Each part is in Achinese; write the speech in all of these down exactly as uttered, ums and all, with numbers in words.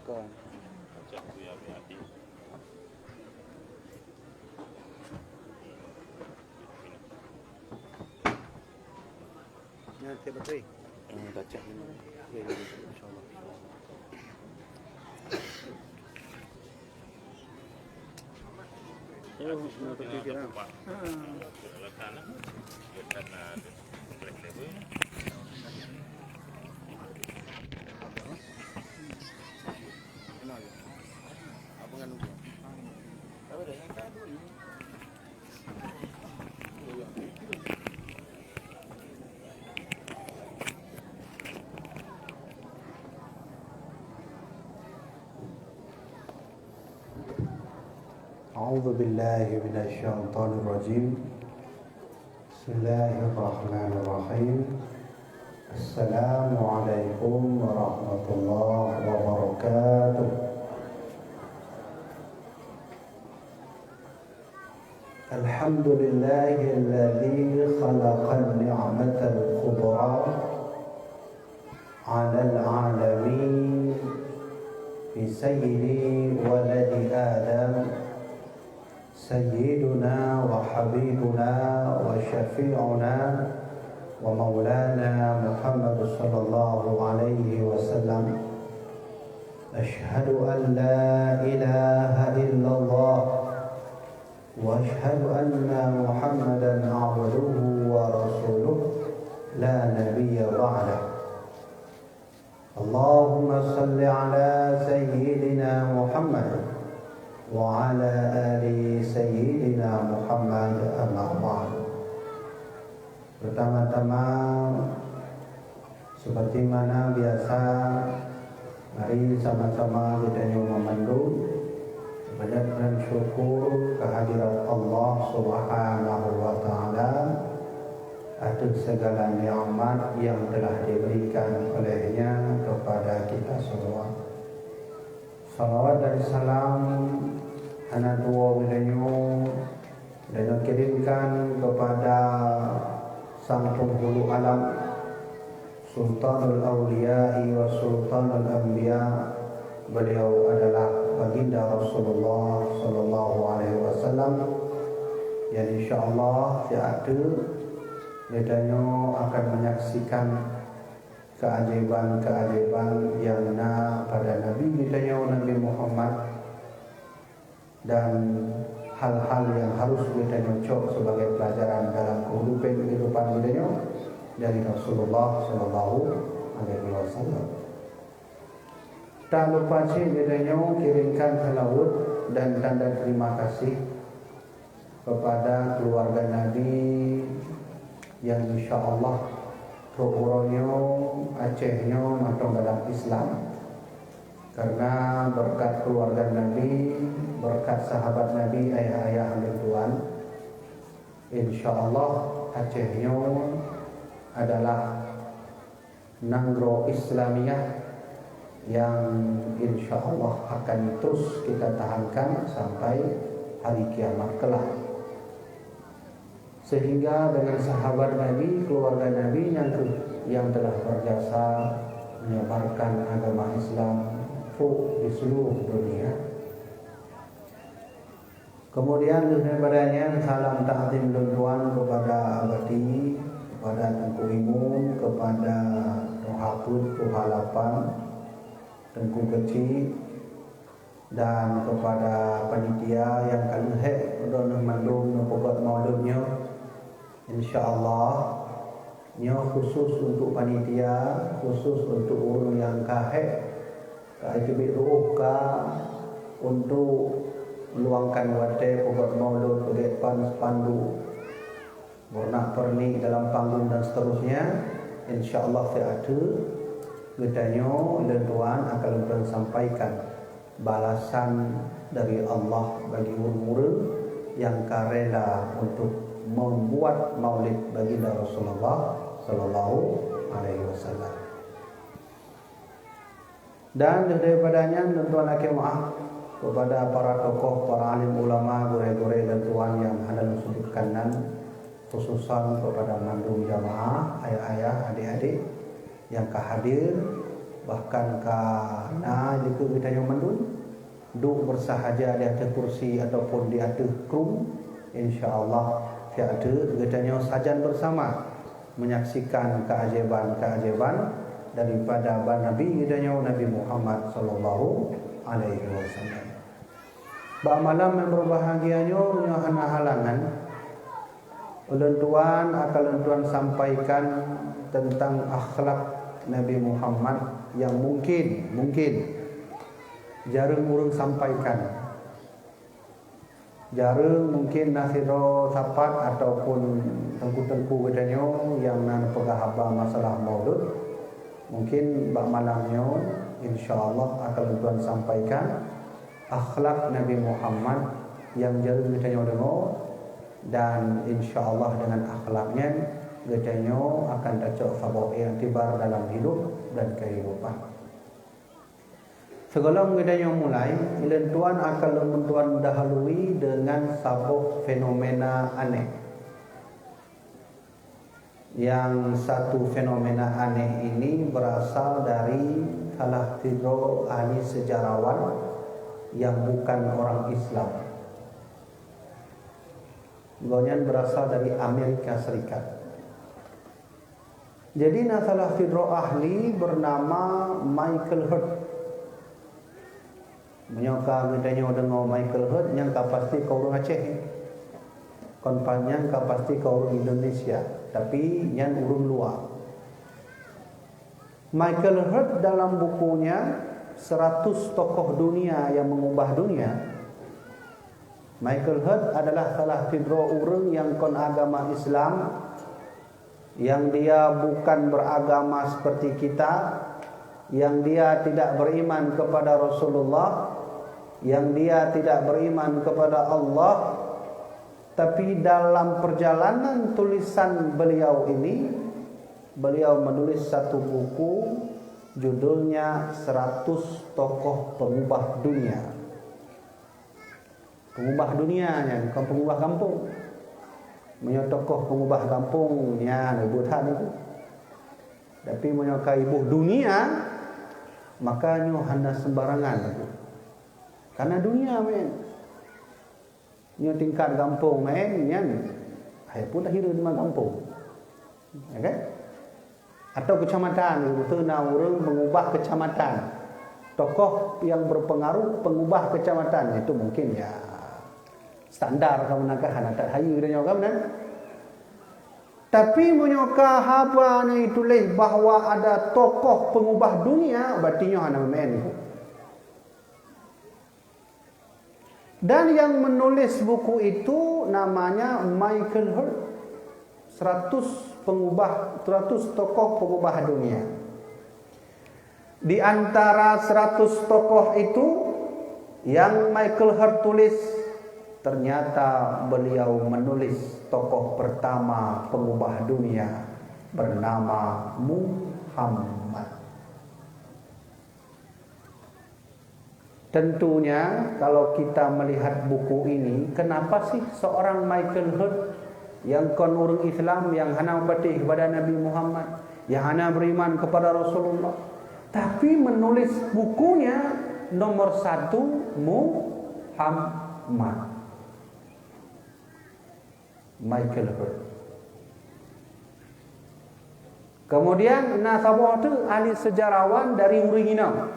Nyan tiep batri. Hmm, kacak ni. Ya, ya, ya, insyaallah. Oh, nak pergi ke dalam. Ha. أعوذ بالله من الشيطان الرجيم. بسم الله الرحمن الرحيم. السلام عليكم ورحمة الله وبركاته. الحمد لله الذي خلق النعمة الكبرى على العالمين بسيد ولد آدم سيدنا وحبيبنا وشفيعنا ومولانا محمد صلى الله عليه وسلم. أشهد أن لا إله إلا الله وأشهد أن محمدا عبده ورسوله لا نبي بعده. اللهم صل على سيدنا محمد وعلى آل سيدنا محمد، أما بعد. Pertama-tama, seperti mana biasa, mari sama-sama geutanyoe meumandum panjatkan syukur kehadirat Allah Subhanahu wa Ta'ala ateueh segala nikmat yang telah diberikan oleh-Nya kepada kita semua. Salawat dan salam hana tuwoe geutanyoe dan kirimkan kepada Sang Penghulu Alam, Sultanul Auliya'i wa Sultanul Anbiya. Beliau adalah Baginda Rasulullah sallallahu alaihi wasallam, yang insyaallah siat teuk geutanyoe akan menyaksikan keajaiban-keajaiban yang na pada Nabi geutanyoe, Nabi Muhammad, dan hal-hal yang harus geutanyoe cok sebagai pelajaran dalam kehidupan, kehidupan geutanyoe dari Rasulullah sallallahu alaihi wasallam. Tak lupa cit geutanyoe kirimkan seulaweuet dan tanda terima kasih kepada keluarga Nabi yang insyaallah trok uroe nyoe Aceh nyoe mantong dalam Islam. Karena berkat keluarga Nabi, berkat sahabat Nabi, ayah-ayah lôn tuan, insyaallah Aceh nyoe adalah nanggroe Islamiah yang insyaallah akan terus kita tahankan sampai hari kiamat kelak. Sehingga dengan sahabat Nabi, keluarga Nabi nyang, yang telah berjasa menyebarkan agama Islam trok di seluruh dunia. Kemudian lheueh daripada nyan, salam takzim lôn tuan kepada Abati, kepada Teungku Imeum, kepada Tuha Peuet, Tuha Lapan, Teungku Keuchik, dan kepada panitia nyang ka lheueh droeneuh mandum neupeugot maulud nyoe. Insyaallah, nyoe khusus untuk panitia, khusus untuk ureuëng nyang ka hék, ka jiteubiet rôh ka untuk meluangkan watée peugot maulud, peugét pan spanduk, murnak pernik dalam panggung dan seterusnya. Insyaallah siat teuk geutanyoe lôn tuan akan lôn sampaikan balasan dari Allah bagi ureuëng-ureuëng nyang ka rela untuk membuat maulid Baginda Rasulullah sallallahu alaihi wasallam. Dan daripada nyan, lôn tuan lakée meuáh kepada para tokoh, para alim ulama, gurée-gurée lôn tuan nyang hana lôn sebutkan nan, khususan kepada mandum jamaah, ayah-ayah, adik-adik nyang ka hadir, Bahkan ka na dikeue geutanyoe mandum duek bersahaja di ateueh kursi ataupun di ateueh krum, insya Allah, siat teuk geutanyoe sajan bersama menyaksikan keajaiban-keajaiban daripada Nabi geutanyoe, Nabi Muhammad sallallahu alaihi wasallam. Bak malam nyang berbahagia nyoe, meunyoe hana halangan, ulôn tuan akan lôn tuan sampaikan tentang akhlak Nabi Muhammad yang mungkin, mungkin jareueng ureuëng sampaikan. Jareueng, mungkin na sidroe sapat ataupun teungku-teungku geutanyoe nyang na neupeugah haba masalah maulud. Mungkin bak malam nyoe, insya Allah, akan lôn tuan sampaikan akhlak Nabi Muhammad nyang jareueng geutanyoe deungoe, dan insya Allah dengan akhlak nyan geutanyoe akan tacok saboh iktibar dalam hidup dan kehidupan. Sigohlom geutanyoe mulai, ulôn tuan akan lôn tuan dahului dengan saboh fenomena aneh. Yang satu fenomena aneh ini berasal dari salah sidroe ahli sejarawan yang bukan orang Islam. Gobnyan berasal dari Amerika Serikat. Jadi, na salah sidroe ahli bernama Michael Hurt. Meunyoe ka geutanyoe deungoe Michael Hurt, nyan ka pasti ka ureuëng Aceh. Kon pa-, nyan ka pasti ka ureuëng Indonesia, tapi nyan ureuëng luwa. Michael Hurt dalam bukunya, Seratus Tokoh Dunia yang Mengubah Dunia, Michael Hurt adalah salah sidroe ureuëng nyang kon agama Islam, yang dia bukan beragama seperti kita, yang dia tidak beriman kepada Rasulullah, yang dia tidak beriman kepada Allah, tapi dalam perjalanan tulisan beliau ini, beliau menulis satu buku judulnya Seratus Tokoh Pengubah Dunia. Pengubah dunia nyan, bukan pengubah gampông. Meunyoe tokoh pengubah gampông, nyan iboh that nyan. Tapi meunyoe ka iboh dunia, maka nyoe hana sembarangan lagée. Karena dunia, men. Nyoe tingkat gampông, men, nyan hai pun lahé di gampông. Ya kan? Atau kecamatan, betul na ureuëng mengubah kecamatan. Tokoh yang berpengaruh pengubah kecamatan, itu mungkin ya standar ka meunangkah anak tak hayu dan nyoe kan, kan? Tapi meunyoe ka haba nyang tuléh bahwa ada tokoh pengubah dunia, berarti nyoe hana meumen. Dan yang menulis buku itu namanya Michael Hurt. Seratus pengubah, seratus tokoh pengubah dunia. Di antara seratus tokoh itu, yang Michael Hurt tulis, ternyata beliau menulis tokoh pertama pengubah dunia bernama Muhammad. Tentunya, kalau kita melihat buku ini, kenapa sih seorang Michael Hurt yang kon ureuëng Islam, yang hana meupatéh kepada Nabi Muhammad, yang hana beriman kepada Rasulullah, tapi menulis bukunya nomor satu Muhammad? Michael Hurt. Kemudian na saboh teuk ahli sejarawan dari ureuëng inong.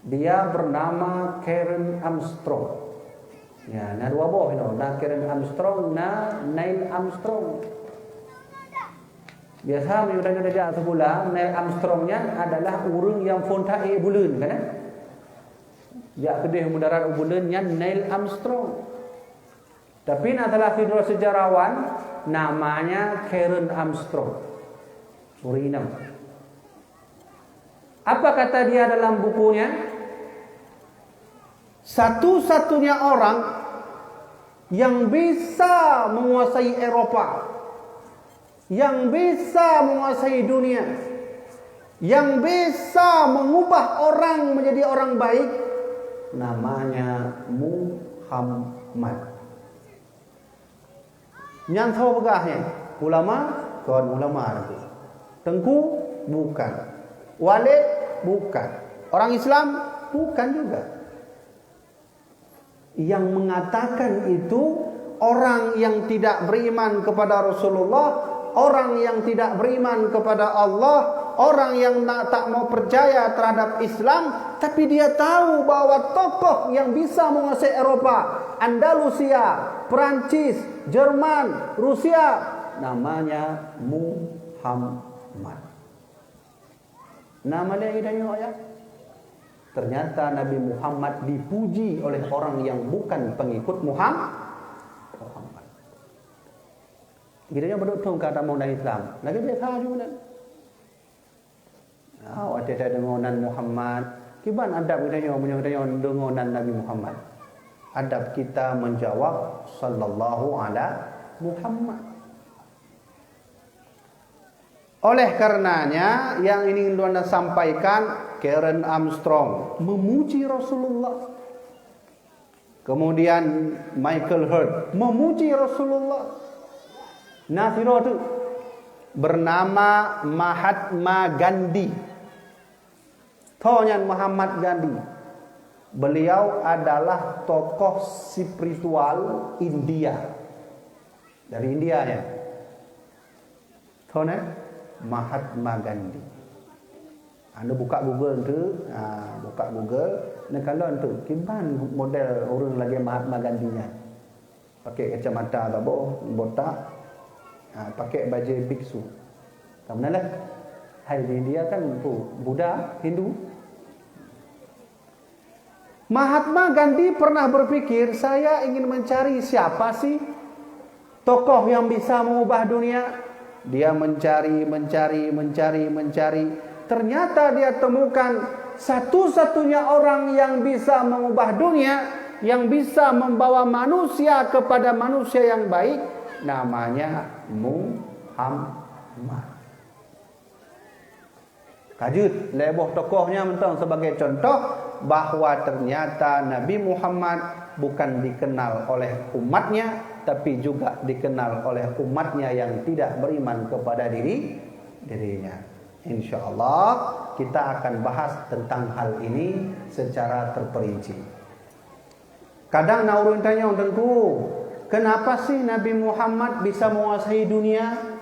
Dia bernama Karen Armstrong. Ya, na dua boh inoe, na Karen Armstrong, na Neil Armstrong. Biasa meunyoe tanyoe tajak sikula, Neil Armstrong nyan adalah ureuëng nyang phon that ék buleuen, kan? Jak keudeh meudarat u buleuen nyan Neil Armstrong. Tapi na salah sidroe sejarawan namanya Karen Armstrong. Ureuëng inong. Apa kata dia dalam bukunya? Satu-satunya orang yang bisa menguasai Eropa, yang bisa menguasai dunia, yang bisa mengubah orang menjadi orang baik, namanya Muhammad. Nyang soe peugah nyan? Ulama? Kon ulama, Teungku. Teungku? Bukan. Walid? Bukan. Orang Islam? Bukan juga. Yang mengatakan itu orang yang tidak beriman kepada Rasulullah, orang yang tidak beriman kepada Allah, orang yang na-, tak mau percaya terhadap Islam, tapi dia tahu bahwa tokoh yang bisa menguasai Eropa, Andalusia, Perancis, Jerman, Rusia, namanya Muhammad. Nama dia geutanyoe, ya? Ternyata Nabi Muhammad dipuji oleh orang yang bukan pengikut Muham-, Muhammad. Geutanyoe padub thon ka tamong dalam Islam. Lagèe biasa ju nan. Ah, watèe tadeungö nan Muhammad, kiban adab geutanyoe meunyoe geutanyoe deungö nan Nabi Muhammad? Adab kita menjawab, "Sallallahu ala Muhammad." Oleh karenanya, yang ingin Luanda sampaikan, Karen Armstrong memuji Rasulullah. Kemudian Michael Hurt memuji Rasulullah. Nah, sidroe teuk bernama Mahatma Gandhi. Tho nyan Muhammad Gandhi. Beliau adalah tokoh spiritual India. Dari India, ya. Tho nyan Mahatma Gandhi. Anda buka Google tu, ha, buka Google, neukalon tu, kiban model ureueng lagèe Mahatma Gandhi nyan. Pakai kacamata saboh, botak, ha, pakai bajèe biksu. Ka meunan lah. Hai di India kan tu Buddha, Hindu. Mahatma Gandhi pernah berpikir, "Saya ingin mencari siapa sih tokoh yang bisa mengubah dunia." Dia mencari, mencari, mencari, mencari. Ternyata dia temukan satu-satunya orang yang bisa mengubah dunia, yang bisa membawa manusia kepada manusia yang baik, namanya Muhammad. Ka jeuet lhèe boh tokoh nyan mantong sebagai contoh bahwa ternyata Nabi Muhammad bukan dikenal oleh umatnya, tapi juga dikenal oleh umatnya yang tidak beriman kepada diri dirinya. Insya Allah, kita akan bahas tentang hal ini secara terperinci. Kadang na ureueng tanyong, "Teungku, kenapa sih Nabi Muhammad bisa menguasai dunia?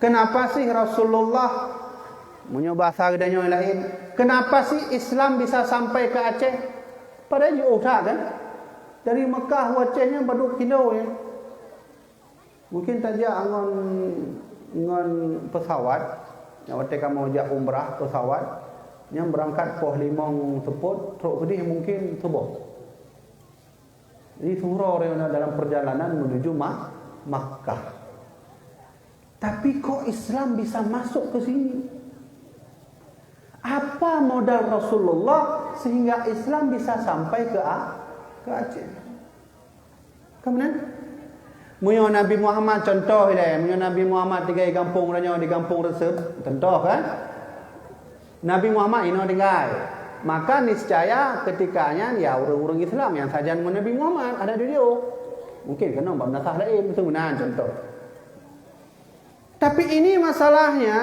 Kenapa sih Rasulullah," meunyoe bahasa geutanyoe laén, "kenapa sih Islam bisa sampai ke Aceh?" Padahai jiôh that kan? Dari Mekah u Aceh nyan padub kilo nyan. Mungkin tajak ngon, ngon pesawat, nyang watèe kamoe jak umrah pesawat, nyang beurangkat poh limong seupôt, trôk keudéh mungkin suboh. Jadi, siuroe-uroe dalam perjalanan menuju Ma-, Makkah. Tapi kok Islam bisa masuk ke sini? Apa modal Rasulullah sehingga Islam bisa sampai ke A-, ke Aceh? Ka meunan? Meunyoe Nabi Muhammad, contoh ilèe, meunyoe Nabi Muhammad tinggai di gampông uroe nyoe, di gampông Reuseup, contoh kan? Nabi Muhammad inoe tinggai. Maka niscaya ketika nyan, ya, ureueng-ureueng Islam nyang sajan ngon Nabi Muhammad ada di diyoe. Mungkin keunong bak meunasah laén, beutôi meunan contoh. Tapi ini masalahnya,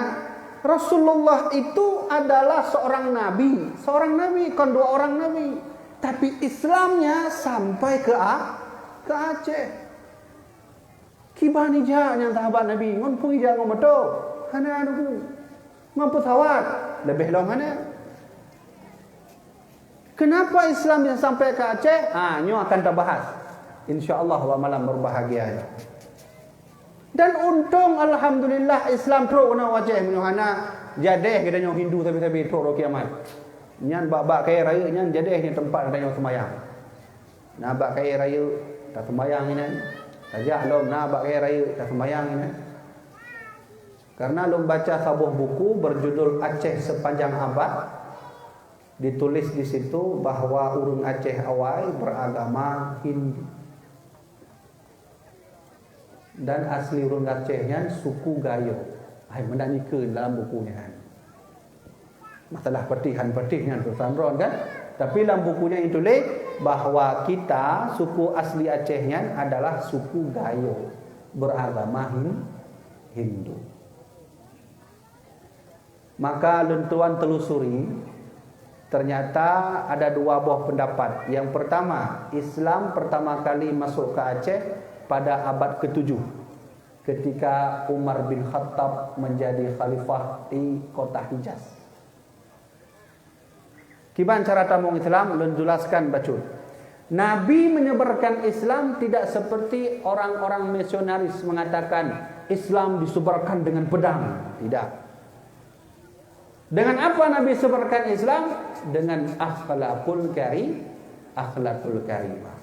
Rasulullah itu adalah seorang nabi, seorang nabi, kon dua orang nabi. Tapi Islamnya sampai ke A-, ke Aceh. Kiban ijak nyan sahabat Nabi, ngon peue ijak ngon moto? Hana, Teungku. Ngon pesawat, leubeh lom hana. Kenapa Islam bisa sampai ke Aceh? Ha, nyoe akan tabahas. Insya Allah, bak malam berbahagia nyoe. Dan untông, alhamdulillah, Islam trôk keunoe u Aceh. Meunyoe hana, jadeh geutanyoe Hindu sabe-sabe trôk rot kiamat. Nyan bak, bak kayèe rayeuk nyan jadeh nyan teumpat geutanyoe seumayang. Na bak kayèe rayeuk, taseumayang inan. Tajak lom na bak kayèe rayeuk, taseumayang inan. Karena lôn baca saboh buku berjudul Aceh Sepanjang Abad, ditulis di situ bahwa ureueng Aceh awai beragama Hindu. Dan asli ureueng Aceh nyan suku Gayo. Hai, meunan ikeuen dalam buku nyan. Masalah patéh han patéh nyan tu samron kan? Tapi lam buku nyan tuléh bahwa kita, suku asli Aceh nyan adalah suku Gayo, beragama Hin-, Hindu. Maka lôn tuan telusuri, ternyata ada dua boh pendapat. Yang pertama, Islam pertama kali masuk ke Aceh pada abad ketujuh, ketika Umar bin Khattab menjadi khalifah di kota Hijaz. Kiban cara tamong Islam, lôn jelaskan bacut. Nabi menyebarkan Islam tidak seperti orang-orang misionaris mengatakan Islam disebarkan dengan pedang. Tidak. Dengan apa Nabi sebarkan Islam? Dengan akhlakul kari, akhlakul karimah.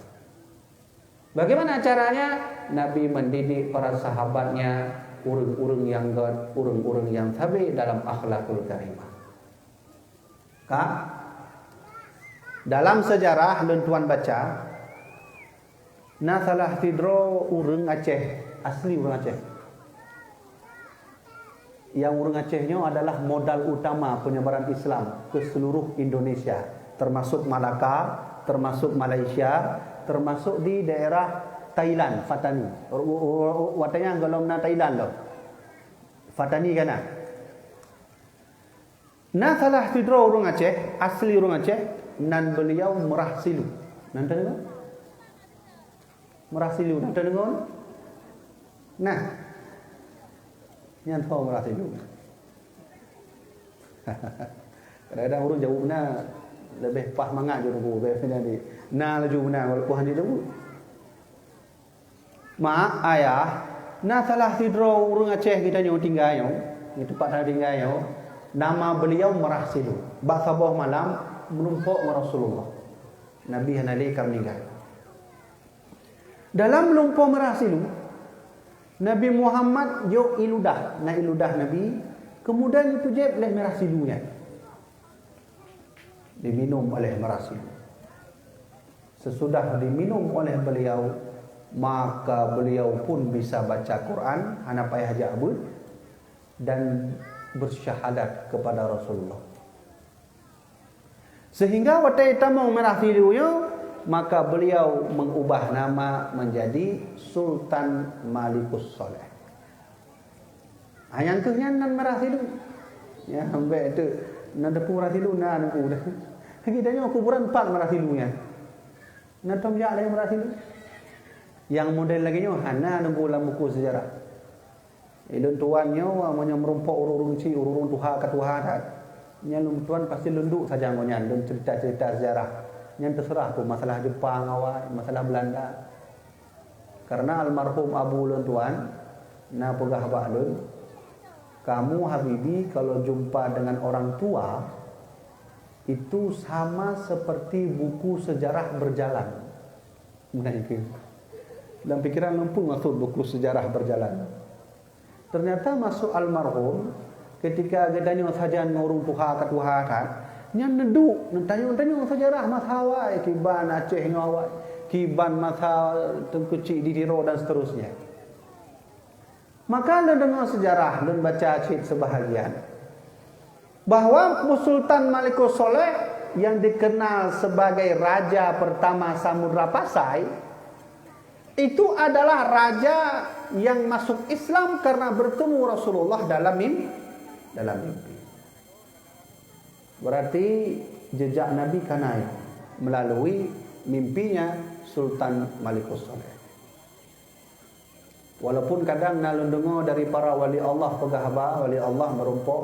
Bagaimana caranya? Nabi mendidik para sahabatnya, ureuëng-ureuëng nyang gét, ureuëng-ureuëng nyang sabe dalam akhlakul karimah. Ka? Dalam sejarah lôn tuan baca, na salah sidroe ureuëng Aceh, asli ureuëng Aceh. Yang ureuëng Aceh nyoe adalah modal utama penyebaran Islam ke seluruh Indonesia, termasuk Malaka, termasuk Malaysia, termasuk di daerah Thailand, Patani. Watanya golom na Thailand loh. Patani kana. Na salah sidroe ureuëng Aceh, asli ureuëng Aceh, nan beliau meurah silu. Nan tadeungoe? Meurah silu, nan tadeungoe? Nah. Nyan ho meurah silu. Kadang-kadang ureuëng jaweueb na leubeh paih mangat jaweueb, leubeh jadi. Na laju meunan walaupun hana jaweueb. Mak, ayah, na salah sidroe ureuëng Aceh geutanyoe tinggai nyoe, di teumpat na tinggai nyoe, nama beliau Meurah Silu. Bak saboh malam meurumpok ngon Rasulullah. Nabi hana lé ka meuninggai. Dalam lumpoe Meurah Silu, Nabi Muhammad jok ié ludah, na ié ludah Nabi, kemudian jipeujép lé Meurah Silu nyan. Diminum oleh Meurah Silu. Sesudah diminum oleh beliau, maka beliau pun bisa baca Quran, hana payah jak beuet, dan bersyahadat kepada Rasulullah. Sehingga watée tamong Meurah Silu nyoe, maka beliau mengubah nama menjadi Sultan Malikus Saleh. Ha, nyang kheueh nyan nan Meurah Silu. Ya, ambek tu, nan teupeu Meurah Silu na teupeu dah. Lagi dah nyoe kuburan pat Meurah Silu nyan. Na tom jak lagi Meurah Silu. Yang model lagi nyoe hana teupeu lam buku sejarah. Ulôn tuan nyoe meunyoe meurumpok ureuëng-ureuëng chik, ureuëng-ureuëng tuha ka tuha that. Nyan lôn tuan pasti lôn duek sajan ngon nyan, lôn cerita-cerita sejarah. Nyan teuseurah pun masalah Jepang awai, masalah Belanda. Karena almarhum abu lôn tuan na peugah bak lôn, "Kamu, Habibi, kalau jumpa dengan orang tua, itu sama seperti buku sejarah berjalan." Nah, itu. Dalam pikiran lôn pun maksud buku sejarah berjalan. Ternyata maksud almarhum, ketika geutanyoe sajan ngon ureuëng tuha ka tuha that, nyan neuduek, neutanyong-tanyong sejarah masa awai, kiban Aceh ngon awai, kiban masa Teungku Chik di Tiro dan seterusnya. Maka lôn deungoe sejarah, lôn baca cit sebahagian, bahwa Sultan Malikus Saleh yang dikenal sebagai raja pertama Samudra Pasai, itu adalah raja yang masuk Islam karena bertemu Rasulullah dalam mim-, dalam mimpi. Berarti jejak Nabi ka na melalui mimpinya Sultan Malikus Saleh. Walaupun kadang na lôn deungoe dari para wali Allah peugah haba, wali Allah meurumpok,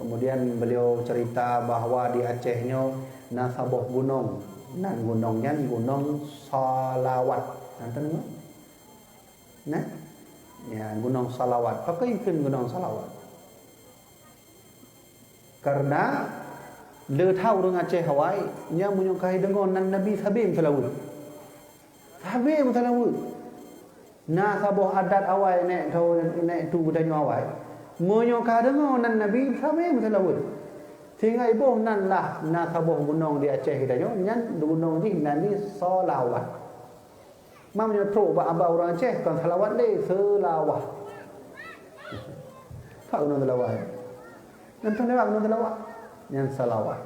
kemudian beliau cerita bahwa di Aceh nyoe na saboh gunong, nan gunong nyan Gunong Salawat. Na tadeungoe? Nah, ya, Gunong Salawat. Pakon kheun Gunong Salawat? Karena le that ureuëng Aceh awai, nyan meunyoe ka deungoe nan Nabi sabe meuseulaweuet. Sabe meuseulaweuet. Na saboh adat awai nek tho, nek tu geutanyoe awai. Meunyoe ka deungoe nan Nabi sabe meuseulaweuet. Sehingga iboh nan lah na saboh gunong di Aceh geutanyoe, nyan gunong jih nan di Salawat. Mam nyoe trok bak aba ureuëng Aceh, kon salawat lé, seulawah. Pak gunong seulawah. Nyan lewat gunong seulawah. Nyan salawat.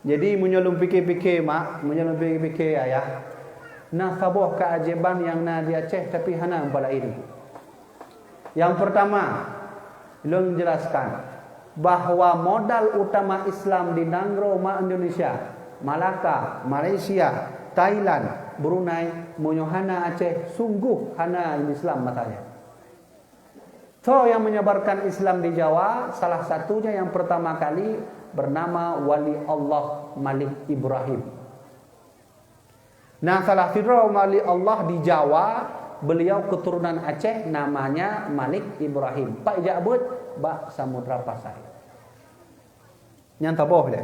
Jadi meunyoe lôn pike-pike mak, meunyoe lôn pike-pike ayah, na saboh keajaiban nyang na di Aceh tapi hana meupa laén. Yang pertama, lôn jelaskan. bahwa modal utama Islam di nanggroe ma Indonesia, Malaka, Malaysia, Thailand, Brunei, meunyoe hana Aceh, sungguh hana Islam masa nyan. Soe nyang menyebarkan Islam di Jawa? Salah satunya yang pertama kali bernama Wali Allah Malik Ibrahim. Nah, salah sidroe wali Allah di Jawa, beliau keturunan Aceh, namanya Malik Ibrahim. Pat jak beuet? Bak Samudra Pasai. Nyan saboh lé.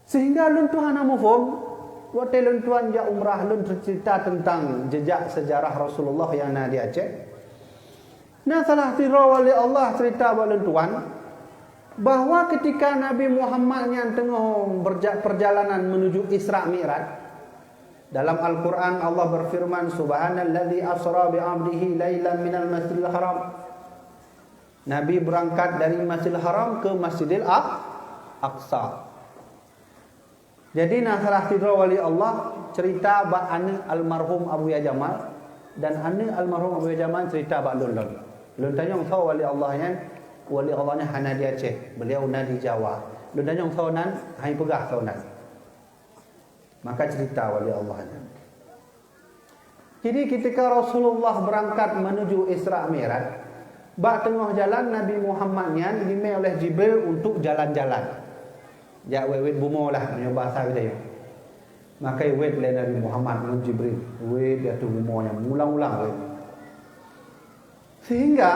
Sehingga lôn tuan hana muphom, watée lôn tuan jak umrah, lôn cerita tentang jejak sejarah Rasulullah yang na di Aceh. Nah, salah sidroe wali Allah cerita bak lôn tuan, bahwa ketika Nabi Muhammad nyan teungoh berja-, perjalanan menuju Isra Mi'raj, dalam Al-Quran Allah berfirman, "Subhanalladzi asra bi 'abdihi lailan minal masjidil haram." Nabi berangkat dari Masjidil Haram ke Masjidil Aq-, Aqsa. Jadi, na salah sidroe wali Allah cerita bak aneuk almarhum Abuya Jamal dan aneuk almarhum Abuya Jamal cerita bak lôn lom. Lôn tanyong soe wali Allah nyan, wali Allah nyan hana di Aceh, beliau na di Jawa. Lôn tanyong soe nan, hai peugah soe nan. Maka cerita wali Allah nyan. Jadi, ketika Rasulullah berangkat menuju Isra Mi'raj, bak teungoh jalan Nabi Muhammad nyan dimé oleh Jibril untuk jalan-jalan. Jak wét-wét bumoe lah, meunyoe bahasa geutanyoe. Maka wét lé Nabi Muhammad ngon Jibril, wét di ateueh bumoe nyan, ulang-ulang wét. Sehingga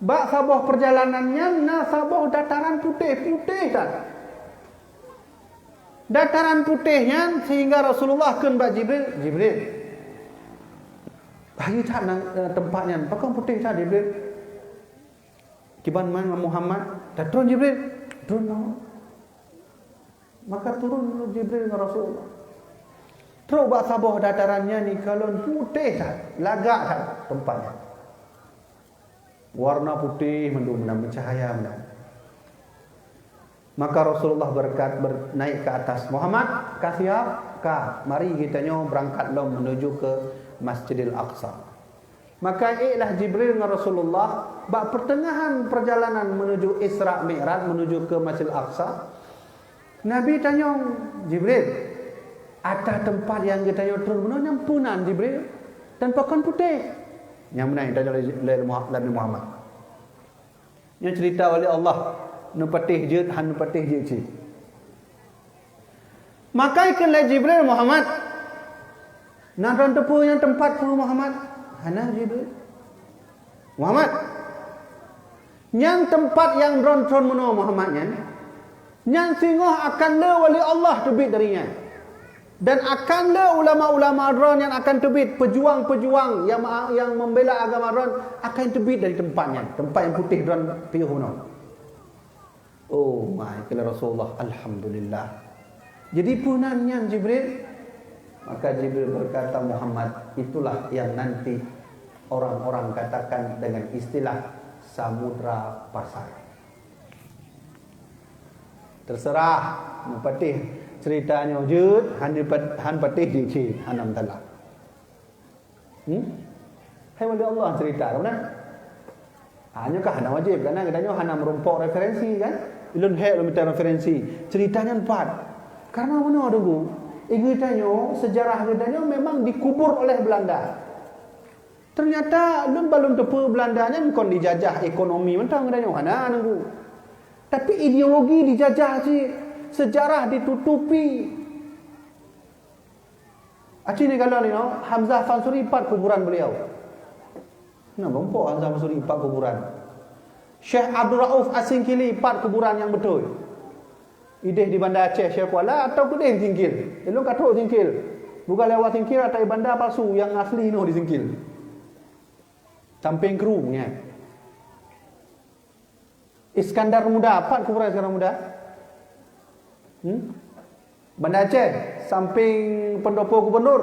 bak saboh perjalanan nyan na saboh dataran putéh, putéh that. Dataran putéh nyan sehingga Rasulullah kheun bak Jibril, "Jibril, bayeue that nan, eh, teumpat nyan, pakon putéh that, Jibril?" Kiban man Muhammad, "Tatron, Jibril." "Tron, Muhammad." Maka turun Jibril ngon Rasulullah. Trok bak saboh dataran nyan, ikalon putéh that, lagak that teumpat nyan. Warna putéh mandum meunan, meucahaya meunan. Maka Rasulullah berkat, ber-, naik ke atas, "Muhammad, ka siap?" "Ka." "Mari geutanyoe beurangkat lom menuju ke Masjidil Aqsa." Maka ék lah Jibril ngon Rasulullah, bak pertengahan perjalanan menuju Isra Mi'raj, menuju ke Masjidil Aqsa, Nabi tanyong, "Jibril, ata teumpat nyang geutanyoe tron bunoe nyan peue nan, Jibril? Dan pakon putéh?" Nyang meunan tanyong lé, lé Muha-, Nabi Muhammad. Nyoe cerita wali Allah, neupatéh jeuet, han neupatéh jeuet cit. Maka ikheun lé Jibril, "Muhammad, na droen teupeue nyan teumpat peue, Muhammad?" "Hana, Jibril." "Muhammad, nyan teumpat nyang droen tron bunoe, Muhammad, nyan, nyan singoh akan le wali Allah teubiet dari nyan. Dan akan le ulama-ulama droen nyan akan teubiet, peujuang-peujuang nyang ma-, nyang membela agama droen akan teubiet dari teumpat nyan, teumpat nyang putéh droen piôh bunoe." "Oh my," kheun Rasulullah, "Alhamdulillah. Jadi peue nan nyan, Jibril?" Maka Jibril berkata, "Muhammad, itulah yang nanti orang-orang katakan dengan istilah Samudra Pasai." Terserah, neupatéh cerita nyoe jeuet, han dipat-, han patéh jeuet cit, hana masalah. Hmm? Hai wali Allah cerita, kan? Ha, nyoe kan hana wajéb, karena geutanyoe hana meurumpok referensi, kan? Ulôn hék lôn mita referensi. Cerita nyan pat. Karena meunoe, Teungku, geutanyoe, sejarah geutanyoe memang dikubur oleh Belanda. Ternyata lôn balum teupeue Belanda nyan kon dijajah ekonomi mantong geutanyoe, hana, Teungku. Tapi ideologi dijajah cit, sejarah ditutupi. Aci ni kalau ni, no, Hamzah Fansuri pat kuburan beliau. Na, meurumpok Hamzah Fansuri pat kuburan. Syekh Abdul Rauf Asingkili pat kuburan nyang beutôi. Idéh di Banda Aceh, Syekh Kuala atau keudéh di Singkil. Ilôn ka trok Singkil. Bukan lewat Singkil atau di Banda palsu, nyang asli noh di Singkil. Sampéng Kru nyan. Iskandar Muda, pat kuburan Iskandar Muda? Hmm? Banda Aceh, sampéng pendopo gubernur,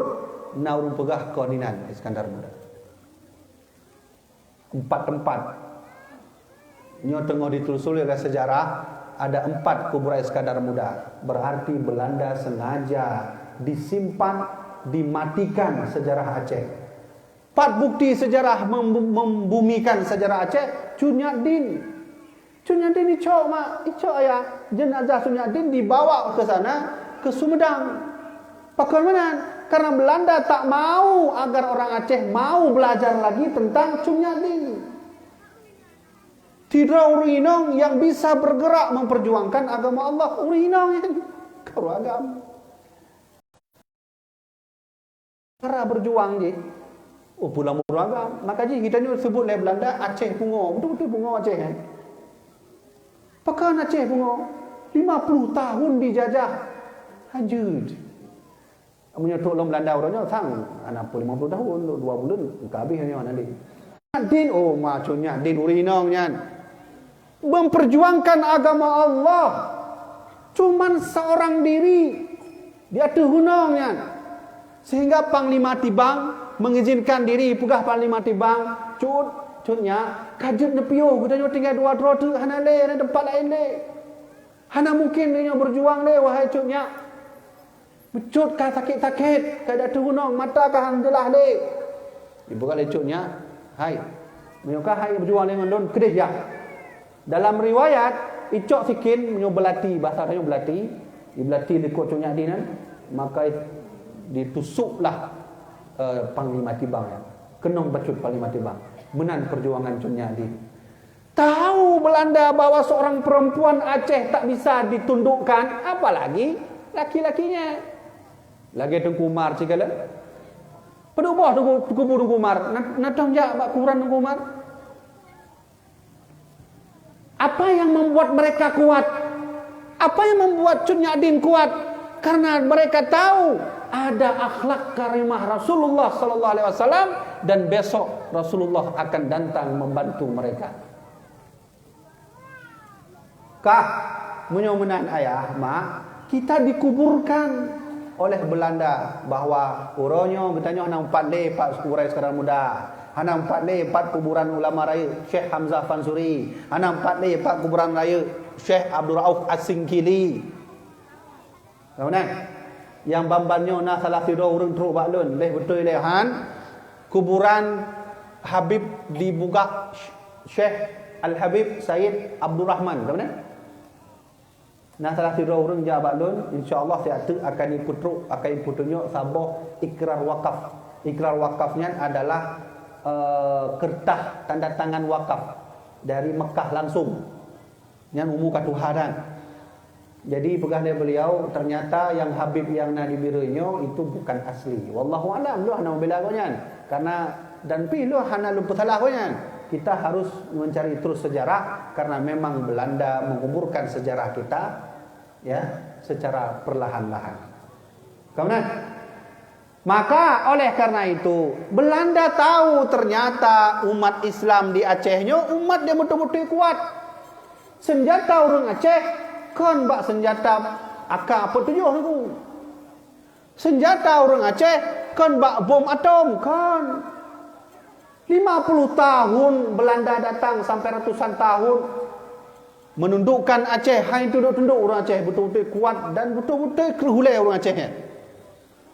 na ureuëng peugah kon inan Iskandar Muda. Empat tempat. Nyoe teungoh ditelusuri oleh sejarah, ada empat kuburan Iskandar Muda. Berarti Belanda sengaja disimpan, dimatikan sejarah Aceh. Pat bukti sejarah mem-, membumikan sejarah Aceh? Cut Nyak Dhien. Cut Nyak Dhien icok mak, icok ayah. Jenazah Cut Nyak Dhien dibawa ke sana, ke Sumedang. Pakon meunan? Karena Belanda tak mau agar orang Aceh mau belajar lagi tentang Cut Nyak Dhien. Sidroe ureueng inong yang bisa bergerak memperjuangkan agama Allah, ureueng inong nyan. Ka ureueng agam. Cara berjuang jih. Oh, pulang ureueng agam. Maka jih geutanyoe sebut lé Belanda Aceh Pungo. Betul-betul Pungo Aceh, kan? Pakon Aceh Pungo? Lima puluh tahun dijajah. Hanjeuet. Meunyoe trok lom Belanda uroe nyoe sang, hana peue lima puluh tahun, dua buleuen ka habéh nyoe hana lé. Nyak Dhien, oh, ma Cut Nyak Dhien ureueng inong nyan. Memperjuangkan agama Allah cuman seorang diri di ateueh gunong nyan. Sehingga Panglima Tibang mengizinkan diri, peugah Panglima Tibang, "Cut, Cut Nyak, ka jeuet neupiôh, geutanyoe tinggai dua droe teuk, hana lé, hana teumpat laén lé. Hana mungkin tanyoe berjuang lé, wahai Cut Nyak." Beucut ka sakét-sakét, ka di ateueh gunong, mata ka han jeulaih lé. Ibu kali Cut Nyak, "Hai, meunyoe ka hai beujuang lé ngon lôn, keudeh jak." Dalam riwayat, icok sikin meunyoe beulati, bahasa tanyoe beulati, ibeulati likot Cut Nyak Dhien nyan, maka ditusuklah, eh, Panglima Tibang nyan. Keunong bacut Panglima Tibang. Meunan perjuangan Cut Nyak Dhien. Tahu Belanda bahwa seorang perempuan Aceh tak bisa ditundukkan, apalagi laki-lakinya. Lagèe Teungku Umar sigohlom. Padum boh Teungku, kubu Teungku Umar, na, na tông jak bak kuburan Teungku Umar. Apa yang membuat mereka kuat? Apa yang membuat Cut Nyak Dhien kuat? Karena mereka tahu ada akhlak karimah Rasulullah sallallahu alaihi wasallam dan besok Rasulullah akan datang membantu mereka. Kah, meunyoe meunan ayah, mak, kita dikuburkan oleh Belanda bahwa uroe nyoe geutanyoe hana meupat lé pat kuburan Iskandar Muda, hana meupat lé pat kuburan ulama rayeuk Syekh Hamzah Fansuri, hana meupat lé pat kuburan rayeuk Syekh Abdul Rauf As-Singkili. Ka meunan? Nyang ban-ban nyoe na salah sidroe ureueng trok bak lôn, lheuh beutôi lé han, kuburan Habib di Bugak, Syekh Al-Habib Said Abdul Rahman. Ka meunan? Na salah sidroe ureueng jak bak lôn, insya Allah siat teuk akan ipeutrok, akan ipeutunyok saboh ikrar wakaf. Ikrar wakaf nyan adalah, eh, kertas tanda tangan wakaf dari Mekah langsung. Nyan umu ka tuha that. Jadi peugah lé beliau, ternyata nyang Habib nyang na di Bireuen nyoe itu bukan asli. Wallahu a'lam, lôn hana membela gobnyan. Karena dan pih lôn hana lôn peusalah gobnyan. Kita harus mencari terus sejarah karena memang Belanda menguburkan sejarah kita, ya, secara perlahan-lahan. Ka meunan? Maka oleh karena itu, Belanda tahu ternyata umat Islam di Aceh nyoe umat nyang beutôi-beutôi kuat. Senjata ureueng Aceh kon bak senjata A K empat tujuh Teungku. Senjata ureueng Aceh kon bak bom atom, kon. Lima puluh tahun Belanda datang sampai ratusan tahun menundukkan Aceh, hai tunduk-tunduk ureueng Aceh beutôi-beutôi kuat dan beutôi-beutôi kreuh ulèe ureueng Aceh nyan.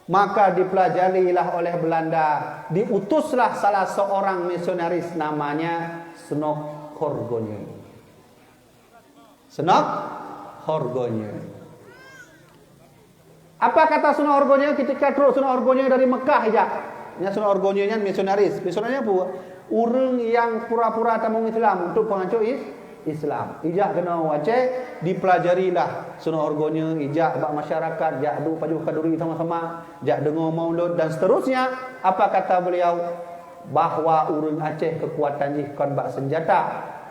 Maka dipelajarilah oleh Belanda, diutuslah salah seorang misionaris namanya Snouck Hurgronje. Snouck Hurgronje. Apa kata Snouck Hurgronje ketika trok Snouck Hurgronje dari Mekah ijak? Nyan Snouck Hurgronje nyan misionaris. Misionaris apa? Ureueng nyang pura-pura tamong Islam untuk peungaco is-, Islam. Ijak keunoe u Aceh, dipelajarilah Snouck Hurgronje, ijak bak masyarakat, jak duek pajoh khanduri sama-sama, jak deungoe maulud dan seterusnya. Apa kata beliau? Bahwa ureueng Aceh kekuatan jih kon bak senjata,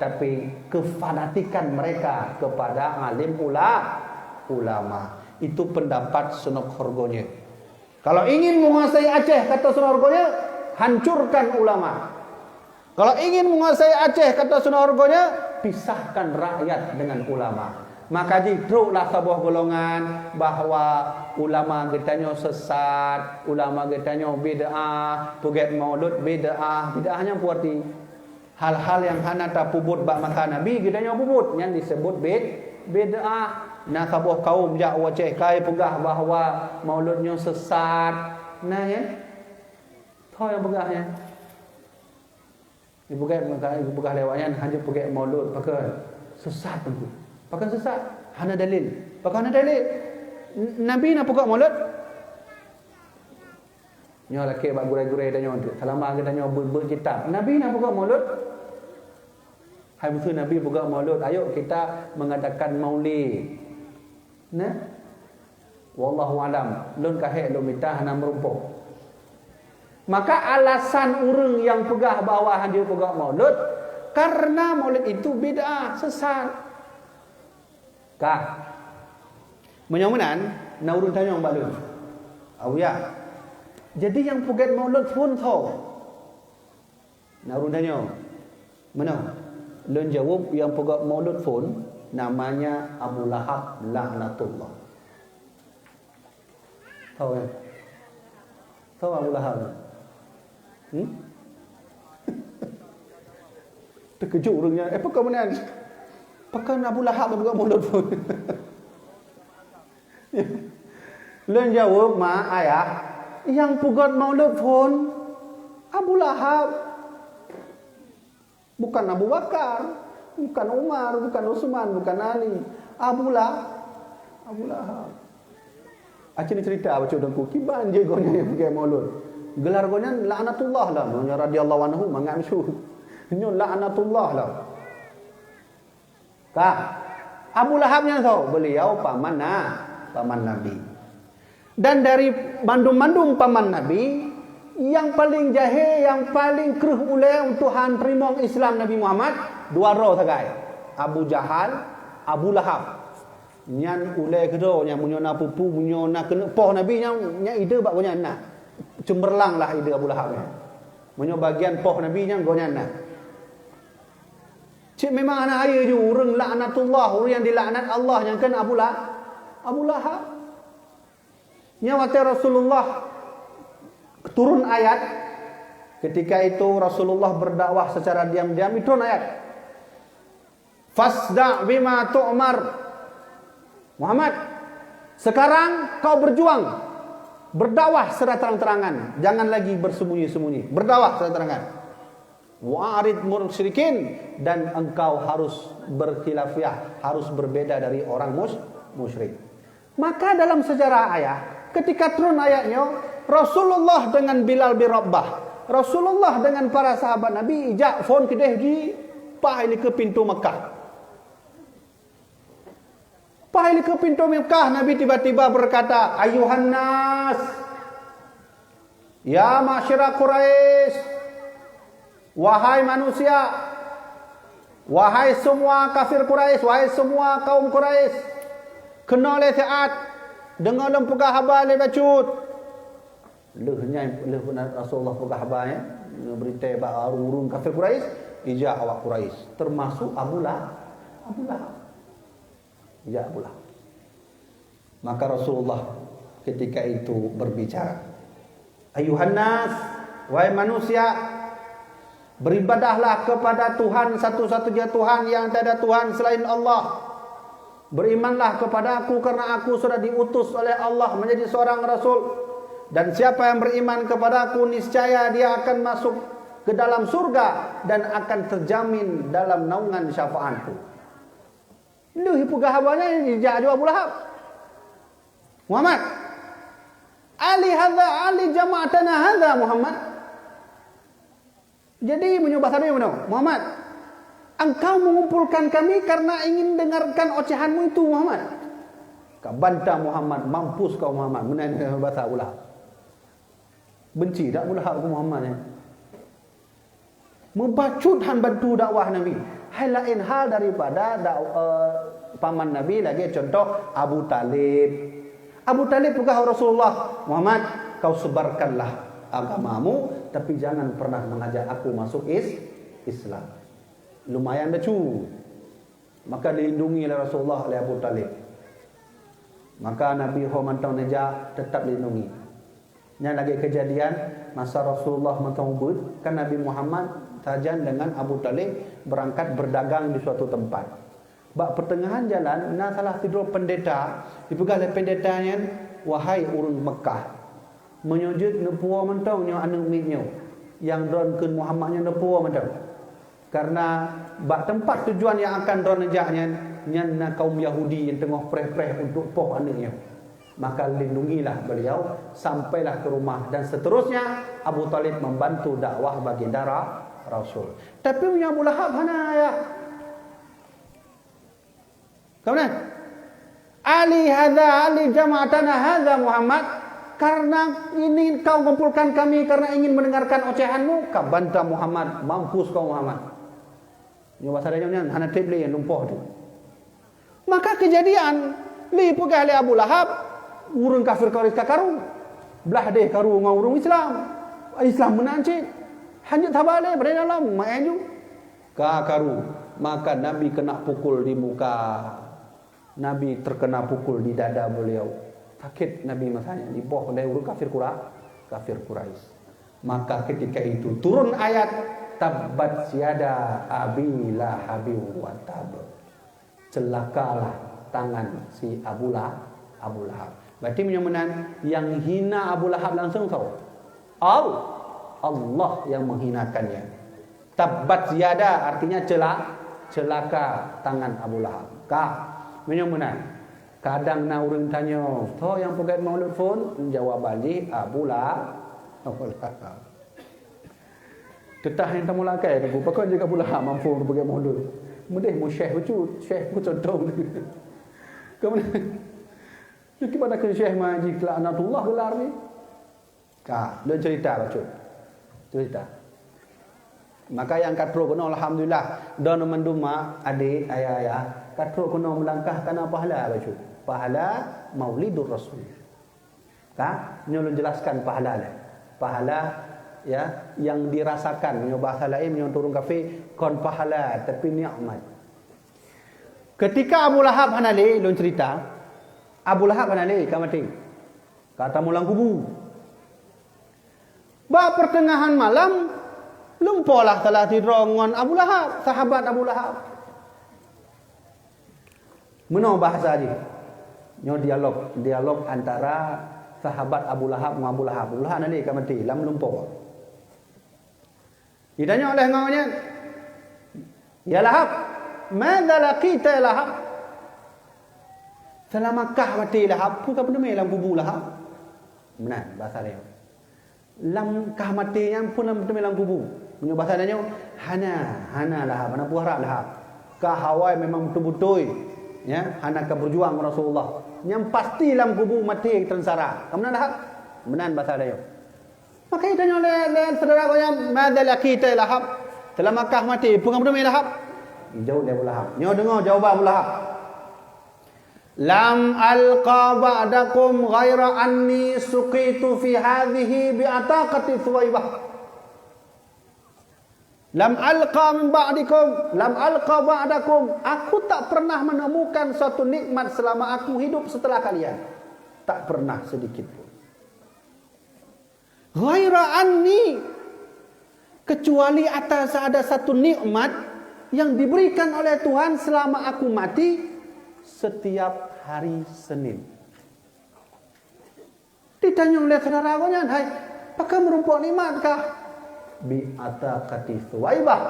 tapi kefanatikan mereka kepada alim ula-, ulama. Itu pendapat Snouck Hurgronje. Kalau ingin menguasai Aceh, kata Snouck Hurgronje, hancurkan ulama. Kalau ingin menguasai Aceh, kata Snouck Hurgronje, pisahkan rakyat dengan ulama. Maka jih troklah saboh golongan bahwa ulama geutanyoe sesat, ulama geutanyoe bid'ah, peugét maulud bid'ah. Bid'ah nyan peue arti? Hal-hal nyang hana tapeubuet bak masa Nabi, geutanyoe peubuet, nyan disebut bid-, bid'ah. Na saboh kaum jak u Aceh ka jipeugah bahwa maulud nyoe sesat. Na nyan? Soe nyang peugah nyan? Ipeugah, ipeugah lewat nyan, hana peugét maulud, pakon sesat teungku. Pakon sesat? Hana dalil. Pakon hana dalil? N-, Nabi na peugét maulud? Nyoe lakée bak gurée-gurée tanyoe tu. Selama geutanyoe beuet-beuet kitab, Nabi na peugét maulud? Hai meuseu Nabi peugét maulud, ayo kita mengadakan maulid. Nah, wallahu alam. Lôn ka hék lôn mita hana meurumpok. Maka alasan ureuëng nyang peugah bahwa hana peugét maulud, karena maulid itu bid'ah, sesat. Kah? Meunyoe meunan, na ureuëng tanyong bak lôn, "Abuya, jadi nyang peugét maulud phon soe?" Na ureuëng tanyong. Meunoe, lôn jaweueb, nyang peugét maulud phon namanya Abu Lahab laknatullah. Tahu kan? Tahu Abu Lahab? Hmm? Terkejut ureuëng nyan. "Eh, pakon meunan? Pakon Abu Lahab nyang peugét maulud phon?" Lôn jaweueb, "Ma, ayah, nyang peugét maulud phon Abu Lahab. Bukan Abu Bakar, bukan Umar, bukan Utsman, bukan Ali. Abu Lahab, Abu Lahab." Aci cerita bacut teungku, kiban jih gobnyan nyang peugét maulud. Gelar gobnyan laknatullah lah, meunyoe radhiyallahu anhu mangat masyhur. Nyoe laknatullah lah. Kah? Abu Lahab nyan soe? Beliau paman na, paman Nabi. Dan dari bandum-bandum paman Nabi, nyang paling jahé, nyang paling kreueh ulée untuk han teurimong Islam Nabi Muhammad, dua droe sagai. Abu Jahal, Abu Lahab. Nyan ulée keudroe nyan, meunyoe na peue-peue, meunyoe na keuneuk poh Nabi nyan, nyan ide bak gobnyan na. Ceumberlang lah ide Abu Lahab nyan. Meunyoe bagian poh Nabi nyan gobnyan na. Cit memang hana ayeue ju ureuëng laknatullah, ureuëng nyang dilaknat Allah nyang kheun Abu La-, Abu Lahab. Nyan watée Rasulullah turun ayat, ketika itu Rasulullah berdakwah secara diam-diam, turun ayat, "Fasda' bima tu'mar." Muhammad, sekarang kau berjuang, berdakwah secara terang-terangan, jangan lagi bersembunyi-sembunyi, berdakwah secara terangan. "Wa'arid musyrikin," dan engkau harus berkhilafiah, harus berbeda dari orang mus-, musyrik. Maka dalam sejarah ayah, ketika turun ayat nyoe, Rasulullah dengan Bilal bin Rabah, Rasulullah dengan para sahabat Nabi ijak phon keudeh di paih likeu pintu Mekah. Paih likeu pintu Mekah, Nabi tiba-tiba berkata, "Ayuhan nas, ya ma'syara Quraisy, wahai manusia, wahai semua kafir Quraisy, wahai semua kaum Quraisy, keunoe lé siat, deungoe lôn peugah haba lé bacut." Lheueh nyan, lheueh Rasulullah peugah haba nyan, ngon beurita bak ureuëng-ureuëng kafir Quraisy, ijak awak Quraisy, termasuk Abu Lahab. Abu Lahab. Ijak Abu Lahab. Maka Rasulullah ketika itu berbicara, "Ayuhan nas, wahai manusia, beribadahlah kepada Tuhan satu-satunya Tuhan, yang tiada Tuhan selain Allah. Berimanlah kepada aku karena aku sudah diutus oleh Allah menjadi seorang rasul. Dan siapa yang beriman kepada aku, niscaya dia akan masuk ke dalam surga dan akan terjamin dalam naungan syafaatku." Lheueh peugah haba nyan, jijak aju Abu Lahab. "Muhammad, ali hadza, ali jama'tana hadza, Muhammad?" Jadi, meunyoe basa droe meunoe, "Muhammad, engkau mengumpulkan kami karena ingin dengarkan ocehanmu itu, Muhammad." Ka banta Muhammad, "Mampus kau, Muhammad," meunan basa Abu Lahab. Benci dak Abu Lahab keu Muhammad nyan? Meubacut han bantu dakwah Nabi. Hai laén hal daripada dak-, eh, paman Nabi lagée contoh Abu Talib. Abu Talib peugah Rasulullah, "Muhammad, kau sebarkanlah agamamu, tapi jangan pernah mengajak aku masuk is-, Islam." Lumayan bacut. Maka dilindungi lé Rasulullah lé Abu Talib. Maka Nabi ho mantong neujak tetap lindungi. Nyan lagée keujadian masa Rasulullah mantong ubeuet, kan Nabi Muhammad sajan dengan Abu Talib berangkat berdagang di suatu tempat. Bak peuteungahan jalan na salah sidroe peundeta, jipeugah lé peundeta nyan, "Wahai ureuëng Meukah, meunyoe jeuet neupuwoe mantong nyoe aneuëk miet nyoe, nyang droen kheun Muhammad nyoe neupuwoe mantong." Karena bak teumpat tujuan nyang akan droeneuh jak nyan, nyan na kaum Yahudi nyang teungoh preh-preh untuk poh aneuëk nyoe. Maka lindungilah beliau, sampailah ke rumah, dan seterusnya Abu Thalib membantu dakwah baginda Ra-, Rasul. Tapi meunyoe Abu Lahab hana, ya. Ka meunan? "Ali hadza, ali jama'tana hadza Muhammad, karena ini kau kumpulkan kami karena ingin mendengarkan ocehanmu," ka banta Muhammad, "Mampus kau Muhammad." Nyoe bahasa tanyoe nyan hana treb lé lumpoh tu. Maka keujadian lé peugah lé Abu Lahab, ureuëng kafir Quraisy ka karu. Blah deh karu ngon ureuëng Islam. Islam meunan cit. Hanjeuet haba lé, padahai dalam maén ju. Ka karu, maka Nabi kena pukul di muka. Nabi terkena pukul di dada beliau. Sakit Nabi masa nyan, diboh lé ureuëng kafir Qura-, kafir Quraisy. Maka ketika itu turun ayat, "Tabbat yada Abi Lahabin wa tab." Celakalah tangan si Abu Lahab, Abu Lahab. Berarti meunyoe meunan, yang hina Abu Lahab langsung soe? Al-, Allah yang menghinakannya. Tabbat yada artinya cela-, celaka tangan Abu Lahab. Ka, meunyoe meunan. Kadang na ureuëng tanyoe, "Soe nyang peugét maulud phon?" Jawaban jih, "Abu Lahab." Abu Lahab. Teutah nyang tamulakai teungku, pakon jeuet Abu Lahab mampu peugét maulud. Meudeh mu syekh bacut, syekh ku contoh. Kemudian, kiban akhé syekh ma jih laknatullah gelar ni. Ka, lôn cerita bacut. Cerita. Maka nyang ka trok keunoe, alhamdulillah, droeneuh mandum mak, adék, ayah-ayah, ka trok keunoe meulangkah kana pahala bacut. Pahala Maulidur Rasul. Ka, nyoe lôn jelaskan pahala lé. Pahala, ya, yang dirasakan, nyoe bahasa laén, nyoe turun kafé, kon pahala, tapi nikmat. Ketika Abu Lahab hana lé, lôn cerita, Abu Lahab hana lé, ka maté. Ka tamong lam kubu. Bak pertengahan malam, lumpohlah salah sidroe ngon Abu Lahab, sahabat Abu Lahab. Meunoe bahasa jih. Nyoe dialog, dialog antara sahabat Abu Lahab ngon Abu Lahab. Abu Lahab hana lé, ka maté, lam lumpoh. Ditanyong lé ngon nyan, "Ya Lahab, madza laqita ya Lahab?" Seulama kah maté Lahab, peue ka peuteumé lam kubu Lahab? Meunan bahasa laén. Lam kah maté nyan peue na peuteumé lam kubu? Meunyoe bahasa tanyoe, hana, hana Lahab, hana peue harab Lahab. Kah awai memang beutôi-beutôi, ya, hana ka beujuang ngon Rasulullah. Nyang pasti lam kubu maté teunsara. Ka meunan Lahab? Meunan bahasa tanyoe. Maka itanyong lé, lé syedara gobnyan, "Madza laqita ya Lahab?" Seulama kah maté, peue ka peuteumé Lahab? Jaweueb lé Abu Lahab. Nyoe deungoe jawaban Abu Lahab. "Lam alqa ba'dakum ghaira anni suqitu fi hadhihi bi ataqati Thuwaibah." "Lam alqa min ba'dikum, lam alqa ba'dakum." Aku tak pernah menemukan suatu nikmat selama aku hidup setelah kalian. Tak pernah sedikit pun. Ghaira anni, kecuali atas ada satu nikmat yang diberikan oleh Tuhan selama aku mati setiap hari Senin. Ditanyong lé syedara gobnyan, "Hai, pakon meurumpok nikmat kah?" "Bi ataqati Suwaibah,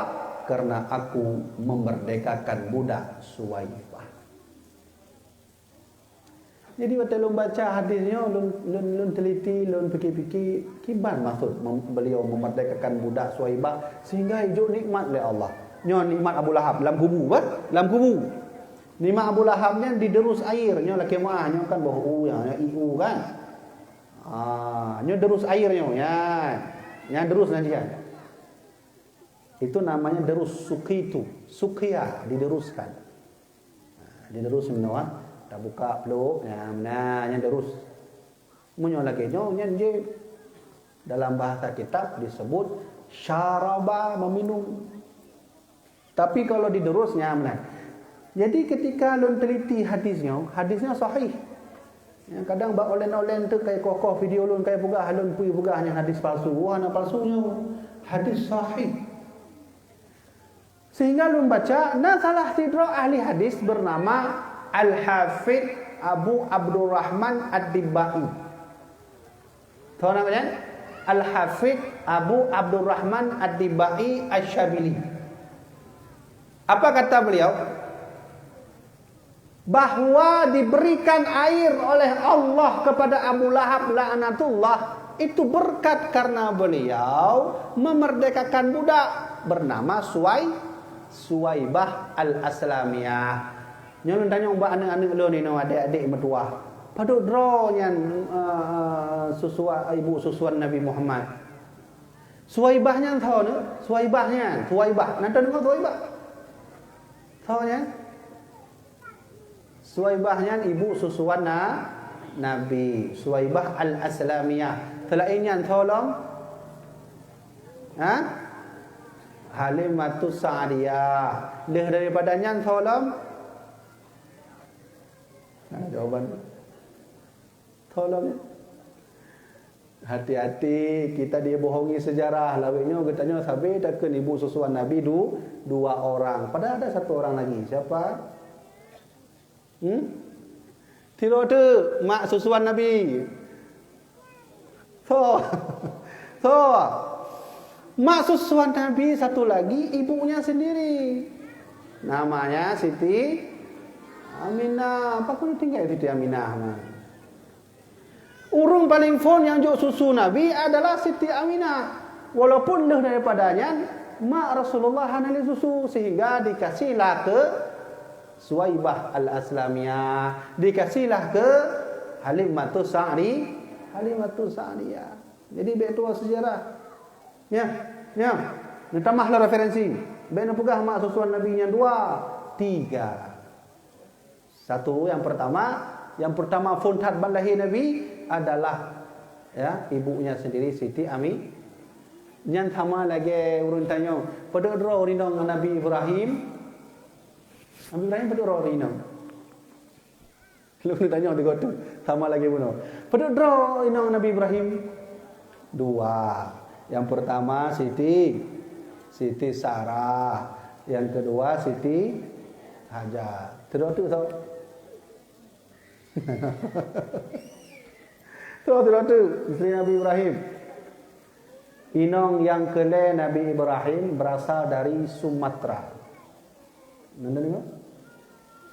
karena aku memerdekakan budak Suwaibah." Jadi watée lôn baca hadis nyoe, lôn, lôn, lôn teliti, lôn pike-pike, kiban maksud mem-, beliau memerdekakan budak Suwaibah sehingga ijok nikmat lé Allah. Nyoe nikmat Abu Lahab lam kubu, bah? Lam kubu. Nikmat Abu Lahab nyan diderus air, nyoe lakée meuah, nyoe kan boh u, nyoe, nyoe i u kan. Ah, nyoe derus air nyoe, nyan. Nyan derus nan jih. Itu namanya derus suqitu, suqya, dideruskan. Nah, diderus meunoe, tabuka pluek, nah, nah, nyan derus. Meunyoe lagée nyoe, nyan jeuet. Dalam bahasa kitab disebut syaraba, meminum. Tapi kalau diderus, nyan meunan. Jadi ketika lôn teliti hadis nyoe, hadis nyoe sahih. Ya, kadang bak online-online tu kai koh-koh video lôn kai peugah, lôn pui peugah nyan hadis palsu. Wah, na palsu nyoe. Hadis sahih. Sehingga lôn baca, na salah sidroe ahli hadis bernama Al-Hafidh Abu Abdurrahman Ad-Dibai. Soe nama nyan? Al-Hafidh Abu Abdurrahman Ad-Dibai Asy-Syabili. Apa kata beliau? Bahwa diberikan air oleh Allah kepada Abu Lahab laknatullah itu berkat karena beliau memerdekakan budak bernama Suwai-, Suwaibah Al-Aslamiyah. Nyoe lôn tanyong bak aneuk-aneuk lôn inoe, adék-adék meutuwah. Padub droe nyan, eh, susuan, ibu susuan Nabi Muhammad? Suwaibah nyan tho nyoe, Suwaibah nyan, Suwaibah. Nan tadeungoe Suwaibah? Tho nyan? Suwaibah nyan ibu susuan na-, Nabi, Suwaibah Al-Aslamiyah. Teulaén nyan tho lom? Ha? Halimatus Sa'diyah. Lheueh daripada nyan tho lom? Nah, jawaban. Tolong. Hati-hati, kita dibohongi sejarah. Lawét nyoe geutanyoe sabe takheun ibu susuan Nabi du-, dua orang. Padahal ada satu orang lagi. Siapa? Hmm? Tiroe teuk mak susuan Nabi. Tho. Tho. Mak susuan Nabi satu lagi ibunya sendiri. Namanya Siti Aminah. Apa kau tinggal Siti Aminah mah? Ureuëng paling phon nyang jok susu Nabi adalah Siti Aminah. Walaupun lheueh daripada nyan, mak Rasulullah hana lé susu, sehingga dikasihlah ke Suwaibah Al-Aslamiyah, dikasihlah ke Halimatus Sa'di-, Halimatus Sa'diyah. Jadi, bèk tuwoe sejarah. Nyan, nyan. Neutamah lom referensi. Bèk neupeugah mak susuan Nabi nyan dua, tiga. Satu, yang pertama, yang pertama phon that ban lahé Nabi adalah, ya, ibunya sendiri Siti Ami. Nyan sama lagèe ureuëng tanyong, padub droe rinong Nabi Ibrahim? Nabi Ibrahim padub droe rinong? Lôn tanyong di gotu, sama lagèe bunoe. Padub droe inong Nabi Ibrahim? Dua. Yang pertama Siti, Siti Sarah. Yang kedua Siti Hajar. Teudoe teuk soe? Teudoe teuk, isteri Nabi Ibrahim. Inong nyang keulhèe Nabi Ibrahim berasal dari Sumatera. Nyan deungoe?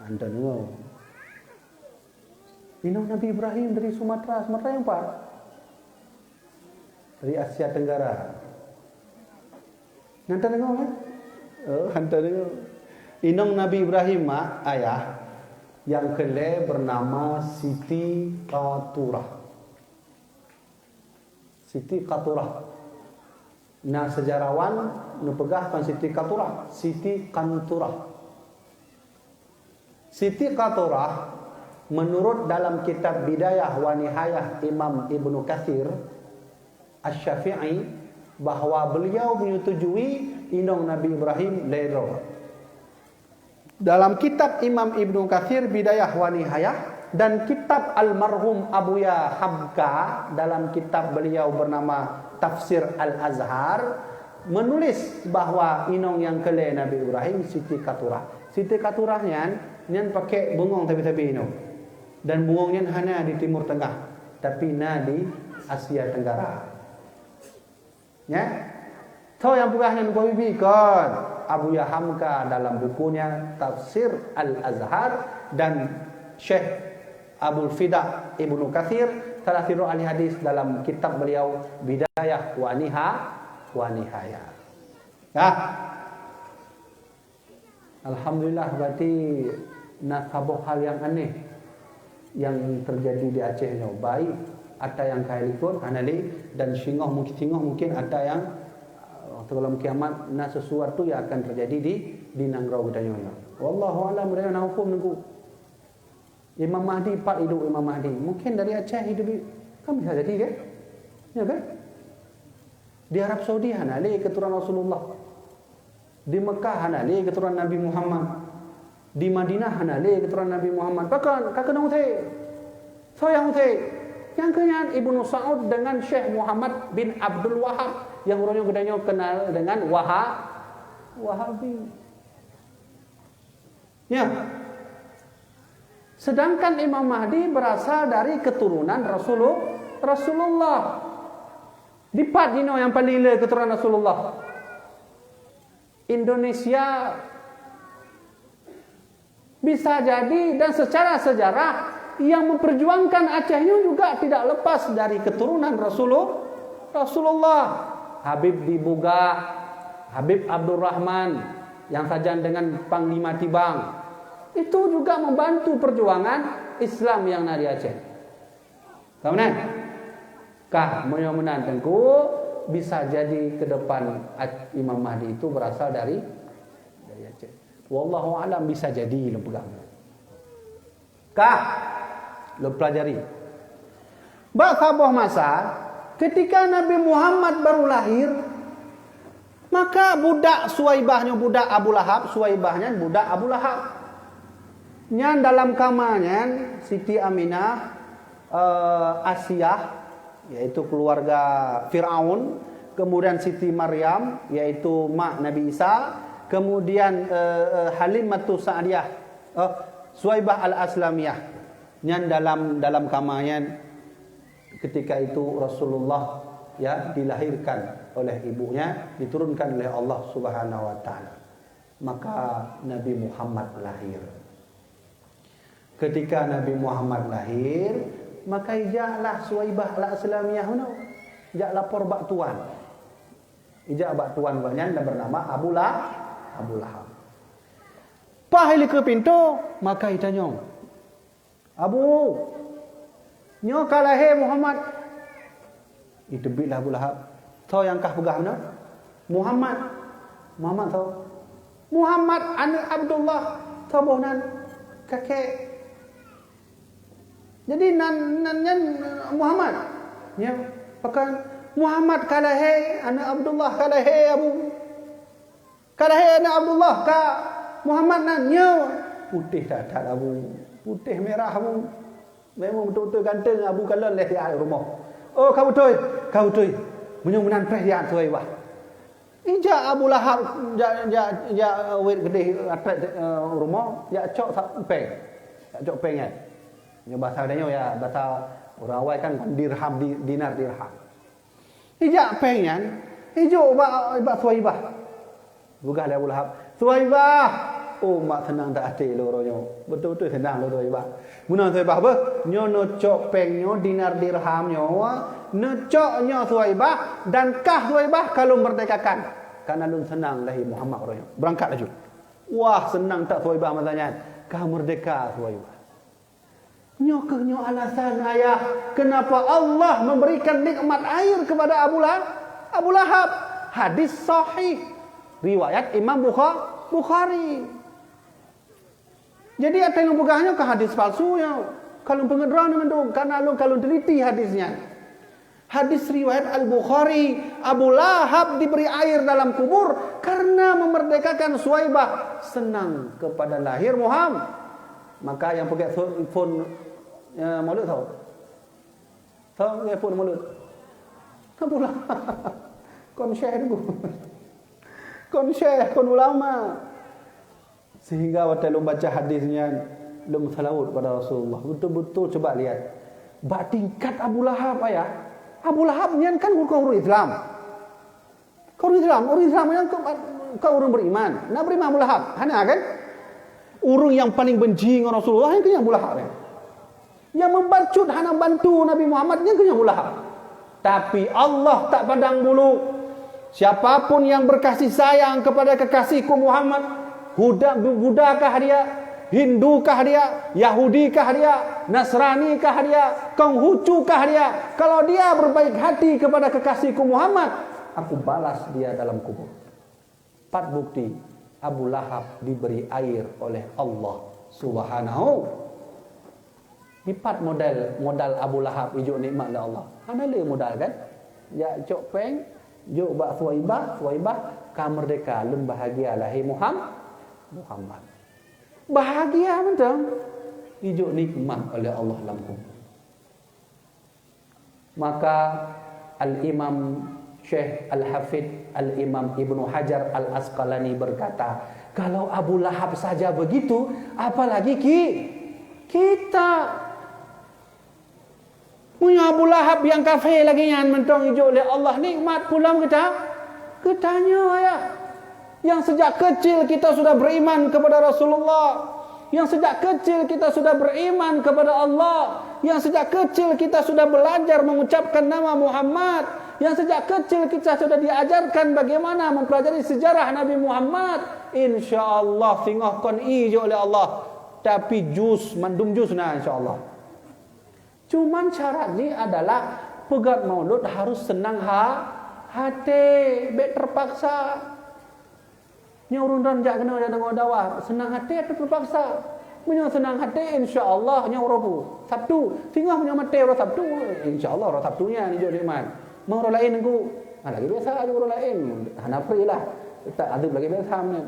Nyan deungoe. Inong Nabi Ibrahim dari Sumatera. Sumatera nyang pat? Dari Asia Tenggara. Nyan deungoe, kan? Oh, nyan deungoe. Inong Nabi Ibrahim, mak, ayah, nyang keulhèe bernama Siti Qaturah. Siti Qaturah. Nah, sejarawan neupeugah kon Siti Qaturah, Siti Qanturah. Siti Qaturah, menurut dalam kitab Bidayah wa Nihayah Imam Ibnu Katsir Asy-Syafi'i, bahwa beliau menyetujui inong Nabi Ibrahim lhèe droe. Dalam kitab Imam Ibnu Katsir Bidayah wa Nihayah dan kitab almarhum Abuya Hamka dalam kitab beliau bernama Tafsir Al-Azhar menulis bahwa inong nyang keulhèe Nabi Ibrahim Siti Qaturah. Siti Qaturah nyan, nyan pakèk bungöng sabe-sabe inoe. Dan bungöng nyan hana di Timur Tengah, tapi na di Asia Tenggara. Nya? Tho nyang peugah nyan bukan Bibi, kon. Abuya Hamka dalam bukunya Tafsir Al-Azhar dan Syekh Abul Fida Ibnu Katsir, salah sidroe ahli hadis, dalam kitab beliau Bidayah wa Niha-, wa Nihayah. Nah, alhamdulillah, berarti na saboh hal nyang aneh nyang teujadi di Aceh nyoe, baik ata nyang ka likot hana lé, dan singoh mungkin, singoh mungkin ata nyang, eh, waktu gohlom kiamat na sesuatu nyang akan teujadi di, di nanggroe geutanyoe nyoe. Wallahu a'lam, geutanyoe hana muphom teungku. Imam Mahdi, pat idup Imam Mahdi? Mungkin dari Aceh idup, kan bisa jadi, kan? Ya, kan? Di Arab Saudi hana lé keuturonan Rasulullah. Di Mekah hana lé keuturonan Nabi Muhammad. Di Madinah hana lé keuturonan Nabi Muhammad. Pakon? Ka keunong usé. Soe nyang usé? Nyang keu nyan Ibnu Saud dengan Syekh Muhammad bin Abdul Wahab, nyang uroe nyoe geutanyoe kenal dengan Waha-, Wahabi. Ya. Sedangkan Imam Mahdi berasal dari keturunan Rasulu-, Rasulullah. Dipat jinoe nyang paling le keturunan Rasulullah? Indonesia Bisa jadi dan secara sejarah yang memperjuangkan Aceh nyoe juga tidak lepas dari keturunan Rasulullah. Rasulullah, Habib di Buga, Habib Abdurrahman yang sajan dengan Panglima Tibang, itu juga membantu perjuangan Islam yang na di Aceh. Ka meunan? Kah, meunyoe meunan Teungku, bisa jadi ke depan Imam Mahdi itu berasal dari, dari Aceh. Wallahu a'lam, bisa jadi lôn peugah. Kah, lôn pelajari. Bak saboh masa, ketika Nabi Muhammad baru lahir, maka budak Suwaibah nyoe, budak Abu Lahab, Suwaibah nyan budak Abu Lahab. Nyan dalam kama nyan Siti Aminah, eh, Asiah, yaitu keluarga Firaun, kemudian Siti Maryam, yaitu mak Nabi Isa, kemudian, eh, eh, Halimatu Sa'diyah, eh, Suwaibah Al-Aslamiyah. Nyan dalam, dalam kama nyan ketika itu Rasulullah, ya, dilahirkan oleh ibunya, diturunkan oleh Allah Subhanahu wa Ta'ala. Maka Nabi Muhammad lahir. Ketika Nabi Muhammad lahir, maka ijaklah Suwaibah Al-Aslamiyah meunoe. Jak lapor bak tuan. Ijak bak tuan gobnyan dan bernama Abu Lah-, Abu Lahab. Paih likeue pintoe, maka itanyong, "Abu, nyoe ka lahé Muhammad." Iteubiet lé Abu Lahab, "Soe nyang kah peugah meunan?" "Muhammad." "Muhammad soe?" "Muhammad aneuëk Abdullah, soe boh nan kakek." "Jadi nan, nan nyan Muhammad?" "Nyo." "Pakon?" "Muhammad ka lahé, aneuëk Abdullah ka lahé, Abu." "Ka lahé aneuëk Abdullah, ka Muhammad nan?" "Nyo." Putéh that-that Abu. Putéh mirah Abu. Memang beutôi-beutôi ganteng Abu kalon lé siat rumoh. "Oh, ka beutôi, ka beutôi. Meunyoe meunan preh siat Suwaibah." Ijak Abu Lahab jak, jak, jak wet keudeh atret, eh, rumoh, jak cok sa-, péng. Jak cok péng nyan. Nyoe basa geutanyoe ya, basa ureuëng awai kan dirham, di-, dinar dirham. Ijak péng nyan, ijok bak, bak Suwaibah. Peugah lé Abu Lahab, "Suwaibah, oh, mak seunang that até lôn uroe nyoe. Beutôi-beutôi seunang lôn, Suwaibah. Meunan Suwaibah beuh, nyoe neucok péng nyoe, dinar dirham nyoe, neucok nyoe Suwaibah, dan kah Suwaibah ka lôn meurdekakan. Kareuna lôn seunang lahé Muhammad uroe nyoe. Beurangkat laju." Wah, seunang that Suwaibah masa nyan. Ka meurdeka Suwaibah. Nyoe kheueh nyoe alasan, Ayah, kenapa Allah memberikan nikmat air kepada Abu Lahab. Abu Lahab. Hadis sahih. Riwayat Imam Bukha-, Bukhari. Jadi, nyang lôn peugah nyoe ka hadis palsu nyoe. Ka lôn peungét droeneuh mandum, kareuna lôn ka lôn teliti hadis nyan. Hadis riwayat Al-Bukhari, Abu Lahab diberi air dalam kubur karena memerdekakan Suwaibah, senang kepada lahir Muhammad. Maka nyang peugét phon, phon, eh, Maulud tau? Tau peugét phon Maulud? Abu Lahab. Kon syekh tu. Kon syekh, kon ulama. Sehingga watée lôn baca hadis nyan, lôn meuseulaweuet kepada Rasulullah. Beutôi-beutôi cuba lihat. Bak tingkat Abu Lahab, Ayah. Abu Lahab nyan kan bukan ureuëng Islam. Kon ureuëng Islam, ureuëng Islam nyan kon, kon ureuëng beriman. Nak beriman Abu Lahab? Hana kan? Ureuëng nyang paling benci ngon Rasulullah nyan kan Abu Lahab nyan. Nyang meubacut hana bantu Nabi Muhammad nyan keuh Abu Lahab. Tapi Allah tak pandang bulu. Siapapun yang berkasih sayang kepada kekasihku Muhammad, Huda, Buddha kah dia, Hindu kah dia, Yahudi kah dia, Nasrani kah dia, Konghucu kah dia, kalau dia berbaik hati kepada kekasihku Muhammad, aku balas dia dalam kubur. Pat bukti Abu Lahab diberi air oleh Allah Subhanahu. Dipat modal, modal Abu Lahab ijok nikmat lé Allah? Hana lé modal kan? Jak cok péng, jok bak Suwaibah, Suwaibah ka merdeka, lôn bahagia lahé Muham-, Muhammad. Bahagia mantong ijok nikmat oleh Allah lam kubur. Maka Al-Imam Syekh Al-Hafidh Al-Imam Ibnu Hajar Al-Asqalani berkata, "Kalau Abu Lahab saja begitu, apalagi ki-, kita?" Meunyoe Abu Lahab nyang kafé lagée nyan mantong ijok lé Allah nikmat pulang kita, geutanyoe, Ayah, yang sejak kecil kita sudah beriman kepada Rasulullah, Yang sejak kecil kita sudah beriman kepada Allah, yang sejak kecil kita sudah belajar mengucapkan nama Muhammad, yang sejak kecil kita sudah diajarkan bagaimana mempelajari sejarah Nabi Muhammad, insya Allah singoh kon i jok lé Allah. Tapi jus, mandum jus na, insya Allah. Cuman syarat jih adalah peugét maulud harus seunang ha-, haté, bék teupaksa. Nyoe ureuëng droen jak keunoe jak deungoe dakwah, seunang haté atau teupaksa? Meunyoe seunang haté, insya Allah nyoe uroe pu-, Sabtu. Singoh meunyoe maté uroe Sabtu, insya Allah uroe Sabtu nyan jijok nikmat. Meunyoe uroe laén Teungku, ha, lagée biasa jok uroe laén, hana free lah. Teutap adzeb lagée biasa meunan.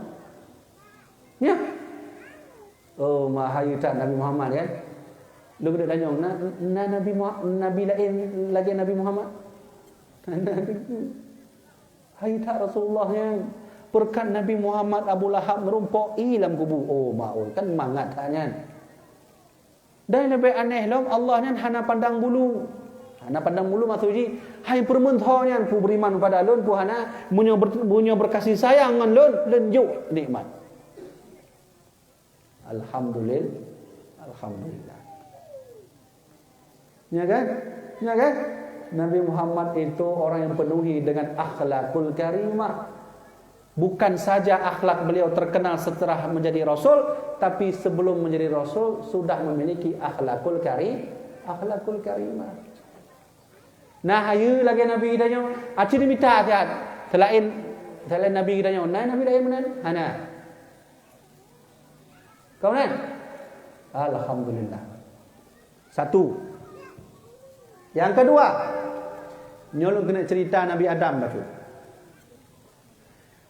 Nyan. Oh, ma hayeu that Nabi Muhammad kan? Lôn geuduek tanyong, na, na Nabi Muha-, nabi laén lagée Nabi Muhammad? Hayeu that Rasulullah nyan. Peureukat Nabi Muhammad Abu Lahab meurumpok ie lam kubu. Oh, ma oi, kan mangat that nyan. Dan leubeh aneh lom, Allah nyan hana pandang bulu. Hana pandang bulu maksud jih, hai peureumeun tho nyan, peue beriman pada lôn, peue hana, meunyoe ber-, meunyoe beukasih sayang ngon lôn, lôn jok nikmat. Alhamdulil-, alhamdulillah. Ya kan? Ya kan? Nabi Muhammad itu orang yang penuhi dengan akhlakul karimah. Bukan saja akhlak beliau terkenal setelah menjadi rasul, tapi sebelum menjadi rasul sudah memiliki akhlakul kari-, akhlakul karimah. Nah, hayeu lagée Nabi geutanyoe, aci dimita siat. Selain, selain Nabi geutanyoe, na Nabi laén meunan? Hana. Ka meunan? Alhamdulillah. Satu. Yang kedua, nyoe lôn keuneuk cerita Nabi Adam bacut.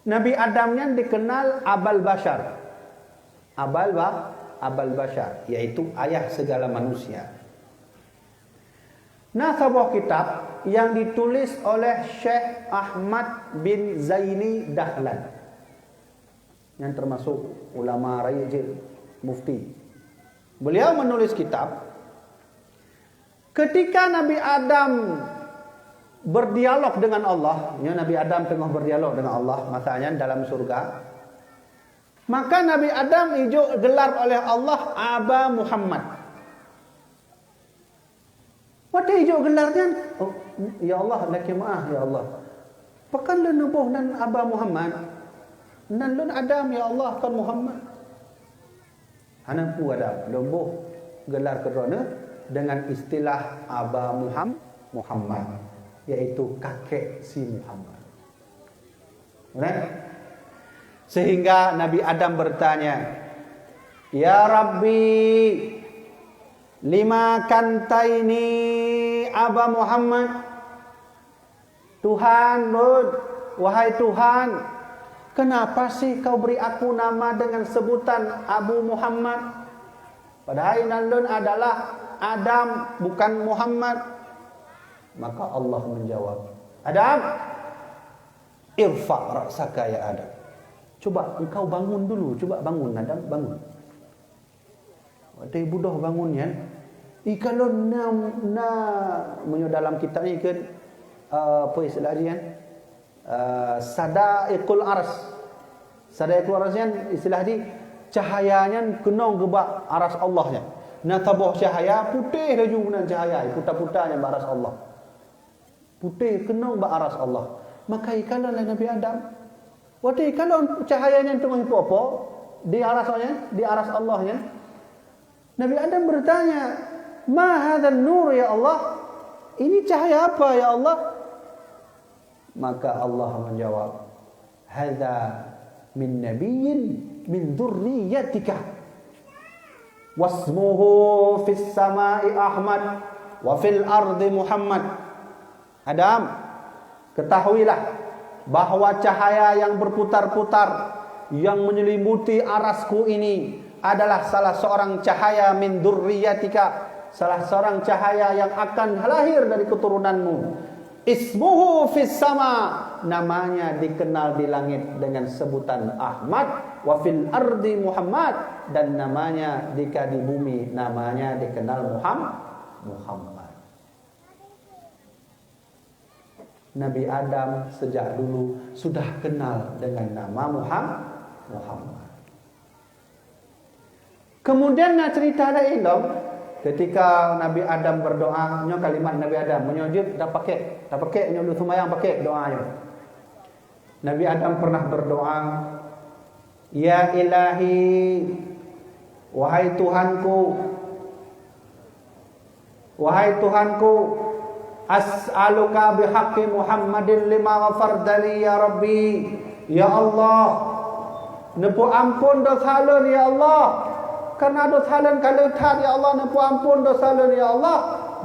Nabi Adam nyan dikenal Abal Bashar. Abal ba-, Abal Bashar, yaitu ayah segala manusia. Na saboh kitab yang ditulis oleh Syekh Ahmad bin Zaini Dahlan, yang termasuk ulama rayeuk jeuet, mufti. Beliau menulis kitab, ketika Nabi Adam berdialog dengan Allah, ya, Nabi Adam teungoh berdialog dengan Allah, masa nyan dalam surga, maka Nabi Adam ijok gelar oleh Allah Aba Muhammad. Watée ijok gelar nyan, "Oh, ya Allah, lakée meuáh, ya Allah. Pakon lôn neuboh nan Aba Muhammad? Nan lôn Adam, ya Allah, kon Muhammad." Hana peue Adam, lôn boh gelar keu droeneuh dengan istilah Aba Muham-, Muhammad, yaitu kakek si Muhammad. Kan? Sehingga Nabi Adam bertanya, "Ya Rabbi, lima kantaini Aba Muhammad?" Tuhan lôn, wahai Tuhan, kenapa sih kau beri aku nama dengan sebutan Abu Muhammad? Padahai nan lôn adalah Adam, bukan Muhammad. Maka Allah menjawab, "Adam, irfa' ra'saka ya Adam." Coba engkau bangun dulu, coba bangun Adam, bangun. Watée budôh bangun nyan, ikalon na, na, meunyoe dalam kitab nyan kheun, eh, apa istilah jih nyan? Eh, sadaiqul aras. Sadaiqul aras nyan istilah jih cahaya nyan keunong geubak aras Allah nyan. Na saboh cahaya putéh laju meunan cahaya, puta-puta nyan bak aras Allah. Putéh keunong bak aras Allah. Maka ikalon lé Nabi Adam. Watée ikalon cahaya nyan teungoh ipo-po di aras nyan, di aras Allah nyan, Nabi Adam bertanya, "Ma hadzan nur ya Allah? Ini cahaya apa ya Allah?" Maka Allah menjawab, "Hadza min nabiyyin min dzurriyyatika. Wasmuhu fis sama'i Ahmad wa fil ardi Muhammad." Adam, ketahuilah bahwa cahaya yang berputar-putar yang menyelimuti arasku ini adalah salah seorang cahaya min dzurriyyatika, salah seorang cahaya yang akan lahir dari keturunanmu. Ismuhu fis sama, namanya dikenal di langit dengan sebutan Ahmad, wa fil ardi Muhammad, dan namanya jika di bumi namanya dikenal Muham-, Muhammad. Nabi Adam sejak dulu sudah kenal dengan nama Muham-, Muhammad. Kemudian na cerita laén lom, ketika Nabi Adam berdoa, nyoe kalimat Nabi Adam, meunyoe jeuet tapakék, tapakék nyoe lôn seumayang pakék doa nyoe. Nabi Adam pernah berdoa, "Ya Ilahi, wahai Tuhanku, wahai Tuhanku, as'aluka bihaqqi Muhammadin lima ghafartali ya Rabbi." Ya Allah, neupeuamphon dosa lôn ya Allah. Karena dosa lôn ka le that ya Allah, neupeuamphon dosa lôn ya Allah.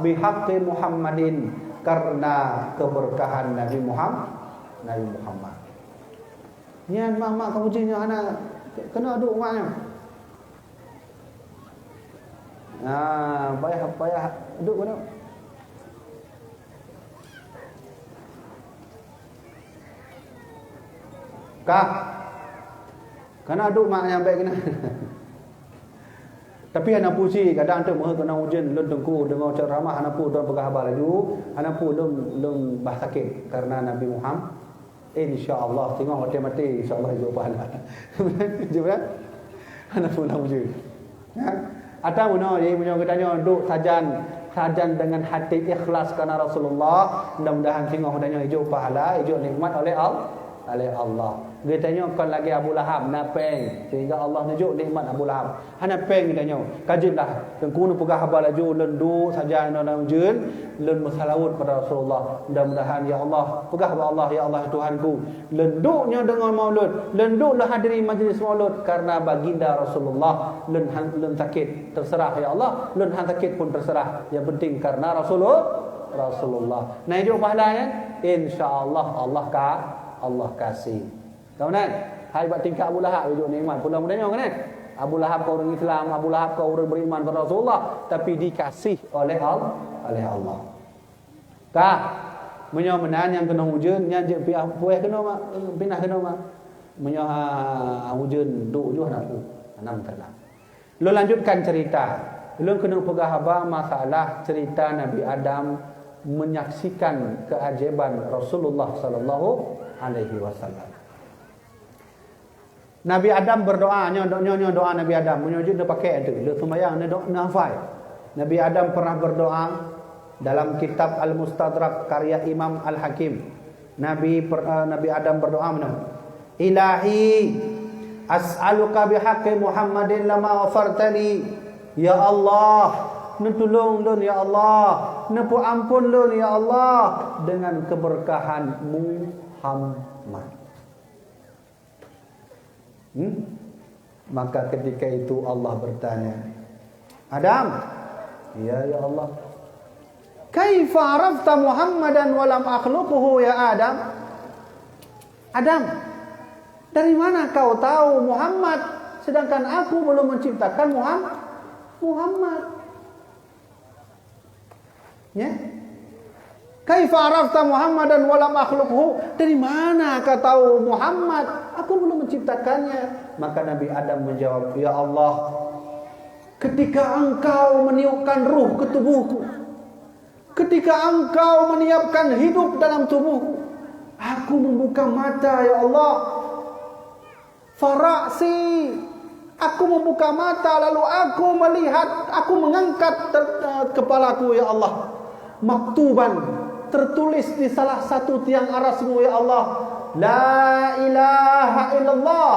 Bihaqqi Muhammadin, karena keberkahan Nabi Muhammad, Nabi Muhammad. Nyan mak-mak kamoe jih nyoe hana keuneuk duek mak nyoe. Ah, payah, payah duek keuneuk. Ka. Keuneuk duek mak nyang bèk keuneuk. Tapi hana peue cit, kadang teuk meuheuet keunoe ujeuen, lôn teungku deungoe ceramah hana peue, lôn peugah haba laju, hana peue lôn, lôn bah sakét karena Nabi Muhammad. Insya Allah, singoh watèe maté, insya Allah jeuet pahala. Jeuet kan? Hana peue lôn ujeuen. Ya. Atau meunoe, jadi meunyoe geutanyoe duek sajan, sajan dengan hati ikhlas karena Rasulullah, mudah-mudahan singoh geutanyoe jeuet pahala, jeuet nikmat oleh Allah. Oleh Allah. Geutanyoe kon lagèe Abu Lahab, na pèng, sehingga Allah neujok nikmat Abu Lahab. Hana pèng geutanyoe. Ka jeuet lah. Teungku neupeugah haba laju, lôn duek saja ngon ujeuen, lôn meusalaweuet bak Rasulullah. Mudah-mudahan, ya Allah, peugah bak Allah, "Ya Allah, Tuhanku, lôn duek nyoe deungon maulud, lôn duek lôn hadiri majlis maulud karena baginda Rasulullah. Lôn han, lôn sakét, terserah, ya Allah. Lôn han sakét pun terserah. Yang penting karena Rasulul-, Rasulullah." Na jeuet pahala nyan? Insya Allah, Allah ka, Allah kasih. Ka meunan? Hai bak tingkat Abu Lahab jeuet nikmat. Peue lom geutanyoe kan? Abu Lahab kon ureueng Islam, Abu Lahab kon ureueng beriman kepada Rasulullah, tapi dikasih oleh Al-, oleh Allah. Ka, meunyoe meunan nyang keunoe ujeuen, nyan jeuet piah puéh keunoe mak, pinah keunoe mak. Meunyoe ha, ujeuen duek ju hana peue, hana meusalah. Lôn lanjutkan cerita. Lôn keuneuk peugah haba masalah cerita Nabi Adam menyaksikan keajaiban Rasulullah sallallahu alaihi wasallam. Nabi Adam berdoa, nyoe, nyoe, nyoe doa Nabi Adam. Meunyoe jeuet neupakék tu, lheuh seumayang neudo-, neuhafai. Nabi Adam pernah berdoa dalam kitab Al-Mustadrak karya Imam Al-Hakim. Nabi per-, eh, Nabi Adam berdoa meunoe, "Ilahi, as'aluka bihaqqi Muhammadin lama ghafartali." Ya Allah, neutulông lôn ya Allah, neupeuamphon lôn ya Allah dengan keberkahan Muhammad. Hmm? Maka ketika itu Allah bertanya, "Adam." "Ya, ya Allah." "Kaifa arafta Muhammadan wa lam akhluquhu ya Adam?" "Adam, dari mana kau tahu Muhammad, sedangkan aku belum menciptakan Muham-, Muhammad?" Ya? "Kaifa arafta Muhammadan wa lam akhluqhu?" "Dari mana kau tahu Muhammad? Aku belum menciptakannya." Maka Nabi Adam menjawab, "Ya Allah, ketika Engkau meniupkan ruh ke tubuhku, ketika Engkau meniupkan hidup dalam tubuhku, aku membuka mata, ya Allah." "Fara'si, aku membuka mata, lalu aku melihat, aku mengangkat ter-, eh, kepalaku, ya Allah. Maktuban, tertulis di salah satu tiang arasmu, ya Allah, 'La ilaha illallah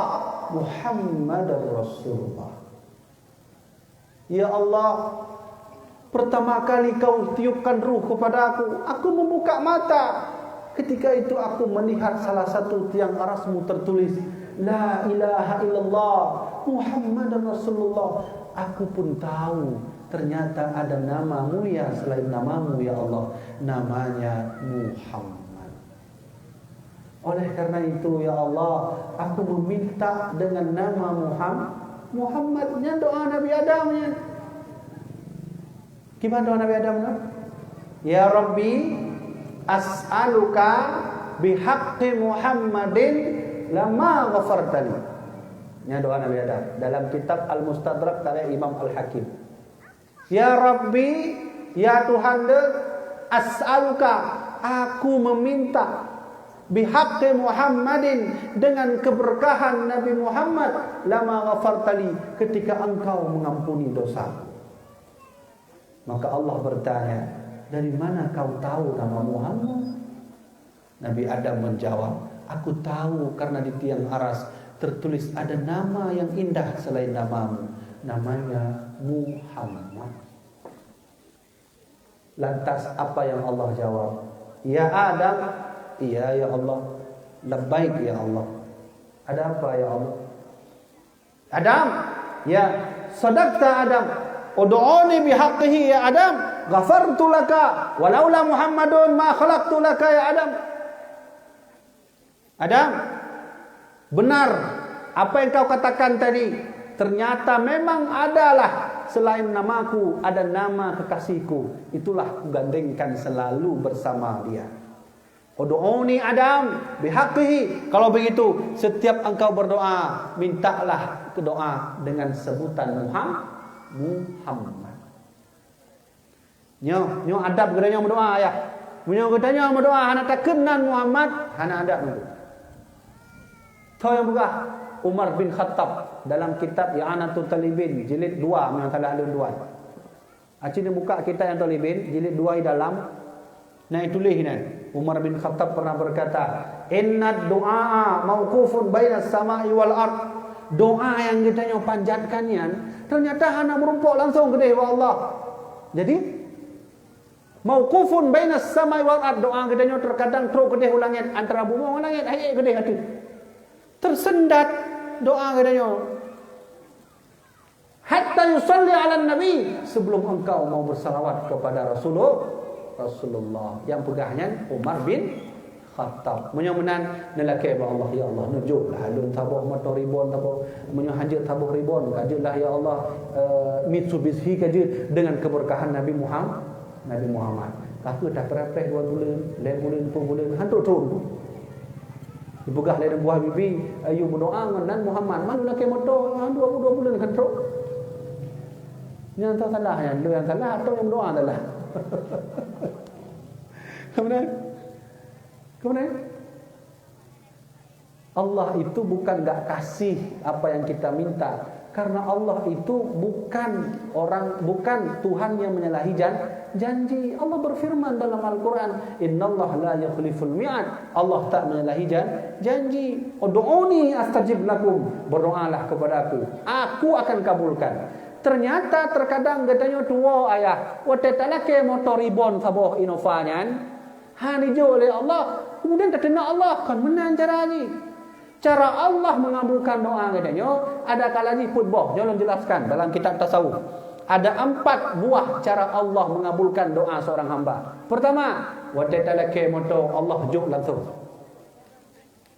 Muhammadar Rasulullah.'" Ya Allah, pertama kali kau tiupkan ruh kepadaku, aku membuka mata. Ketika itu aku melihat salah satu tiang arasmu tertulis, 'La ilaha illallah Muhammadar Rasulullah.' Aku pun tahu, ternyata ada nama mulia selain namamu, ya Allah. Namanya Muhammad. Oleh karena itu, ya Allah, aku meminta dengan nama Muham-, Muhammad. Nyan doa Nabi Adam nyan. Kiban doa Nabi Adam nyan? "Ya Rabbi, as'aluka bihaqqi Muhammadin lama ghafartali." Nyan doa Nabi Adam dalam kitab Al-Mustadrak karya Imam Al-Hakim. "Ya Rabbi, ya Tuhan dek, as'aluka, aku meminta, Bihaqqi Muhammadin, dengan keberkahan Nabi Muhammad, lama ghafartali, ketika engkau mengampuni dosa. Maka Allah bertanya, "Dari mana kau tahu nama Muhammad?" Nabi Adam menjawab, "Aku tahu karena di tiang aras tertulis ada nama yang indah selain namamu, namanya Muhammad." Lantas apa yang Allah jawab? "Ya Adam." "Iya ya Allah." "Labbaik ya Allah." "Ada apa ya Allah?" "Adam, ya, sadaqta Adam. Ud'uni bihaqqihi ya Adam. Ghafartu laka. Walaula Muhammadun ma khalaqtu laka ya Adam." "Adam, benar apa yang kau katakan tadi. Ternyata memang adalah selain namaku, ada nama kekasihku. Itulah kugandengkan selalu bersama dia." "Ud'uni Adam bihaqqihi." Kalau begitu, setiap engkau berdoa, mintalah doa dengan sebutan Muham-, Muhammad. Nyoe, nyoe adab geutanyoe meudoa, ya. Meunyoe geutanyoe meudoa hana takheun nan Muhammad, hana adab nyoe. Tho nyang peugah Umar bin Khattab dalam kitab I'anatut Talibin, jilid dua, meunyoe salah lôn tuan. Aci neubuka kitab nyang Talibin, jilid dua di dalam, na tuléh nyan. Umar bin Khattab pernah berkata, "Inna du'a mauqufun bainas sama'i wal ard." Doa nyang geutanyoe panjatkan nyan, ternyata hana meurumpok langsung keudeh bak Allah. Jadi, mauqufun bainas sama'i wal ard, doa geutanyoe terkadang trok keudeh u langét, antara bumoe ngon langét, hai keudeh ateueh. Tersendat doa geutanyoe. "Hatta yusalli 'alan nabi," sebelum engkau mau bersalawat kepada Rasulullah, Rasulullah. Nyang peugah nyan Umar bin Khattab. Meunyoe meunan, neulakée bak Allah, "Ya Allah, neujok lah lôn saboh moto Reborn saboh. Meunyoe hanjeuet saboh Reborn, ka jeuet lah, ya Allah, eh, Mitsubishi ka jeuet dengan keberkahan Nabi Muhammad, Nabi Muhammad." Ka kheueh tapreh-preh dua buleuen, lhée buleuen, peuet buleuen, han trok-trok pun. Dipeugah lé Teungku Habibie, "Ayo meudoa ngon nan Muhammad, man lakée moto, han dua, dua buleuen han trok." Nyang salah, nyang dua nyang salah, atau nyang meudoa salah. Kemudian, kemudian, Allah itu bukan nggak kasih apa yang kita minta, karena Allah itu bukan orang, bukan Tuhan yang menyalahi jan-, janji. Allah berfirman dalam Al-Quran, "Innallaha la yukhliful mi'ad." Allah tak menyalahi jan-, janji. "Ud'uni astajib lakum." Berdoalah kepada Aku, Aku akan kabulkan. Ternyata terkadang geutanyoe tuwoe ayah, watée talakée moto Reborn saboh Innova nyan, han ijok lé Allah, kemudian tateunak Allah, kon meunan cara jih. Cara Allah mengabulkan doa geutanyoe, ada kala jih peuet boh, nyoe lôn jelaskan dalam kitab tasawuf. Ada empat buah cara Allah mengabulkan doa seorang hamba. Pertama, watée talakée moto Allah jok langsung.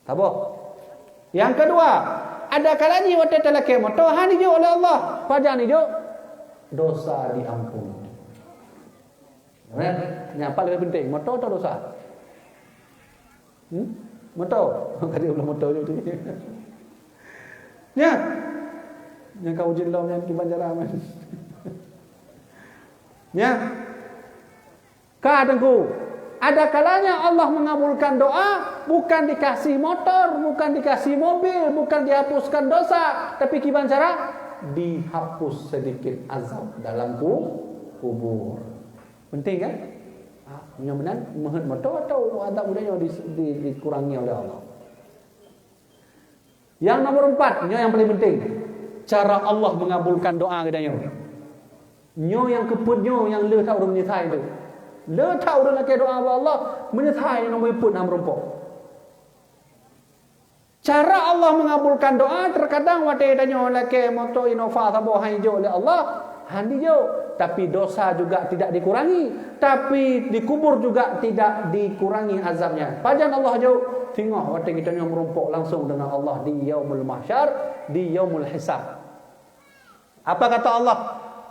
Saboh. Yang kedua, ada kala jih watée talakée moto han ijok oleh Allah. Pajan ijok? Dosa diampuni. Kan? Nyang paling penting, moto atau dosa? Hmm? Moto. Tadi ulah moto je. Nya. Nyang ka ujeuen lom nyang kiban jalan. Nya. Ka Teungku, ada kalanya Allah mengabulkan doa bukan dikasih motor, bukan dikasih mobil, bukan dihapuskan dosa, tapi kiban cara? Dihapus sedikit azab dalam ku-, kubur. Penting kan? Ha, meunyoe meunan, meuheuet motor atau azab geutanyoe di, di, dikurangi oleh Allah. Yang nomor empat, nyoe yang paling penting. Cara Allah mengabulkan doa geutanyoe. Nyoe yang keupeuet nyoe nyang le that ureuëng meunyeusai tu. Le that ureuëng lakée doa bak Allah, meunyeusai nyang nomor peuet na meurumpok. Cara Allah mengabulkan doa, terkadang watée tanyoe lakée moto Innova saboh han ijok lé Allah, han dijok, tapi dosa juga tidak dikurangi, tapi dikubur juga tidak dikurangi azabnya. Pajan Allah jok? Singoh watée geutanyoe meurumpok langsung dengan Allah di Yaumul Mahsyar, di Yaumul Hisab. Apa kata Allah?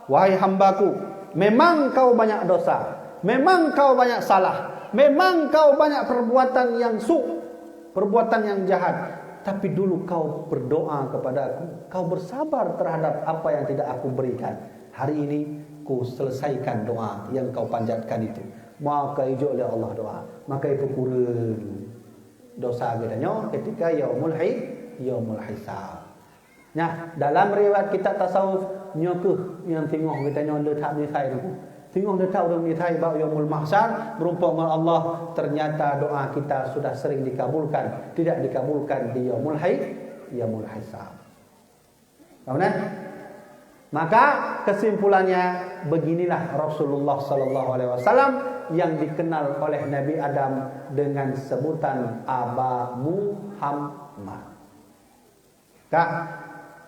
"Wahai hambaku, memang kau banyak dosa, memang kau banyak salah, memang kau banyak perbuatan yang su', perbuatan yang jahat, tapi dulu kau berdoa kepada Aku, kau bersabar terhadap apa yang tidak Aku berikan. Hari ini Ku selesaikan doa yang kau panjatkan itu." Maka ijok lé Allah doa, maka ipeukureueng. dosa geutanyoe ketika yaumul hi-, yaumul hisab. Nah, dalam riwayat kitab tasawuf, nyoe kheueh nyang singoh geutanyoe le that meunyeusai teungku. Singoh le that ureuëng meunyeusai bak yaumul mahsyar, meurumpok ngon Allah, ternyata doa kita sudah sering dikabulkan, tidak dikabulkan di yaumul hi-, yaumul hisab. Paham kan? Maka kesimpulannya, beginilah Rasulullah sallallahu alaihi wasallam yang dikenal oleh Nabi Adam dengan sebutan Aba Muhammad. Kak,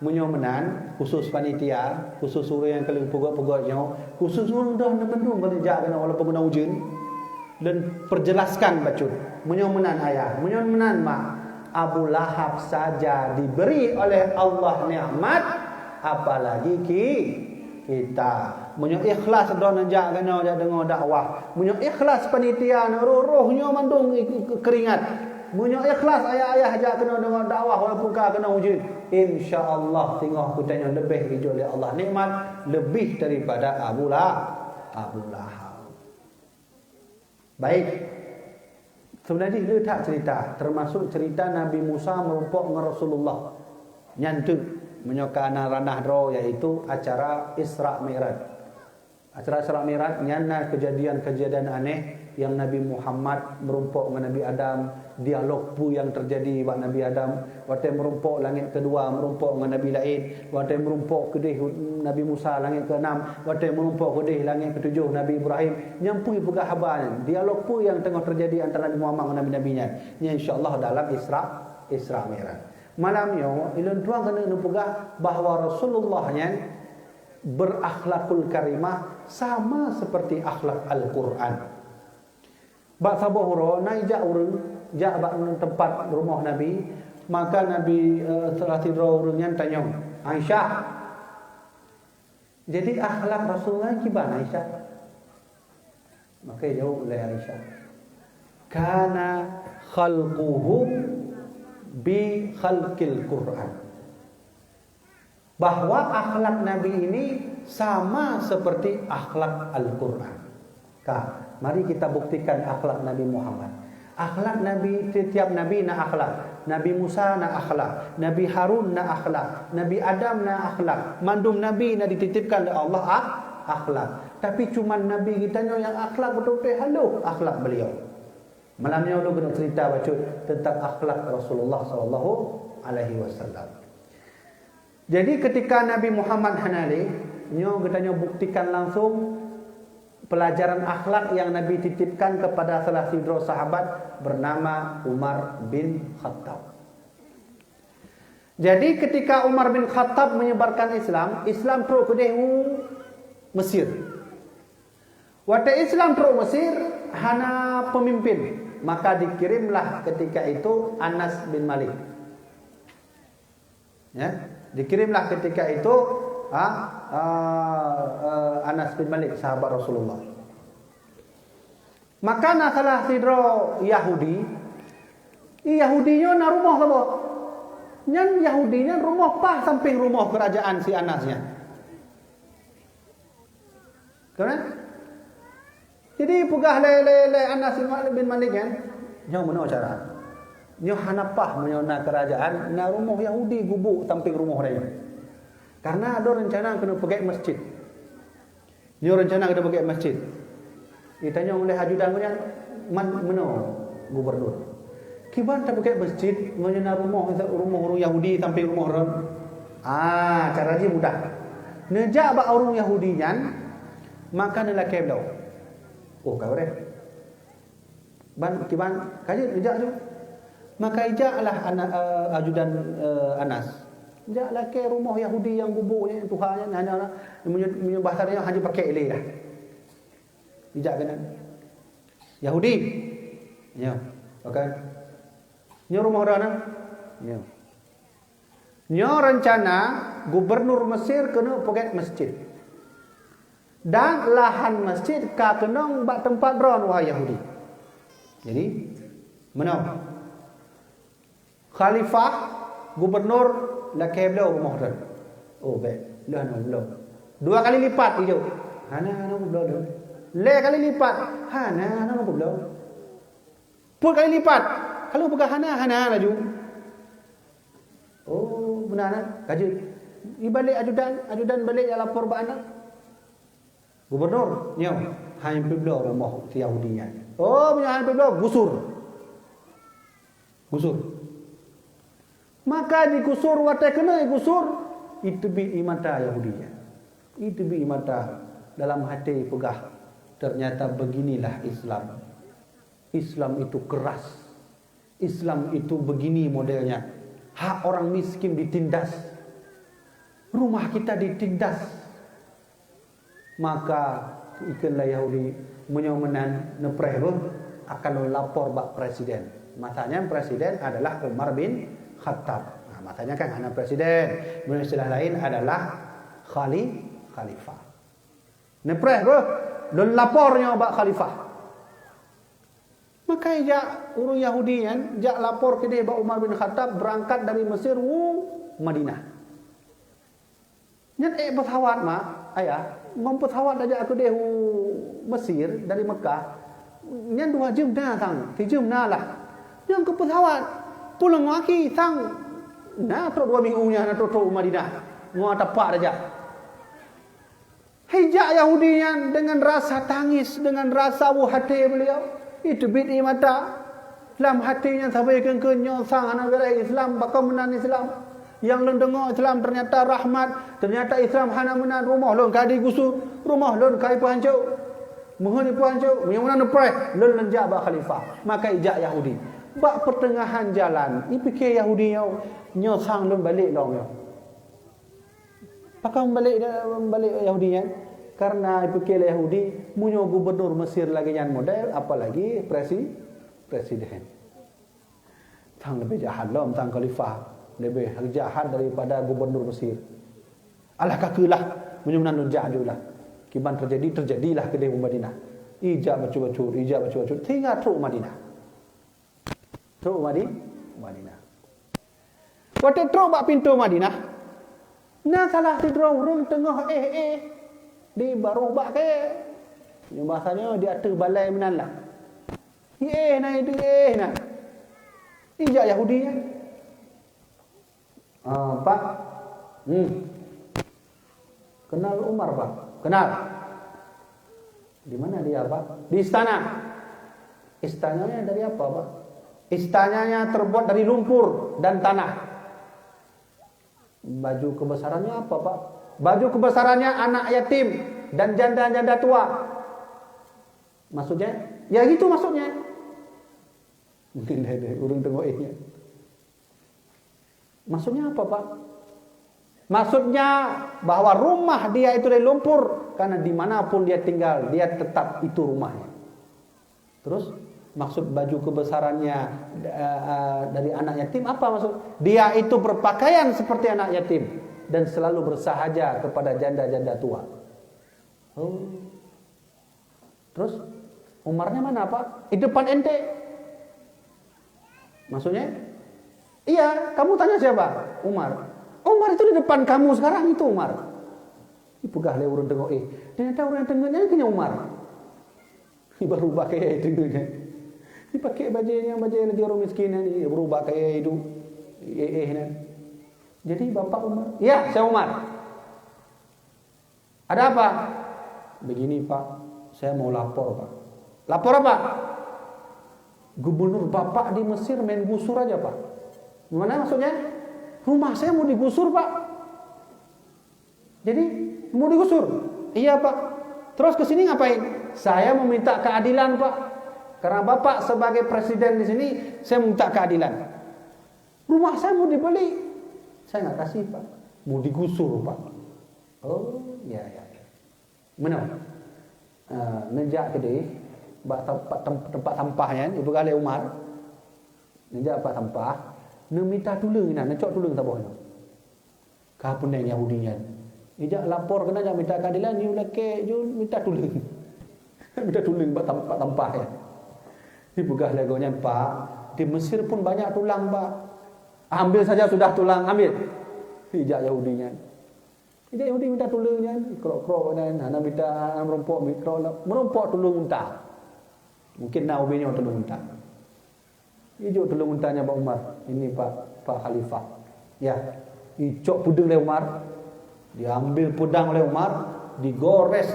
meunyoe meunan, khusus panitia, khusus ureuëng nyang keuneuk peugöt-peugöt nyoe, khusus ureuëng droeneuh bandum keuneuk jak keunoe walaupun keunoe ujeuen, dan perjelaskan bacut. Meunyoe meunan ayah, meunyoe meunan mak, Abu Lahab saja diberi oleh Allah nikmat, apalagi ki-, kita. Meunyoe ikhlas droeneuh jak keunoe jak deungoe dakwah, meunyoe ikhlas panitia neuroh-roh nyoe mandum i-, i-, keringat, meunyoe ikhlas ayah-ayah jak keunoe deungoe dakwah walaupun ka keunoe ujeuen, insya Allah singoh geutanyoe leubeh geujok lé Allah nikmat leubeh daripada Abu La-, Abu Lahab. Baik. Sebenarnya le that cerita, termasuk cerita Nabi Musa meurumpok ngon Rasulullah. Nyan teuk, meunyoe ka na ranah droe, yaitu acara Isra Mi'raj. Acara Isra Mi'raj nyan na kejadian-kejadian aneh yang Nabi Muhammad meurumpok ngon Nabi Adam, dialog peue yang terjadi bak Nabi Adam, watée meurumpok langét keudua meurumpok ngon nabi laén, watée meurumpok keudeh Nabi Musa langét keenam, watée meurumpok keudeh langét keutujôh Nabi Ibrahim. Nyang peue peugah haba nyan, dialog peue yang teungoh terjadi antara Nabi Muhammad ngon nabi-nabi nyan. Nyan insya Allah dalam Isra, Isra Mi'raj. Malam nyoe, ulôn tuan keuneuk neupeugah bahwa Rasulullah nyan berakhlakul karimah sama seperti akhlak Al-Quran. Bak saboh uroe na ijak ureuëng, jak bak teumpat rumoh Nabi, maka Nabi, eh, salah sidroe ureuëng nyan tanyong, "Aisyah, jadi akhlak Rasulullah kiban, Aisyah?" Maka jaweueb lé Aisyah, "Kana khalquhu bi khalqil Quran." Bahwa akhlak Nabi ini sama seperti akhlak Al-Quran. Ka, mari kita buktikan akhlak Nabi Muhammad. Akhlak Nabi, setiap Nabi na akhlak. Nabi Musa na akhlak. Nabi Harun na akhlak. Nabi Adam na akhlak. Mandum Nabi na dititipkan lé Allah ak-, akhlak. Tapi cuman Nabi geutanyoe nyang akhlak beutôi-beutôi halôh akhlak beliau. Malam nyoe ulôn keuneuk cerita bacut tentang akhlak Rasulullah sallallahu alaihi wasallam. Jadi, ketika Nabi Muhammad hana lé, nyoe geutanyoe buktikan langsung pelajaran akhlak yang Nabi titipkan kepada salah sidroe sahabat bernama Umar bin Khattab. Jadi, ketika Umar bin Khattab menyebarkan Islam, Islam trok keudeh u Mesir. Watée Islam trok Mesir, hana pemimpin, maka dikirimlah ketika itu Anas bin Malik. Ya, dikirimlah ketika itu, ha, eh, eh, Anas bin Malik, sahabat Rasulullah. Maka na salah sidroe Yahudi, i Yahudi nyoe na rumoh saboh. Nyan Yahudi nyan rumoh paih sampéng rumoh keurajaan si Anas nyan. Kan? Jadi peugah lé, lé, lé Anas bin Malik kan, nyoe meunoe cara. Nyoe hana paih meunyoe na keurajaan, na rumoh Yahudi gubuk sampéng rumoh droeneuh. Karena ado rencana keuneuk peugét masjid. Nyoe rencana keuneuk peugét masjid. Itanyong lé ajudan geuh nyan, "Man meunoe gubernur?" "Kiban tapeugét masjid meunyoe na rumoh, rumoh ureuëng Yahudi sampéng rumoh droe?" Ah, cara jih mudah. Neujak bak ureuëng Yahudi nyan, maka neulakée bloe. Oh, ka beureh. Ban, kiban, ka jeuet neujak tu. Maka ijaklah ana-, eh, ajudan, eh, Anas. Jak lakée rumoh Yahudi nyang gubuk nyan, tuha nyan, hana, meunyoe, meunyoe bahasa nyoe hana pakék lé lah. Ijak keunan. Yahudi. Ya, oke. Nyoe rumoh droeneuh. Ya. Nyoe rencana gubernur Mesir keuneuk peugét masjid. Dan lahan masjid ka keunong bak teumpat droeneuh, wahai Yahudi. Jadi, meunoe. Khalifah, gubernur, lakée bloe rumoh droeneuh. Oh, bék. Lheueh nyoe bloe. Dua kali lipat ijok. Hana, hana bloe lé. Lhée kali lipat. Hana, hana bloe. Peuet kali lipat. Kalau peugah hana, hana laju. Oh, meunan, eh? Ka jeuet. Ibalek ajudan, ajudan balek jak lapor bak aneuk. Gubernur, nyoe, han peubloe rumoh Yahudi nyan. Oh, meunyoe han peubloe, gusur. Gusur. Maka digusur, watée keunoe gusur, iteubiet ie mata Yahudi nyan. Iteubiet ie mata, dalam hati peugah, "Ternyata beginilah Islam. Islam itu keras. Islam itu begini modelnya. Hak orang miskin ditindas. Rumah kita ditindas." Maka ikheun lé Yahudi, "Meunyoe meunan neupreh beuh, akan lôn lapor bak presiden." Masa nyan presiden adalah Umar bin Khattab. Nah, masa nyan kan hana presiden. Meunyoe istilah lain adalah khali-, khalifah. "Neupreh beuh, lôn lapor nyoe bak khalifah." Maka ijak ureuëng Yahudi nyan, jak lapor keudeh bak Umar bin Khattab, beurangkat dari Mesir u Madinah. Nyan ék peusawat, mak, ayah, ngon peusawat tajak keudeh u Mesir dari Mekah, nyan dua jeuem na sang, sijeuem na lah. Nyang keu peusawat, pulang aki sang, na trok dua minggu nyan na trok-trok u Madinah, ngon tapak tajak. Hijak Yahudi nyan dengan rasa tangis, dengan rasa buh até beliau, iteubiet ie mata. Lam até nyan sabe kheun-kheun, "Nyoe sang hana beureh Islam, pakon meunan Islam? Nyang lôn deungoe Islam ternyata rahmat, ternyata Islam hana meunan. Rumoh lôn ka digusur, rumoh lôn ka ipeuhanco. Meuheuet ipeuhanco, meunyoe meunan neupreh, lôn, lôn jak bak khalifah." Maka ijak Yahudi. Bak peuteungahan jalan, ipike Yahudi nyoe, "Nyoe sang lôn balek lom nyoe." Pakon balek, balek Yahudi nyan? Karena ipike lé Yahudi, meunyoe gubernur Mesir lagée nyan model, apalagi presi-, presiden. Sang leubeh jahat lom, sang khalifah leubeh jahat daripada gubernur Mesir. Alah ka keuh lah, meunyoe meunan lôn jak ju lah. Kiban teujadi, teujadilah keudeh u Madinah. Ijak bacut-bacut, ijak bacut-bacut, sehingga trok Madinah. Trok Madi-, Madinah. Watée trok bak pintoe Madinah, na salah sidroe ureuëng teungoh éh-éh di barôh bak kayée. Nyoe bahasa nyoe di ateueh balai meunan lah. Éh na, éh na. Ijak Yahudi nyan. Ah, Pak. Hmm. Kenal Umar, Pak? Kenal. Di mana dia, Pak? Di istana. Istananya dari apa, Pak? Istananya terbuat dari lumpur dan tanah. Baju kebesarannya apa, Pak? Baju kebesarannya anak yatim dan janda-janda tua. Maksudnya? Ya gitu maksudnya. Mungkin ada ureuëng teungoh éh nyan. Maksudnya apa, Pak? Maksudnya bahwa rumah dia itu dari lumpur, karena dimanapun dia tinggal, dia tetap itu rumahnya. Terus, maksud baju kebesarannya, eh, eh, dari anak yatim apa maksud? Dia itu berpakaian seperti anak yatim dan selalu bersahaja kepada janda-janda tua. Oh. Terus, Umarnya mana, Pak? Di depan ente. Maksudnya? Iya, kamu tanya siapa? Umar. Umar itu di depan kamu sekarang itu, Umar. Dipeugah lé ureuëng teungoh éh. Ternyata ureuëng teungoh nyan keuh nyan Umar. Baru bak kayée teungoh nyan. Dipakai bajée nyan, bajée lagée ureuëng miskin nyan, baru bak kayée hidup. Éh, éh nyan. Jadi, Bapak Umar? Ya, saya Umar. Ada apa? Begini, Pak, saya mau lapor, Pak. Lapor apa? Gubernur Bapak di Mesir main gusur aja, Pak. Gimana maksudnya? Rumah saya mau digusur, Pak. Jadi, mau digusur? Iya, Pak. Terus ke sini ngapain? Saya mau minta keadilan, Pak. Karena Bapak sebagai presiden di sini, saya minta keadilan. Rumah saya mau dibeli. Saya nggak kasih, Pak. Mau digusur, Pak. Oh, ya, ya, ya. Meunoe. Ah, neujak keudeh bak tempat, tem-, tempat sampah nyan, ipeugah lé Umar. Neujak bak sampah, neumita tuleueng inan, neucok tuleueng saboh nyoe. Ka peuneng Yahudi nyan. Ijak lapor keunan, jak mita keadilan, yue lakée ju mita tuleueng. Mita tuleueng bak tam-, bak sampah nyan. Ipeugah lé gobnyan, "Pak, di Mesir pun banyak tulang, Pak." "Ambil saja sudah tulang, ambil." Ijak Yahudi nyan. Ijak Yahudi mita tuleueng nyan, krok-krok nyan, hana mita, hana meurumpok, meurumpok tuleueng unta. Mungkin na ubé nyoe tuleueng unta. Ijok tuleueng unta nyan bak Umar. Ini Pak, Pak Khalifah. Ya, icok peudeueng lé Umar, diambil pedang lé Umar, digores,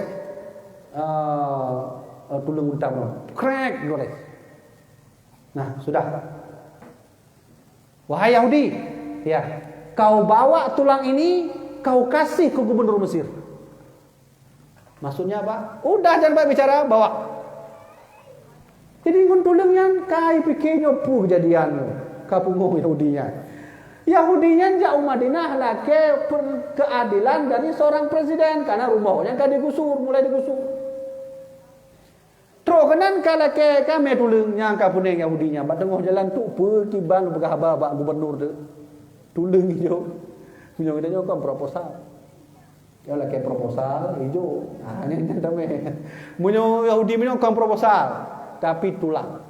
eh, eh, tuleueng unta nyan. Krek, gores. Nah, sudah. Wahai Yahudi, ya, kau bawa tulang ini, kau kasih ke gubernur Mesir. Maksudnya apa? Udah, jangan banyak bicara, bawa. Jadi ngon tuleueng nyan ka ipike nyoe peue keujadian nyoe, ka pungo Yahudi nyan. Yahudi nyan jak u Madinah lakée per-, keadilan dari seorang presiden, karena rumoh nyan ka digusur, mulai digusur. Trok keunan ka lakée ka mé tuleueng nyang ka peuneng Yahudi nyan bak teungoh jalan tu peue kiban peugah haba bak gubernur tu. Tuleueng ijok. Meunyoe geutanyoe kan proposal. Ya lakée proposal ijok. Ah, nyan, nyan tamé. Meunyoe Yahudi meunyoe kan proposal, tapi tulang.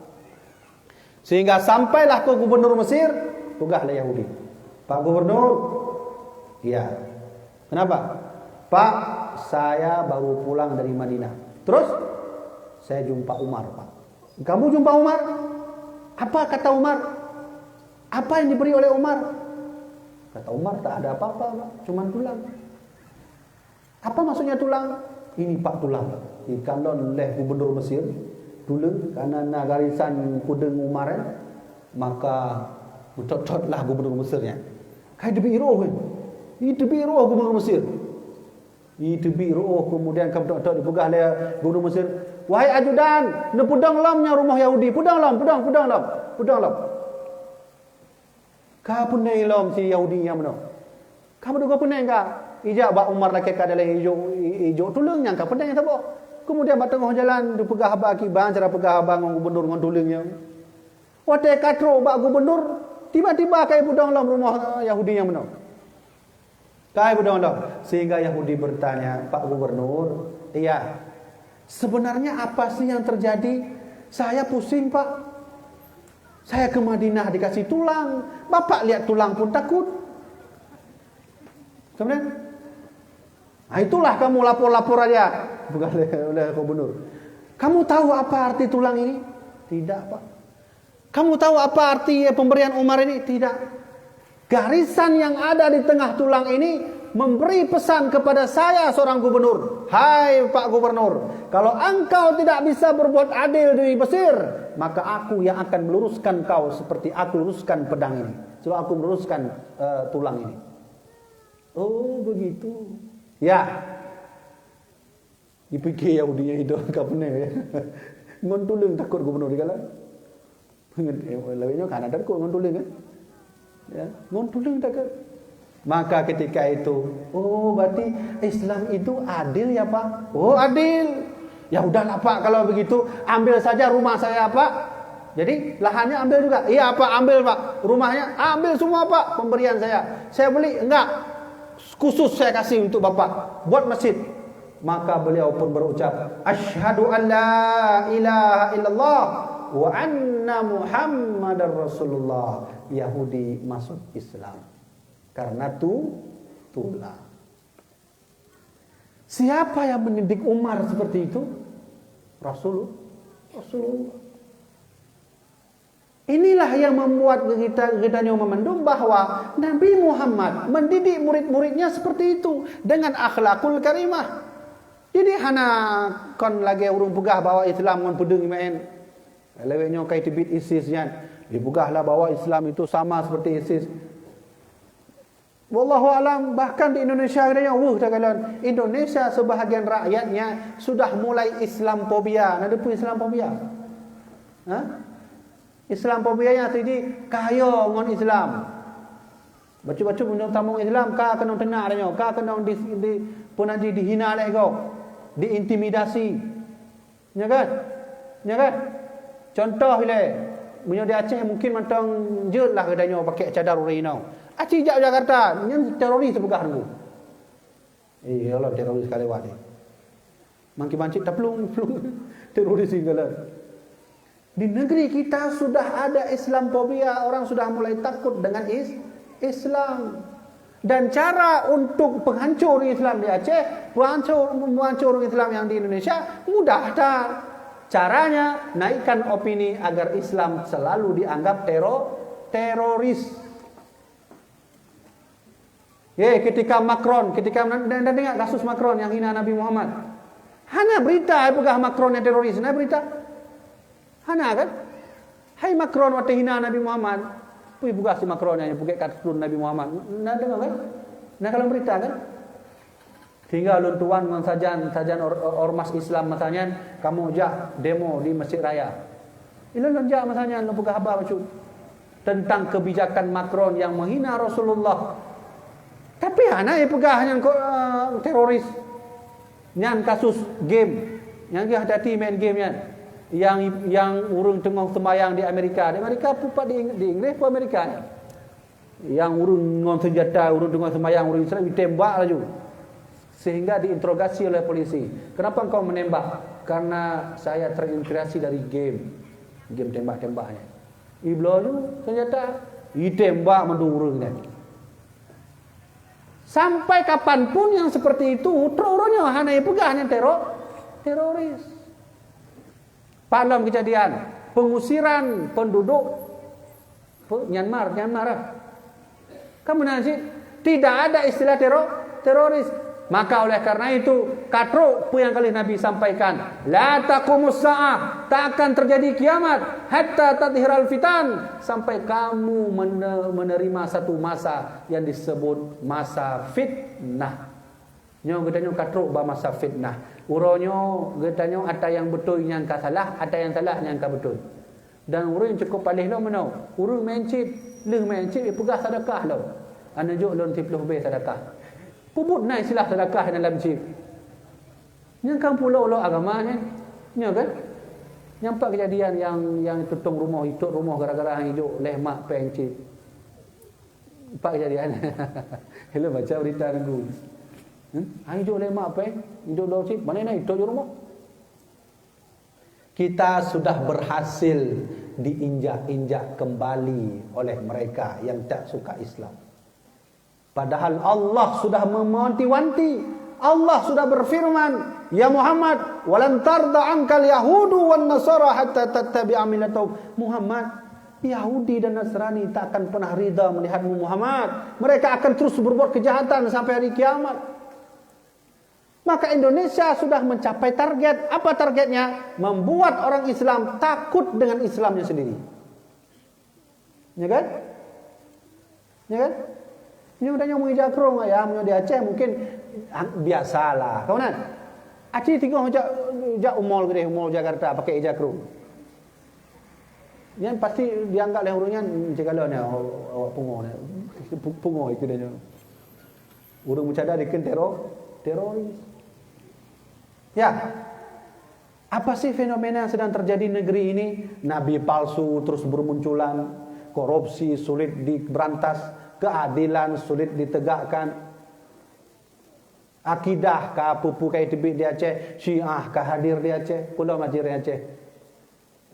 Sehingga sampailah ke gubernur Mesir, peugah lé Yahudi, "Pak Gubernur, iya. Kenapa?" "Pak, saya baru pulang dari Madinah. Terus, saya jumpa Umar, Pak." "Kamu jumpa Umar? Apa kata Umar? Apa yang diberi oleh Umar?" "Kata Umar tak ada apa-apa, Pak. Cuman tulang." "Apa maksudnya tulang?" "Ini, Pak, tulang. Dikalon lé gubernur Mesir, tuleueng, karena na garisan peudeueng Umar, eh, maka meutot-tot lah gubernur Mesir nyan." Ka iteubiet roh, eh. Iteubiet roh gubernur Mesir. Iteubiet roh, kemudian ka meutot-tot dipeugah lé gubernur Mesir, "Wahai ajudan, neupeudong lom nyoe rumoh Yahudi. Peudong lom, peudong, peudong lom. Peudong lom." Ka peuneng lom si Yahudi nyang meunoe. Ka meudogo peuneng ka. Ijak bak Umar lakée ka daleh ijok, ijok tuleueng nyang ka peuneng saboh. Kemudian bak teungoh jalan dipeugah haba kiban cara peugah haba ngon gubernur ngon tuleueng nyan. Watée ka trok bak gubernur, tiba-tiba ka ipeudong lom rumoh Yahudi nyang meunoe. Ka ipeudong lom. Sehingga Yahudi bertanya, "Pak Gubernur, iya, sebenarnya apa sih yang terjadi? Saya pusing, Pak. Saya ke Madinah dikasih tulang. Bapak lihat tulang pun takut." Kemudian, "Nah, itulah kamu lapor-lapor aja." Bukan oleh, oleh gubernur. "Kamu tahu apa arti tulang ini?" "Tidak, Pak." "Kamu tahu apa arti pemberian Umar ini?" "Tidak." "Garisan yang ada di tengah tulang ini memberi pesan kepada saya seorang gubernur, 'Hai Pak Gubernur, kalau engkau tidak bisa berbuat adil di Mesir, maka aku yang akan meluruskan kau seperti aku luruskan pedang ini, setelah aku meluruskan, eh, tulang ini.'" "Oh, begitu." Ya. Dipike Yahudi nyan itu ka peuneng, ya. Ngon tuleueng takot gubernur dikalon. Lawét nyoe ka hana takot ngon tuleueng, kan? Ya, ngon tuleueng takot. Maka ketika itu, "Oh, berarti Islam itu adil ya, Pak?" "Oh, adil." "Ya udahlah, Pak, kalau begitu, ambil saja rumah saya, Pak." "Jadi, lahannya ambil juga?" "Iya, Pak, ambil, Pak. Rumahnya ambil semua, Pak, pemberian saya. Saya beli, enggak. Khusus saya kasih untuk Bapak. Buat masjid." Maka beliau pun berucap, "Asyhadu an la ilaha illallah wa anna Muhammadar Rasulullah." Yahudi masuk Islam. Karena tu, tulang. Siapa yang mendidik Umar seperti itu? Rasul-, Rasulullah. Inilah yang membuat kita, kita nyoe memandum bahwa Nabi Muhammad mendidik murid-muridnya seperti itu dengan akhlakul karimah. Jadi hana kon lagée ureuëng peugah bahwa Islam ngon peudeueng maén. Lawét nyoe ka iteubiet ISIS nyan, dipeugah lah bahwa Islam itu sama seperti ISIS. Wallahu alam, bahkan di Indonesia geutanyoe weueh takalon. Indonesia sebahagian rakyatnya sudah mulai Islamophobia. Na teupeue Islamophobia? Ha? Islamophobia nyan siji kayo ngon Islam. Bacut-bacut meunyoe tamong Islam ka keunong teunak tanyoe, ka keunong di, di, peue nan jih dihina lé gob, diintimidasi. Nya kan? Nya kan? Contoh ilée, meunyoe di Aceh mungkin mantong jeuet lah geutanyoe pakai cadar ureuëng inong. Aci jak Jakarta, nyan teroris peugah nunggu. Eh, ya Allah, teroris ka lewat ni. Mangki bancit taplung, plung. Teroris segala. Di negeri kita sudah ada Islamophobia, orang sudah mulai takut dengan is-, Islam. Dan cara untuk penghancur Islam di Aceh, penghancur, menghancur Islam yang di Indonesia, mudah tak? Caranya naikkan opini agar Islam selalu dianggap tero-, teroris. Ye, ketika Macron, ketika anda dengar kasus Macron yang hina Nabi Muhammad. Hana berita peugah Macron yang teroris, hana berita. Hana kan? Hai Macron watèe hina Nabi Muhammad, peue peugah si Macron yang peugah kartun Nabi Muhammad. Na dengar kan? Na kalon berita kan? Sehingga lôn tuan ngon sajan, sajan or-, or-, ormas Islam masa nyan, kamoe jak demo di Masjid Raya. Ilôn lôn jak masa nyan, lôn peugah haba bacut tentang kebijakan Macron yang menghina Rasulullah. Tapi hana ipeugah nyan ko-, eh, teroris. Nyan kasus game. Nyan geuh hati-hati main game nyan. Yang, yang ureueng teungoh seumayang di Amerika. Di Amerika peue pat di Ing-, di Inggris peue Amerika nyan. Yang ureueng ngon senjata, ureueng teungoh seumayang, ureueng Islam ditembak laju. Sehingga diinterogasi oleh polisi. "Kenapa engkau menembak?" "Karena saya terinspirasi dari game." Game tembak-tembak nyan. Ibloe ju senjata, itembak mandum ureueng nyan. Sampai kapan pun yang seperti itu, trok uroe nyoe hana ipeugah nyan tero-, teroris. Pat lom kejadian pengusiran penduduk pe-, Myanmar, Myanmar lah. Kan meunan cit, tidak ada istilah tero-, teroris. Maka oleh karena itu, ka trok peue nyang ka lheueh Nabi sampaikan, "La taqumus sa'ah," tak akan terjadi kiamat, "hatta tadhhiral fitan," sampai kamu mene-, menerima satu masa yang disebut masa fitnah. Nyoe geutanyoe ka trok bak masa fitnah. Uroe nyoe geutanyoe ata nyang beutôi nyang ka salah, ata nyang salah nyang ka beutôi. Dan ureueng cukup paléh lom meunoe. Ureueng main chip, lheueh main chip ipeugah sedekah lom. Aneuk jok lôn siplôh beh sedekah. Peubuet na istilah sedekah dalam chip. Nyang kan peulo-lo agama nyan. Nyoe kan? Nyang pat kejadian nyang, nyang tutong rumoh, itôt rumoh gara-gara han ijok lé mak péng chip. Pat kejadian. Ilôn baca berita minggu ni. Hmm? Han ijok lé mak péng, ijok dua chip, mana na itôt jok rumoh. Kita sudah berhasil diinjak-injak kembali oleh mereka yang tak suka Islam. Padahal Allah sudah mewanti-wanti. Allah sudah berfirman, "Ya Muhammad, walan tarda ankal yahudu wan nasara hatta tattabi'a millatahum." Muhammad, Yahudi dan Nasrani tak akan pernah ridha melihatmu, Muhammad. Mereka akan terus berbuat kejahatan sampai hari kiamat. Maka Indonesia sudah mencapai target. Apa targetnya? Membuat orang Islam takut dengan Islamnya sendiri. Ya kan? Ya kan? Nyoe tanyoe meuija krong ayah, meunyoe di Aceh mungkin, ah, biasalah. Kawanan, Aceh teungoh jak, jak u mall keudeh, u mall Jakarta pakai ija krong. Nyan pasti dianggap lé ureueng nyan, "Cit kalon nyan, awak pungo nyan. Pu-, pungo itu dah nyoe." Ureueng meucada dikeun tero-, teroris. Ya. Apa sih fenomena yang sedang terjadi di negeri ini? Nabi palsu terus bermunculan, korupsi sulit diberantas, keadilan sulit ditegakkan. Akidah ka peue-peue ka teubiet di Aceh, Syiah ka hadir di Aceh, peue lom hadir di Aceh.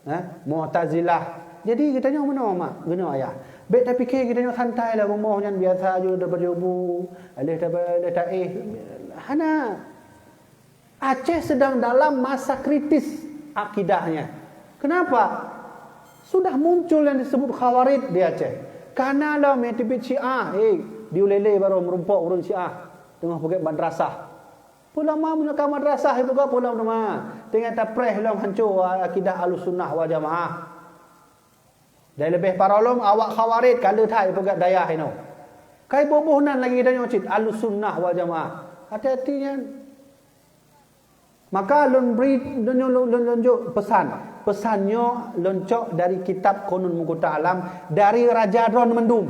Ha? Mu'tazilah. Jadi geutanyoe meunoe mak, geunoe ayah. Bèk tapike geutanyoe santai lah rumoh nyan biasa ju, dapeujubu, lheuh ta-, lheuh taéh. Hana. Aceh sedang dalam masa kritis akidahnya. Kenapa? Sudah muncul yang disebut Khawarij di Aceh. Kana lom nyang teubiet Syiah, eh, di Ulèe-lèe barô meurumpok ureueng Syiah teungoh peugèt madrasah. Peue lom meunyoe ka madrasah ibuka peue lom teuma. Teungoh tapreh lom hanco akidah Ahlussunnah wal Jamaah. Dan leubeh parah lom awak Khawarij ka le that ipeugah dayah inoe. Kai boh-boh nan lagèe geutanyoe cit Ahlussunnah wal Jamaah. Hati-hati nyan. Maka lôn bri, lôn, lôn, lôn, lôn jok peusan. Peusan nyoe lôn cok dari kitab Kanun Muqtah Alam dari raja droe mandum.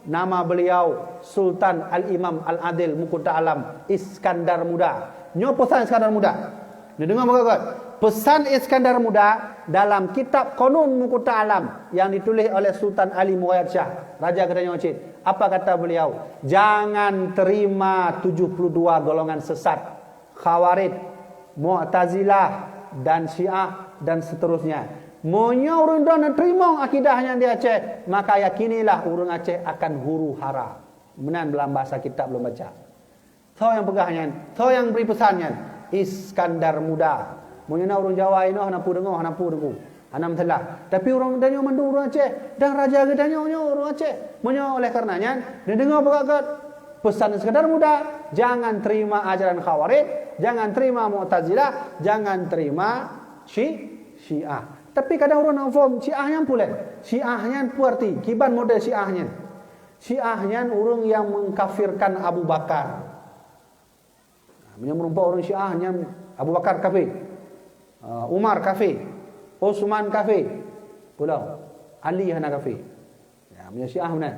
Nama beliau Sultan Al-Imam Al-Adil Muqtah Alam Iskandar Muda. Nyoe peusan Iskandar Muda. Neudeungoe beugöt-göt. Peusan Iskandar Muda dalam kitab Kanun Muqtah Alam yang ditulis oleh Sultan Ali Mughayat Shah, raja geutanyoe cit. Apa kata beliau? Jangan terima tujuh puluh dua golongan sesat. Khawarij, Mu'tazilah, dan Syiah, dan seterusnya. Meunyoe ureueng droe neuteurimong akidah nyan di Aceh, maka yakinilah ureueng Aceh akan huru-hara. Meunan dalam bahasa kitab lôn baca. Soe nyang peugah nyan? Soe nyang bri peusan nyan? Iskandar Muda. Meunyoe na ureuëng Jawa inoe hana peue deungoe, hana peue deungoe, hana masalah. Tapi ureuëng geutanyoe mandum ureuëng Aceh, dan raja geutanyoe nyoe ureuëng Aceh. Meunyoe oleh karena nyan, neudeungoe peugah pesan Iskandar Muda, jangan terima ajaran Khawarij, jangan terima Mu'tazilah, jangan terima Syi-, Syiah. Tapi kadang ureuëng na phom Syiah nyan pulen. Syiah nyan peue arti? Kiban model Syiah nyan? Syiah nyan ureuëng yang mengkafirkan Abu Bakar. Meunyoe meurumpok ureuëng Syiah nyan Abu Bakar kafé, eh, Umar kafé, Utsman kafé, pulang Ali hana kafé. Ya, meunyoe Syiah meunan.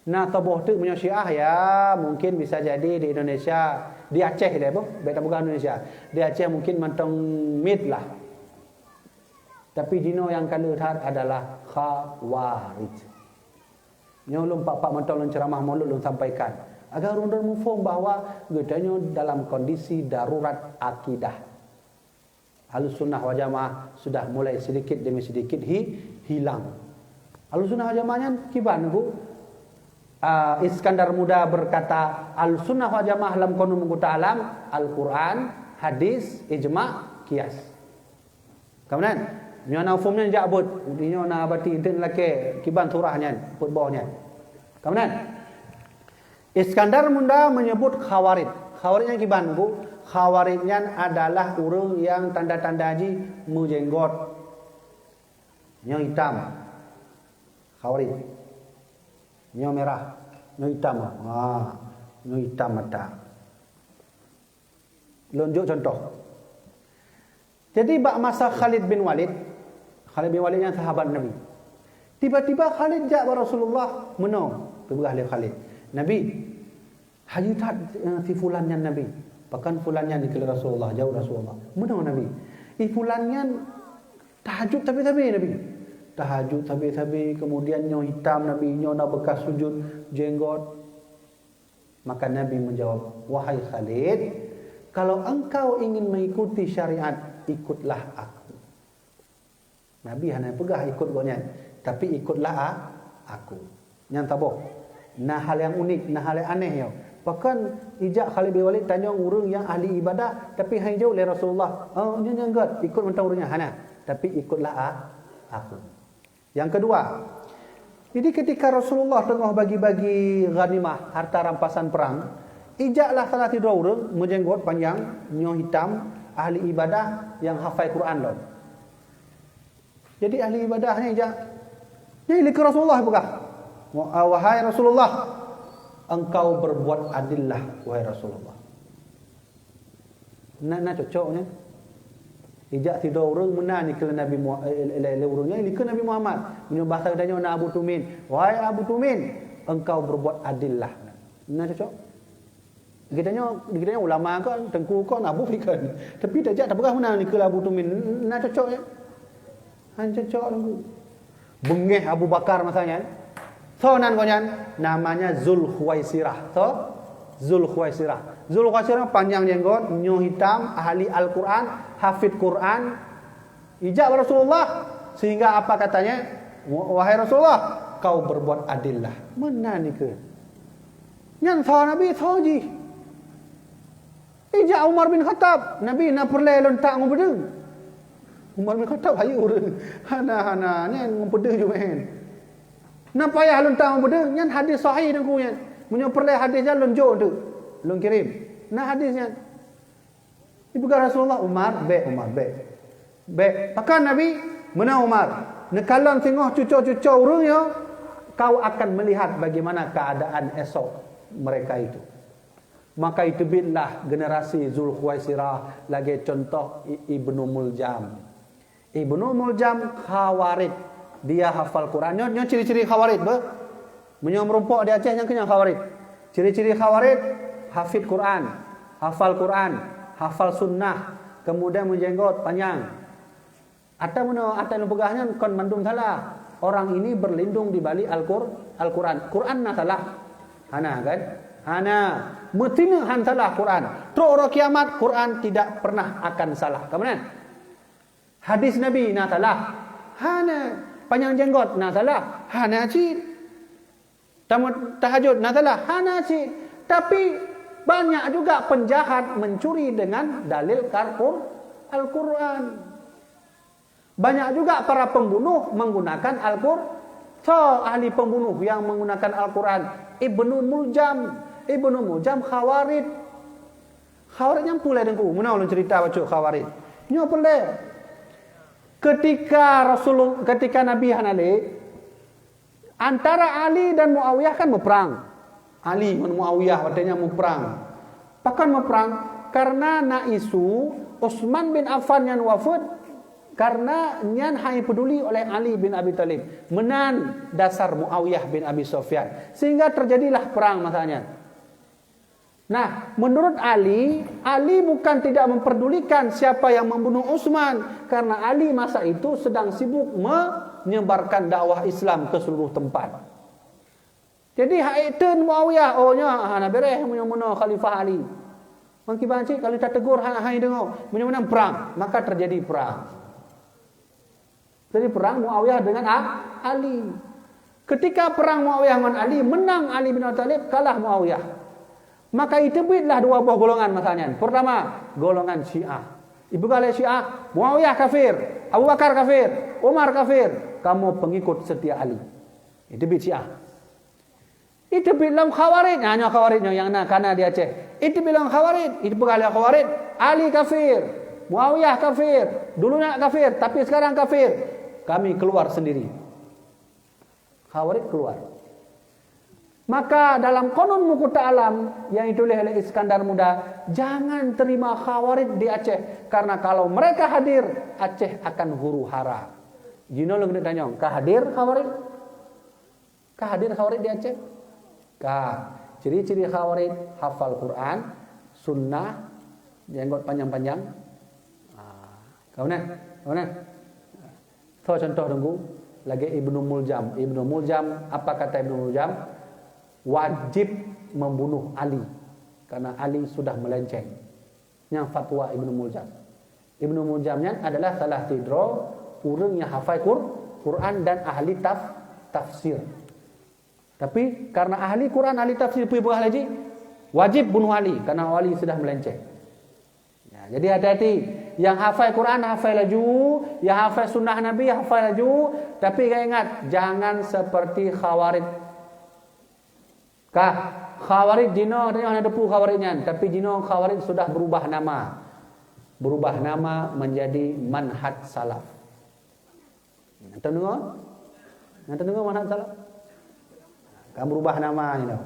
Na saboh teuk meunyoe Syiah, ya, mungkin bisa jadi di Indonesia, di Aceh lé boh, bèk tapeugah Indonesia. Di Aceh mungkin mantong miet lah. Tapi jinoe nyang ka le that adalah Khawarij. Nyoe lôn pak-pak mantong lôn ceramah Maulud lôn sampaikan, agar ureuëng muphom bahwa geutanyoe dalam kondisi darurat akidah. Ahlussunnah wal Jamaah sudah mulai sedikit demi sedikit hi-, hilang. Ahlussunnah wal Jamaah nyan kiban, Bu? Ah, Iskandar Muda berkata, Ahlussunnah wal Jamaah lam kaum meuguta alam, Al-Quran, hadis, ijma, qiyas. Ka meunan, nyoe na phom nyan jak buet, nyoe na bati enteuk lakèe kiban surah nyan, peuet boh nyan. Ka meunan. Iskandar Muda menyebut Khawarij. Khawarij nyan kiban, Bu? Khawarij nyan adalah ureuëng nyang tanda-tanda jih meujenggot. Nyoe hitam. Khawarij. Nyoe merah. Nyoe hitam. Ha, nyoe hitam mata. Lôn jok contoh. Jadi, bak masa Khalid bin Walid, Khalid bin Walid nyan sahabat Nabi. Tiba-tiba Khalid jak bak Rasulullah, meunoe, peugah lé Khalid, "Nabi, hayeu that, eh, si fulan nyan, Nabi." Pakon fulan nyan dikheun Rasulullah, jaweueb Rasulullah. "Meunoe, Nabi. I fulan nyan tahajud sabe-sabe, Nabi. Tahajud sabe-sabe, kemudian nyoe hitam, Nabi, nyoe na bekas sujud, jenggot." Maka Nabi menjawab, "Wahai Khalid, kalau engkau ingin mengikuti syariat, ikutlah aku." Nabi hana peugah ikut gobnyan, tapi ikutlah a-, aku. Nyan saboh. Na hal nyang unik, na hal nyang aneh nyoe. Pakon ijak Khalid bin Walid tanyong ureuëng nyang ahli ibadah, tapi hana jaweueb lé Rasulullah, "Oh, nyoe nyang gét, ikut mantong ureuëng nyan." Hana, tapi ikutlah a-, aku. Yang kedua, jadi ketika Rasulullah teungoh bagi-bagi ghanimah, harta rampasan perang, ijaklah salah sidroe ureuëng meujenggot panjang, nyoe hitam, ahli ibadah nyang hafai Quran lom. Jadi ahli ibadah nyan ijak, nyan likot Rasulullah peugah, "Wahai Rasulullah, engkau berbuat adillah, wahai Rasulullah." Na, na cocok nyan. Ijak sidroe ureuëng meunan dikheun Nabi Muha-, eh, lé, lé ureuëng nyan dikheun Nabi Muhammad. Meunyoe bahasa geutanyoe na Abu Tumin. "Wahai Abu Tumin, engkau berbuat adil lah." Na cocok? Geutanyoe, geutanyoe ulama kon, teungku kon, abu kon. Tapi tajak tapeugah meunan dikheun Abu Tumin. Na cocok nyan? Hana cocok, Teungku. Beungéh Abu Bakar masa nyan. Soe nan gobnyan? Namanya Zulkhuwaisirah. Soe? Zulkhuwaisirah. Zulkhuwaisirah panjang jenggot, nyoe hitam, ahli Al-Quran, hafid Quran. Ijak bak Rasulullah, sehingga apa katanya? "Wahai Rasulullah, kau berbuat adillah." Meunan dikheun. Nyan soe Nabi, soe jih. Ijak Umar bin Khattab, "Nabi, na peureulée lôn tak ngon peudeueng?" Umar bin Khattab hayeu ureuëng. "Hana, hana, nyan ngon peudeueng ju meu'én." "Na payah lôn tak ngon peudeueng?" Nyan hadis sahih Teungku nyan. Meunyoe peureulée hadis nyan lôn jok teuk, lôn kirém. Na hadis nyan. Ipeugah Rasulullah, "Umar, bék, Umar, bék. Bék." Pakon Nabi? Meunan Umar, "Neukalon singoh cuco-cuco ureuëng nyoe, kau akan melihat bagaimana keadaan esok mereka itu." Maka iteubietlah generasi Zulkhuwaisirah lagée contoh I-, Ibnu Muljam. Ibnu Muljam Khawarij, dia hafal Quran. Nyoe, nyoe ciri-ciri Khawarij, beuh. Meunyoe meurumpok di Aceh, nyang keunyan Khawarij. Ciri-ciri Khawarij, hafid Quran, hafal Quran, hafal sunnah, kemudian meujenggot panjang. Atau meunoe, atau nyang peugah nyan kon mandum salah. Orang ini berlindung di balik Al-Qur-, Al-Quran. Quran na salah? Hana kan? Hana. Meusineuk han salah Quran. Trok uroe kiamat, Quran tidak pernah akan salah. Ka meunan? Hadis Nabi na salah? Hana. Panyang jenggot na salah? Hana cit. Tamu tahajud na salah? Hana cit. Tapi banyak juga penjahat mencuri dengan dalil Al-Qur-, Al-Quran. Banyak juga para pembunuh menggunakan Al-Quran. Soe ahli pembunuh yang menggunakan Al-Quran? Ibnu Muljam. Ibnu Muljam Khawarij. Khawarij nyan peue lé Teungku? Meunan ulôn cerita bacut Khawarij. Nyoe peue lé? Ketika Rasulul-, ketika Nabi hana lé, antara Ali dan Muawiyah kan meuprang. Ali ngon Muawiyah watée nyan meuprang. Pakon meuprang? Karena na isu Utsman bin Affan nyan wafeuet karena nyan hana peduli oleh Ali bin Abi Thalib. Meunan dasar Muawiyah bin Abi Sufyan. Sehingga terjadilah perang masa nyan. Nah, menurut Ali, Ali bukan tidak memperdulikan siapa yang membunuh Utsman, karena Ali masa itu sedang sibuk menyebarkan dakwah Islam ke seluruh tempat. Jadi, hak ikteun Muawiyah, oh, nyoe hana beres meunyoe meunoe Khalifah Ali. Mangkiban cit kalau tategur hak hai deungoe, meunyoe meunan perang, maka terjadi perang. Jadi perang Muawiyah dengan A-, Ali. Ketika perang Muawiyah ngon Ali, menang Ali bin Abi Thalib, kalah Muawiyah. Maka iteubietlah dua boh golongan masa nyan. Pertama, golongan Syiah. Ipeugah lé Syiah, Muawiyah kafir, Abu Bakar kafir, Umar kafir, kamoe pengikut setia Ali. Iteubiet Syiah. Iteubiet lom Khawarij, nah, nyoe Khawarij nyoe nyang na kana di Aceh. Iteubiet lom Khawarij, ipeugah lé Khawarij, Ali kafir, Muawiyah kafir, dulunya kafir, tapi sekarang kafir. Kami keluar sendiri. Khawarij keluar. Maka dalam Qanun Muqta Alam yang ditulis oleh Iskandar Muda, jangan terima Khawarij di Aceh, karena kalau mereka hadir, Aceh akan huru-hara. Jinoe lôn keuneuk tanyong, ka hadir Khawarij? Ka hadir Khawarij di Aceh? Ka. Ciri-ciri Khawarij, hafal Quran, sunnah, jenggot panjang-panjang. Ah, ka meunan? Ka meunan? Soe contoh Teungku, lagée Ibnu Muljam. Ibnu Muljam, apa kata Ibnu Muljam? Wajib membunuh Ali, karena Ali sudah melenceng. Nyang fatwa Ibnu Muljam. Ibnu Muljam nyan adalah salah sidroe ureuëng nyang hafai Qur-, Quran dan ahli taf-, tafsir. Tapi karena ahli Quran, ahli tafsir, peue peugah laju, wajib bunuh Ali karena Ali sudah melenceng. Ya, jadi hati-hati, yang hafai Quran hafai laju, yang hafai sunnah Nabi hafai laju, tapi ingat, jangan seperti Khawarij. Kah, Khawarij jinoe, tanyoe hana teupeue Khawarij nyan, tapi jinoe Khawarij sudah berubah nama. Berubah nama menjadi Manhaj Salaf. Nyan tadeungoe? Nyan tadeungoe Manhaj Salaf? Kan berubah nama jinoe.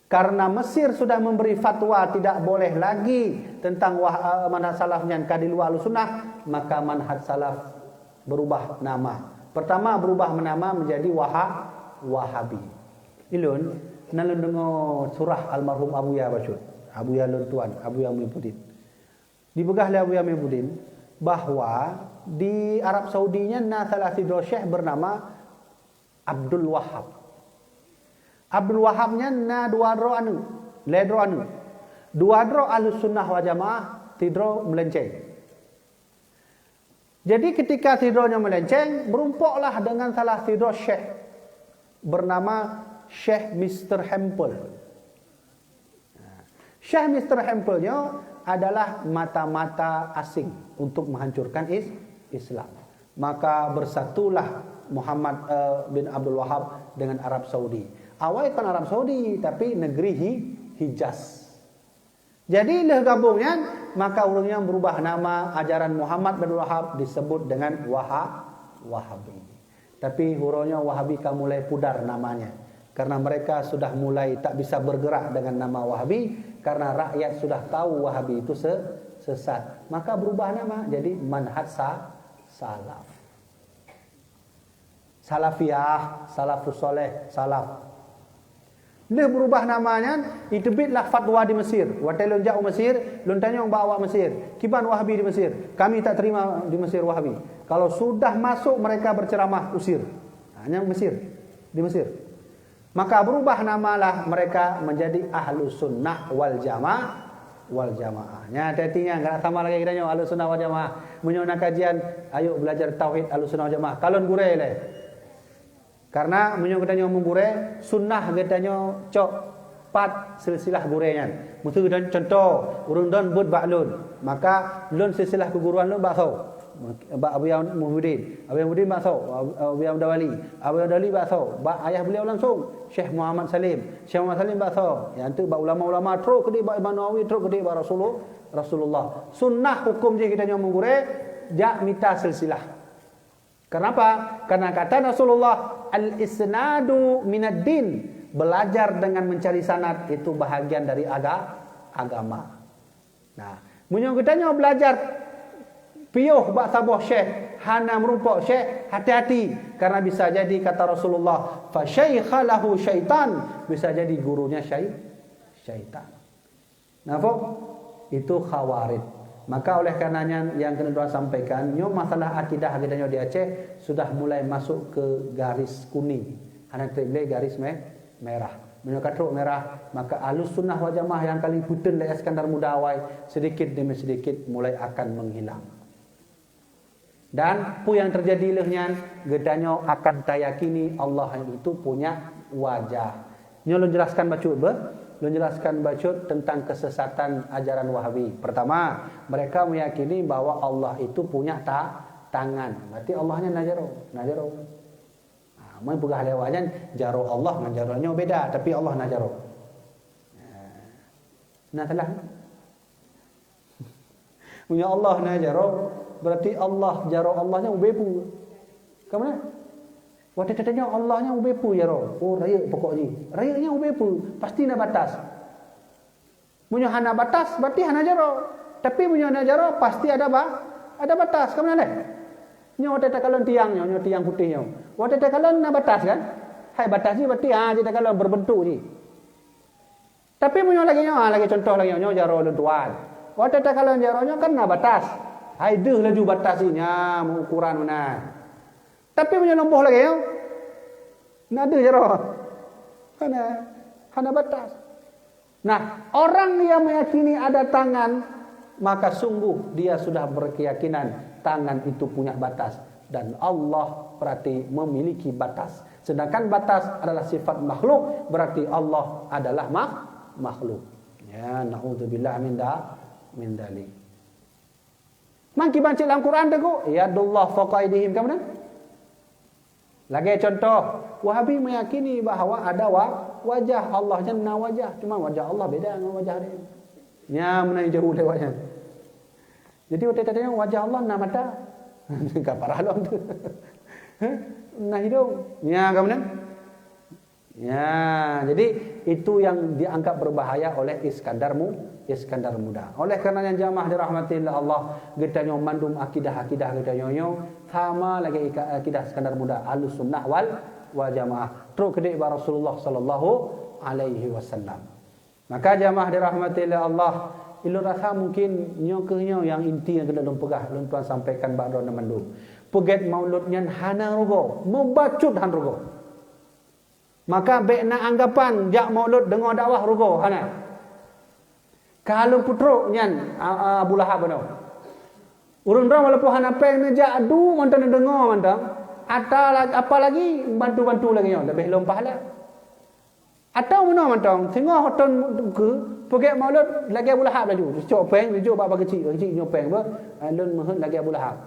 Karena Mesir sudah memberi fatwa tidak boleh lagi tentang wah-, eh, Manhaj Salaf nyan ka di luwa Ahlussunnah, maka Manhaj Salaf berubah nama. Pertama, berubah nama menjadi Waha-, Wahabi. Ilôn, na lôn deungoe surah almarhum Abuya bacut. Abuya lôn tuan, Abuya Muinuddin. Dipeugah lé Abuya Muinuddin bahwa di Arab Saudi nyan na salah sidroe syekh bernama Abdul Wahab. Abdul Wahab nyan na dua droe aneuëk, lhée droe aneuëk. Dua droe Ahlussunnah wal Jamaah, sidroe meulenceng. Jadi, ketika sidroe nyoe meulenceng, meurumpoklah dengan salah sidroe syekh bernama Syekh Mister Hempel. Syekh Mister Hempel nyoe adalah mata-mata asing untuk menghancurkan is-, Islam. Maka bersatulah Muhammad, eh, bin Abdul Wahab dengan Arab Saudi. Awai kon Arab Saudi, tapi negeri Hi-, Hijaz. Jadi, lheueh gabong nyan, maka ureuëng nyan berubah nama ajaran Muhammad bin Wahab disebut dengan Waha-, Wahabi. Tapi, uroe nyoe Wahabi ka mulai pudar namanya. Karena mereka sudah mulai tak bisa bergerak dengan nama Wahabi, karena rakyat sudah tahu Wahabi itu se-, sesat. Maka berubah nama jadi Manhaj Sa-, Salaf. Salafiyah, Salafus Saleh, Salaf. Lheueh berubah nama nyan, iteubietlah fatwa di Mesir. Watée lôn jak u Mesir, lôn tanyong bak awak Mesir, "Kiban Wahabi di Mesir?" "Kami tak terima di Mesir Wahabi. Kalau sudah masuk mereka berceramah, usir." Ha, nyan Mesir, di Mesir. Maka berubah namalah mereka menjadi Ahlus Sunnah wal Jamaah, wal Jamaah. Nyan hati-hati nyan, galak sama lagée geutanyoe Ahlus Sunnah wal Jamaah. Meunyoe na kajian, ayo belajar tauhid Ahlus Sunnah wal Jamaah. Kalon gurée lé. Karena meunyoe geutanyoe meugurée, sunnah geutanyoe cok. Pat silsilah gurée nyan. Meuseu dan contoh, ureuëng don buet bak lôn, maka lôn silsilah keuguruan lôn bak soe? Bak Abuya Muhyiddin. Abuya Muhyiddin bak soe? Abuya Muda Wali. Abuya Muda Wali bak soe? Bak ayah beliau langsung, Syekh Muhammad Salim. Syekh Muhammad Salim bak soe? Nyan tu bak ulama-ulama, trok keudeh bak Imam Nawawi, trok keudeh bak Rasulul-, Rasulullah. Sunnah hukum jih geutanyoe meugurée, jak mita silsilah. Kenapa? Karena kata Rasulullah, "Al-isnadu minad din." Belajar dengan mencari sanad itu bahagian dari aga-, agama. Nah, meunyoe geutanyoe belajar piôh bak saboh syekh, hana meurumpok syekh, hati-hati, karena bisa jadi kata Rasulullah, "Fa syaikha lahu syaitan," bisa jadi gurunya syai-, syaitan. Nampak? Itu khawarij. Maka oleh karenanya yang kena tuan sampaikan, nyoe masalah akidah geutanyoe di Aceh sudah mulai masuk ke garis kuning. Hana treb lé garis me-, merah. Meunyoe ka trok merah, maka Ahlus Sunnah wal Jamaah yang paling peuteun lé Iskandar Muda awai, sedikit demi sedikit mulai akan menghilang. Dan peue nyang teujadi lheueh nyan, geutanyoe akan tayakini Allah itu punya wajah. Nyoe lôn jelaskan bacut beuh, lôn jelaskan bacut tentang kesesatan ajaran Wahabi. Pertama, mereka meyakini bahwa Allah itu punya ta-, tangan. Berarti Allah nyan na jaroe, na jaroe. Ha, meunyoe peugah lé awak nyan, jaroe Allah ngon jaroe nyoe beda, tapi Allah na jaroe. Ha, na salah. Meunyoe Allah na jaroe, berarti Allah, jaroe Allah nyan ubé peue? Ka meunan? Watée tatanyong Allah nyan ubé peue jaroe? Oh, rayeuk pokok jih. Rayeuk nyan ubé peue? Pasti na batas. Meunyoe hana batas, berarti hana jaroe. Tapi meunyoe na jaroe, pasti ada ba-, ada batas. Ka meunan lé? Nyoe watée takalon tiang nyoe, nyoe tiang putéh nyoe. Watée takalon na batas kan? Hai batas jih berarti, ha, jih takalon berbentuk jih. Tapi meunyoe lagée nyoe, ha, lagée contoh lagée nyoe, nyoe jaroe lôn tuan. Watée takalon jaroe nyoe kan na batas. Hai deuh laju batas jih nyan, meuukuran meunan. Tapi meunyoe lom boh lagée nyoe, na deuh jaroe. Hana, hana batas. Nah, orang yang meyakini ada tangan, maka sungguh dia sudah berkeyakinan tangan itu punya batas. Dan Allah berarti memiliki batas. Sedangkan batas adalah sifat makhluk, berarti Allah adalah mak-, makhluk. Ya, naudzubillah min da-, min dzalik. Man kiban cit lam Quran teuk, "Yadullah fawqa aidihim," ka meunan? Lagée contoh, Wahabi meyakini bahwa ada wa-, wajah Allah, nyan na wajah, cuma wajah Allah beda ngon wajah dia. Nya meunan jauh lewat nyan. Jadi watée tatanyong wajah Allah na mata. Ka parah lom tu. Na hidong. Nya ka meunan. Ya, jadi itu yang dianggap berbahaya oleh Iskandar Mu-, Iskandar Muda. Oleh karenanya jamaah dirahmati Allah, geutanyoe mandum akidah-akidah geutanyoe nyoe sama lagée ika-, akidah Iskandar Muda, Ahlus Sunnah wal, wal Jamaah. Trok keudeh bak Rasulullah sallallahu alaihi wasallam. Maka jamaah dirahmati Allah, ilôn rasa mungkin nyoe keuh nyoe nyang inti nyang keuneuk lôn peugah, lôn tuan sampaikan bak droeneuh mandum. Peugét maulud nyan hana rugoe, mubacut han rugoe. Maka bék na anggapan jak maulud deungoe dakwah rugoe, hana. Ka lôn peutrok nyan, a-, a-, Abu Lahab bunoe. Ureuëng droe walaupun hana péng neujak duek mantong neudeungoe mantong, ata-, apalagi bantu-bantu lagée nyoe, leubeh lom pahala. Atawa meunoe mantong, singoh thon keu peugét maulud lagée Abu Lahab laju, cok péng, jijok bak, bak keuchik, keuchik nyoe péng beuh, lôn meuheuet lagée Abu Lahab.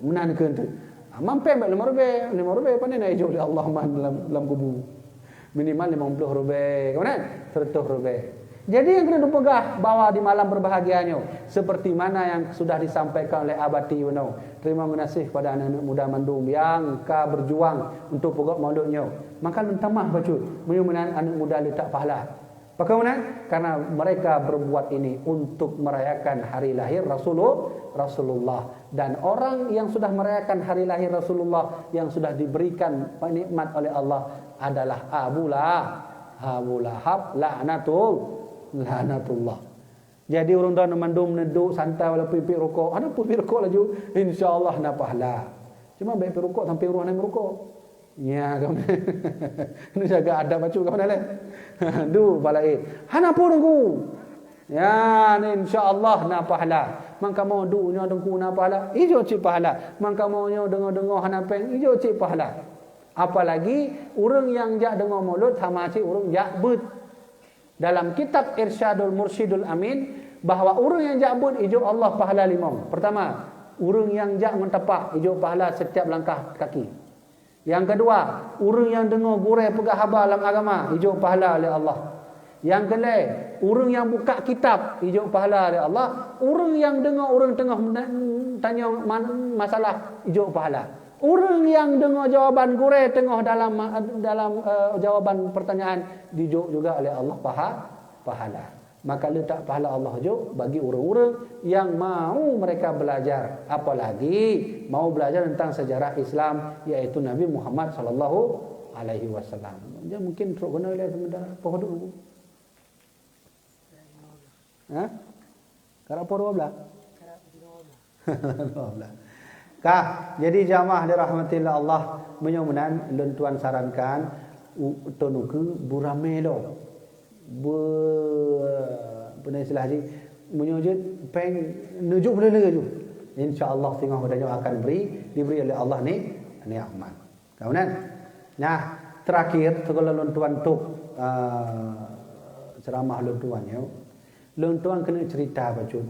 Meunan keuh teuk. Amang péng bak limong ribée, limong ribée pane na ijok lé Allah man lam, lam kubu. Minimal limong ploh ribée, ka meunan? Seratus ribée. Jadi nyang keuneuk teupeugah bahwa di malam berbahagia nyoe, seperti mana yang sudah disampaikan oleh Abati bunoe, terima kasih kepada aneuk-aneuk muda mandum yang ka berjuang untuk peugét maulud nyoe. Maka lôn tamah bacut, meunyoe meunan aneuk muda le that pahala. Pakon meunan? Karena mereka berbuat ini untuk merayakan hari lahir Rasulu-, Rasulullah. Dan orang yang sudah merayakan hari lahir Rasulullah yang sudah diberikan nikmat oleh Allah adalah Abu Lahab. Abu Lahab laknatul-, laknatullah. Jadi ureuëng droeneuh mandum neuduek santai walaupun piep rukok. Hana peue piep rukok laju, insya Allah na pahala. Cuma bék piep rukok sampai ureuëng hana meurukok. Ya, kamu. Ini jaga adab bacut kamu dah leh. Du, balai. Hana peue Teungku. Ya, ni insya Allah na pahala. Man kamoe duek nyoe Teungku na pahala. Ijok cit pahala. Man kamoe nyoe deungoe-deungoe hana péng. Ijok cit pahala. Apalagi ureuëng nyang jak deungoe maulud sama cit ureuëng jak beuet. Dalam kitab Irsyadul Mursyidul Amin, bahwa ureuëng nyang jak beuet ijok Allah pahala limong. Pertama, ureuëng nyang jak ngon tapak ijok pahala setiap langkah kaki. Nyang keudua, ureuëng nyang deungoe gurée peugah haba lam agama ijok pahala lé Allah. Nyang keulhée, ureuëng nyang buka kitab ijok pahala lé Allah. Ureuëng nyang deungoe ureuëng teungoh tanyong masalah ijok pahala. Ureuëng nyang deungoe jawaban gurée teungoh dalam dalam uh, jawaban pertanyaan dijok juga oleh Allah paha pahala. Maka letak pahala Allah jok bagi ureuëng-ureuëng yang mau mereka belajar, apalagi mau belajar tentang sejarah Islam, yaitu Nabi Muhammad sallallahu alaihi wasallam. Jadi mungkin trok kena oleh sebentar poh dulu. Ha? Karap poh dua belas? Dua belas. Kah, jadi jamaah dirahmatillah Allah, meunyoe meunan lôn tuan sarankan u- teunuku buramé lo. Bu peuna istilah jih, meunyoe jeuet péng neujuk meuleuleue ju. Insya Allah singoh geutanyoe akan beri diberi oleh Allah ni nikmat. Kawanan. Nah, terakhir, sekolah lôn tuan tok uh, ceramah lôn tuan ya. Lôn tuan kena cerita bacut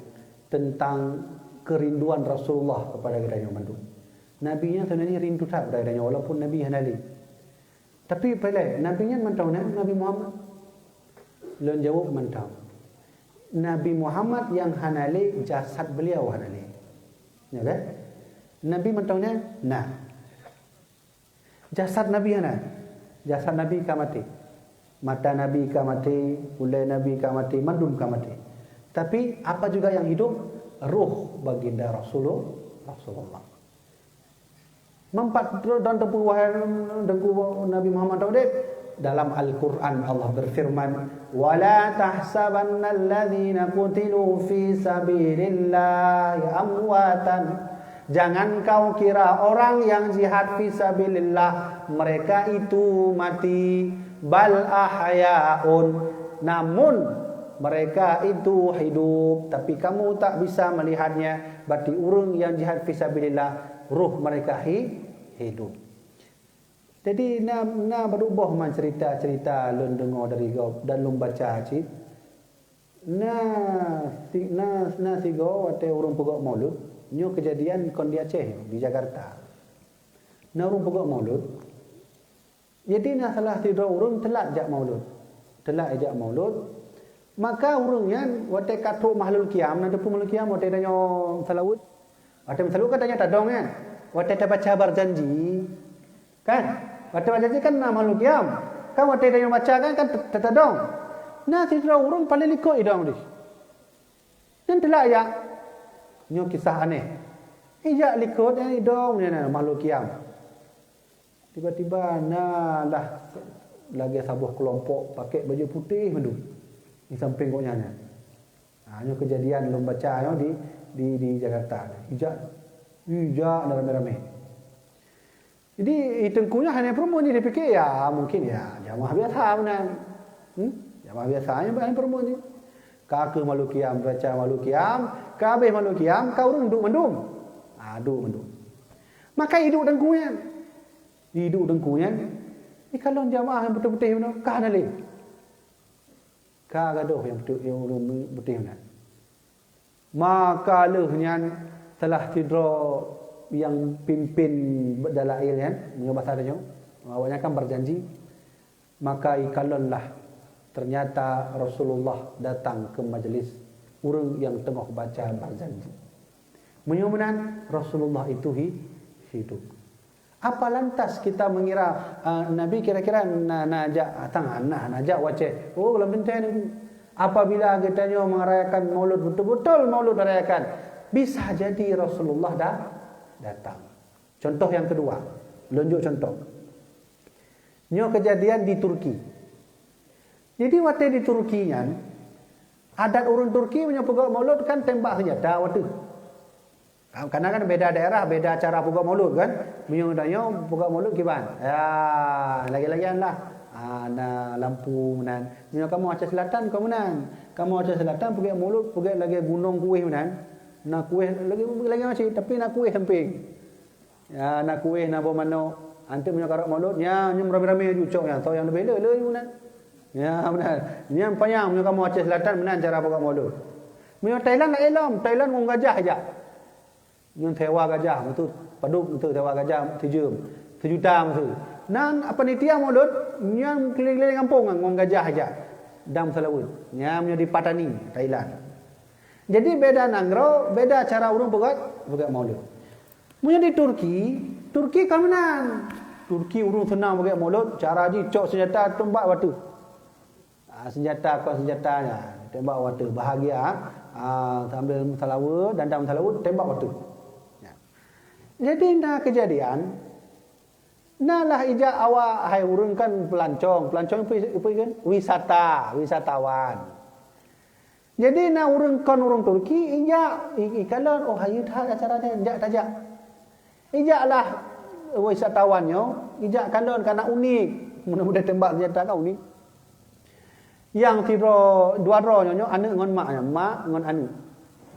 tentang kerinduan Rasulullah kepada geutanyoe mandum. Nabi nyan sebenarnya rindu that kepada geutanyoe walaupun Nabi hana lé. Tapi pilih Nabi nyan mantong na Nabi Muhammad. Lôn jawab mantong. Nabi Muhammad yang hana lé jasad beliau hana lé. Ya kan? Nabi mantong na. Nah. Jasad Nabi hana. Jasad Nabi ka maté. Mata Nabi ka maté, ulée Nabi ka maté, mandum ka maté. Tapi apa juga yang hidup? Ruh baginda Rasulullah. Rasulullah. Mempat dan teupeu wahai Teungku Nabi Muhammad Taudib. Dalam Al-Quran Allah berfirman, "Wala tahsabannalladzina qutilu fi sabilillahi amwatan." Jangan kau kira orang yang jihad fi sabilillah mereka itu mati, bal ahyaun, namun mereka itu hidup, tapi kamu tak bisa melihatnya. Berarti ureuëng yang jihad fi sabilillah, ruh mereka hi, hidup. Jadi na na baru boh man cerita-cerita lôn deungoe dari gob dan lôn baca cit. Na si, na na sigoe watée ureuëng peugok maulud, nyoe kejadian kon di Aceh, di Jakarta. Na ureuëng peugok maulud. Jadi na salah sidroe ureuëng teulat jak maulud. Teulat jak maulud. Maka ureuëng nyan watée ka trok mahlul qiyam, na teupeu mahlul qiyam watée tanyoe salawat. Watée meusalawat kan tanyoe tadong nyan. Watée tabaca barjanji, kan? Watée barjanji kan na mahlul qiyam. Kan watée tanyoe baca kan kan tatadong. Na sidroe ureuëng paléng likot idong dih. Nyan teulat jak. Nyoe kisah aneh. Ijak likot nyan idong nyan mahlul qiyam. Tiba-tiba na lah lagée saboh keulompok pakai baju putéh mandum di sampéng gobnyan nyan. Ha, nyoe kejadian lôn baca nyoe di di di Jakarta. Ijak ijak na ramé-ramé. Jadi teungku nyan hana peurumoh ni dipikir ya mungkin ya jamaah biasa meunan. Hmm? Jamaah biasa nyan hana peurumoh ni. Ka keuh mahlul qiyam baca mahlul qiyam, ka habéh mahlul qiyam ka ureuëng duek mandum. Ha, duek mandum. Maka iduek teungku nyan. Di duek teungku nyan, ikalon jamaah nyang putéh-putéh bunoe ka hana lé. Ka gadôh nyang putéh nyang ureuëng putéh nyan. Maka lheueh nyan salah sidroe nyang pimpin dalail nyan, meunyoe basa tanyoe, awaknyan kan berjanji, maka ikalonlah ternyata Rasulullah datang ke majlis ureuëng nyang teungoh baca berjanji. Meunyoe meunan Rasulullah itu hi, hidup. Apa lantas kita mengira uh, Nabi kira-kira na, na jak tangan, na, na jak waceh? Oh, lam teuntée nunggu. Apabila kita nyoe merayakan maulud betul-betul maulud rayakan, bisa jadi Rasulullah dah datang. Contoh yang kedua, lonjok contoh. Nyoe kejadian di Turki. Jadi watée di Turki nyan, adat ureuëng Turki meunyoe peugok maulud kan tembak senjata watée. Karena kan beda daerah, beda cara peugok maulud kan. Meunyoe tanyoe peugok maulud kiban. Ya, lagi-lagian lah. Ha, na lampu meunan. Meunyoe kamoe Aceh Selatan kon meunan. Kamoe Aceh Selatan peugok maulud peugok lagée gunong kueh meunan. Na kueh lagi lagi macam tapi na kueh samping. Ya, na kueh na boh manok. Anteuk meunyoe karok maulud, nya nyum ramé-ramé aju cok nyan, soe nyang leubeh le le meunan. Ya, meunan. Nyan panyang meunyoe kamoe Aceh Selatan meunan cara peugah maulud. Meunyoe Thailand laén lom, Thailand ngon gajah jak. Nyan sewa gajah, beutôi padub beutôi sewa gajah sijeuem, sejuta beutôi. Nan panitia maulud nyan keliling-keliling gampông ngon gajah jak. Dan seulaweuet. Nyan meunyoe di Patani, Thailand. Jadi beda nanggroe, beda cara ureuëng peugah, peugah maulud. Meunyoe di Turki, Turki ka meunan. Turki ureuëng seunang peugah maulud, cara jih cok senjata teumbak batu. Ah, senjata kon senjata nya, tembak watèe bahagia, ah, sambil meusalaweuet, dandam meusalaweuet, tembak watèe. Ya. Jadi na kejadian, na lah ijak awak hai ureuëng kan pelancong, pelancong apa, apa kan? Wisata, wisatawan. Jadi na ureuëng kon ureuëng Turki ijak i- ikalon, oh hayeue that acara nyan, jak tajak. Ijaklah wisatawan nyoe, ijak kalon kana unik. Mudah-mudahan tembak senjata kan unik. Nyang sidroe dua droe nyoe, nyoe aneuk ngon mak nyan, mak ngon aneuk.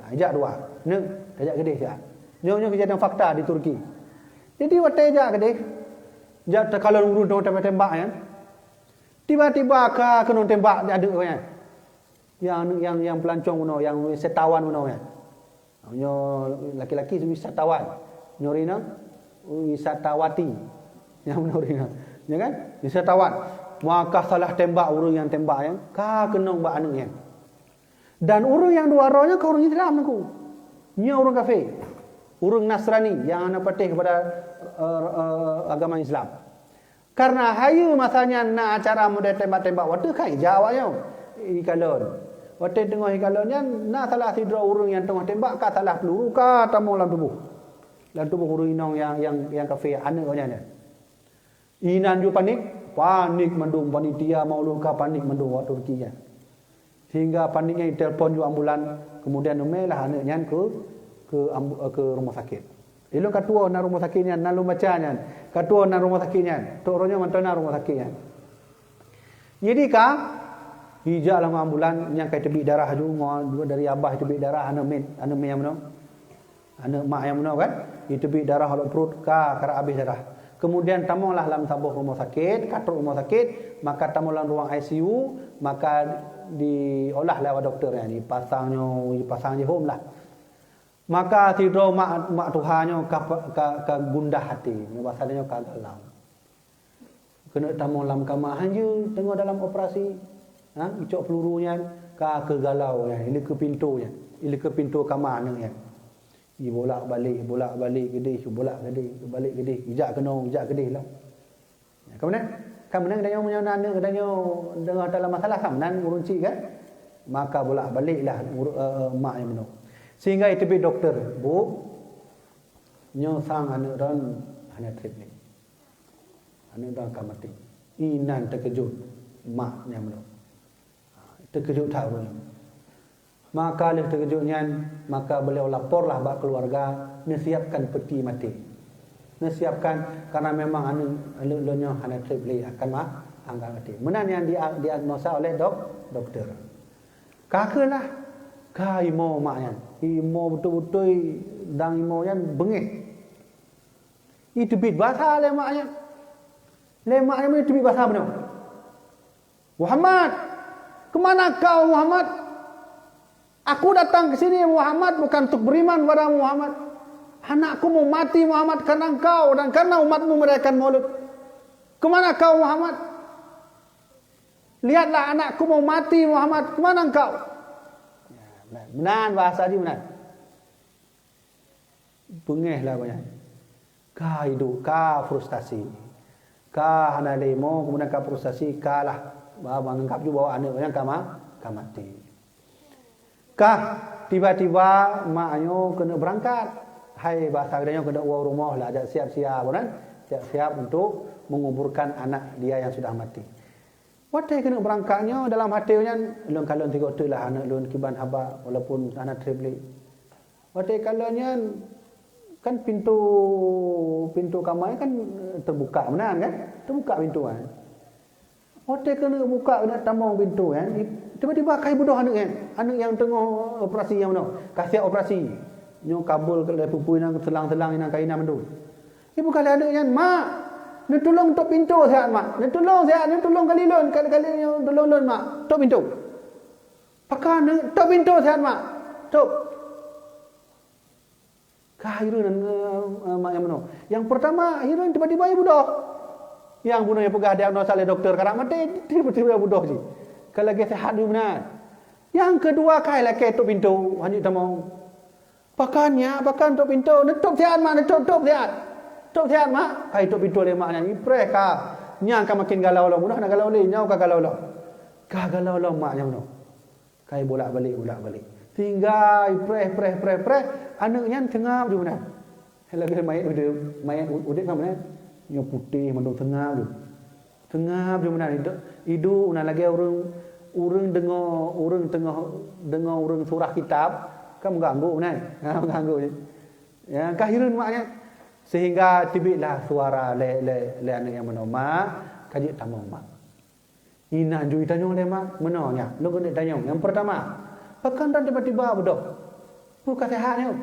Ha, jak dua. Neuk, tajak keudeh jak. Nyoe nyoe kejadian fakta di Turki. Jadi watèe jak keudeh, jak takalon ureuëng tembak-tembak nyan. Tiba-tiba ka keunong tembak di aneuk nyan. Nyang aneuk nyang nyang pelancong bunoe, nyang wisatawan bunoe nyan. Nyoe laki-laki wisatawan. Nyoe rinang wisatawati. Nyang bunoe rinang. Ya kan? Wisatawan. Maka salah tembak ureuëng nyang tembak nyan, ka keunong bak aneuk nyan. Dan ureuëng nyang dua droe nyan ka ureuëng Islam Teungku. Nyoe ureuëng kafé. Ureuëng Nasrani nyang hana patéh kepada eh, eh, agama Islam. Karena hayeue masa nyan na acara model tembak-tembak watèe ka ijak awak nyoe ikalon. Watèe teungoh ikalon nyan na salah sidroe ureuëng nyang teungoh tembak ka salah peuluru ka tamong lam tuboh. Lam tuboh ureuëng inong nyang nyang nyang kafé aneuk awak nyan. Inan ju panik, panik mandum panitia maulud ka panik mandum awak Turki nyan. Sehingga panik nyan itelpon ju ambulan, kemudian neumé lah aneuk nyan ke ke ambu, ke rumah sakit. Ilôn ka tuwoe na rumah sakit nyan, na lôn baca nyan. Ka tuwoe na rumah sakit nyan. Tok uroe nyoe mantong na rumah sakit nyan. Jadi ka ijak lam ambulan nyang ka iteubiet darah ju, dari abah iteubiet darah aneuk miet, aneuk miet nyang meunoe. Aneuk mak nyang meunoe kan, iteubiet darah lam pruet ka karap abéh darah. Kemudian tamonglah lam saboh rumoh sakét, ka trok rumoh sakét, maka tamong lam ruang I C U, maka diolah lé awak dokto nyan, dipasang nyoe, dipasang jihom lah. Maka sidroe mak, mak tuha nyoe ka, ka, ka gundah até, nyoe basa nyoe ka galau. Keuneuk tamong lam kama hanjeuet teungoh dalam operasi. Ha, icok peuluru nyan ka keugalau nyan, ileukeue pintoe nyan, ileukeue pintoe kama aneuk nyan. Ibolak-balik, bolak-balik keudeh, bolak keudeh, balik keudeh, ijak keunoe, ijak keudeh lah. Ka meunan, ka meunan geutanyoe meunyoe na aneuk geutanyoe deungoe dalam masalah ka meunan ureueng chik kan? Maka bolak-balik lah uru-, eh, eh, mak nyang meunoe. Sehingga iteubiet dokto, "Bu, nyoe sang aneuk droen hana trép lé." Aneuk droen ka maté. Inan teukeujot mak nyang meunoe. Teukeujot that ureueng nyoe. Maka lheueh teukeujot nyan, maka beliau laporlah bak keuluwarga, neusiapkan peti maté. Neusiapkan, karena memang aneuk, aneuk lôn nyoe hana trép lé akan ma-, akan maté. Meunan nyang di-, diagnosa oleh dok-, doktor. Ka keuh lah, ka imo mak nyan. Imo beutôi-beutôi dang imo nyan beungéh. Iteubiet basa lé mak nyan. Lé mak nyan iteubiet basa bunoe. "Muhammad, ke mana kau, Muhammad? Aku datang ke sini, Muhammad, bukan untuk beriman padamu, Muhammad. Anakku mau mati, Muhammad, karena engkau dan karena umatmu merayakan Maulud. Ke mana kau, Muhammad? Lihatlah, anakku mau mati, Muhammad. Ke mana engkau?" Meunan bahasa jih meunan. Beungéh lah awak nyan. Ka iduek, ka frustasi. Ka hana lé imo, kemudian ka frustasi, ka lah. Ba-, menganggap ju bahwa aneuk awak nyan ka ma-, ka maté. Ka tiba-tiba mak nyoe keuneuk beurangkat. Hai, basa geutanyoe keuneuk woe u rumoh lah, jak siap-siap, kan? Siap-siap untuk menguburkan anak dia yang sudah mati. Watèe keuneuk beurangkat nyoe dalam até nyan, lôn kalon sigoe teuk lah aneuk lôn kiban haba walaupun hana trép lé. Watèe kalon nyan kan pintoe, pintoe kama kan teubuka meunan kan? Teubuka pintoe kan. Watèe keuneuk buka keuneuk tamong pintoe kan, tiba-tiba ka ibeudôh aneuk nyan, aneuk nyang teungoh operasi nyang meunoe, ka siap operasi. Nyoe kabel lé pupui nyan seulang-seulang inan kain mandum. Ibuka lé aneuk nyan, "Mak, Neutulông tôp pintoe siat, Mak. Neutulông siat, neutulông kali lôn, kali-kali neutulông lôn, Mak. Tôp pintoe. Pakon neutôp pintoe siat, Mak. Tôp. Ka hireuen, eh, mak nyang meunoe. Nyang peurtama, hireuen tiba-tiba jih beudôh. Nyang bunoe nyang peugah diagnosa lé dokto karab maté, tiba-tiba beudôh jih. Ka lagèe seuhat jih meunan. Nyang keudua, ka ilakèe tôp pintoe, hanjeuet tamong. Pakon nyak, pakon tôp pintoe, neutôp siat, Mak, neutôp, tôp siat. Tôp siat, Mak. Ka itôp pintoe lé mak nyan, ipreh ka. Nyan ka makin galau lom, udah na galau lé, nyoe ka galau lom. Ka galau lom mak nyang meunoe. Ka ibolak-balik, bolak-balik. Sehingga ipreh, preh, preh, preh, aneuk nyan seungab ju meunan. Lagèe manyèt udép, manyèt u-, udép kan meunan. Nyoe putéh mandum seungab ju. Seungab ju meunan, iduek, iduek na lagèe ureueng, ureueng deungoe, ureueng teungoh deungoe ureueng surah kitab, kan meuganggu meunan. Ha, meuganggu je. Ya, ka hireuen mak nyan. Sehingga teubiet lah suara lé, lé, lé aneuk nyang meunoe, "Mak, ka jeuet tamong, Mak." Inan ju itanyong lé mak, meunoe nyan, lôn keuneuk tanyong. Nyang peurtama, pakon droen tiba-tiba beudôh? Peue ka seuhat nyoe?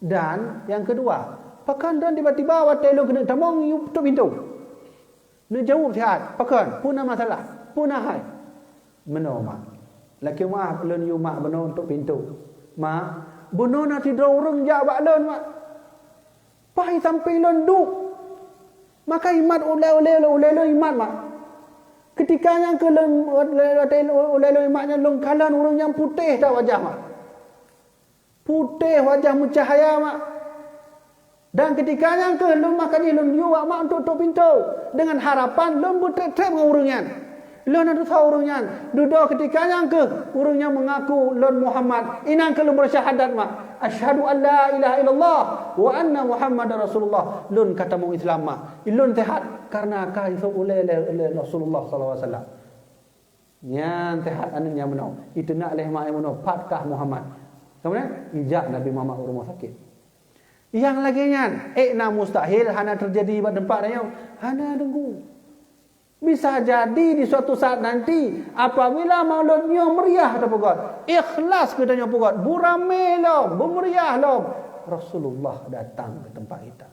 Dan nyang keudua, pakon droen tiba-tiba watèe lôn keuneuk tamong yue tôp pintoe? Neujaweueb siat, pakon? Peue na masalah? Peue na hai? Meunoe mak. Lakèe meu'ah lôn yue mak bunoe tôp pintoe. Mak, bunoe na sidroe ureueng jak bak lôn, Mak. Paih sampéng lôn duek. Maka imat ulèe-ulèe, ulèe lôn imat, Mak. Keutika nyan keuh lôn, ulèe lôn imat nyan lôn kalon ureueng nyang putéh that wajah, Mak. Putéh wajah meucahya, Mak. Dan keutika nyan keuh lôn maka jih lôn yue bak mak untuk tôp pintoe deungon harapan lôn beutrép-trép ngon ureueng nyan. Lôn na tutoe ureueng nyan. Dudoe keutika nyan keuh ureueng nyan meungaku lôn Muhammad. Inan keuh lôn beusyahadat, Mak. Asyhadu an la ilaha illallah wa anna Muhammadar Rasulullah. Lôn ka tamong Islam, Mak. Lôn seuhat kareuna ka isôk ulèe lé, lé Rasulullah sallallahu alaihi wasallam. Nyan seuhat aneuk nyang meunoe. Iteunak lé mak nyang meunoe, "Pat kah Muhammad?" Kemudian, ijak Nabi Muhammad u rumoh sakét. Nyang lagèe nyan, ék na mustahil hana teujadi bak teumpat tanyoe? Hana teungku. Bisa jadi di suatu saat nanti, apabila maulud nyoe meriah tapeugöt, ikhlas geutanyoe peugöt, beuramé lom, beumeriah lom, Rasulullah datang ke tempat kita.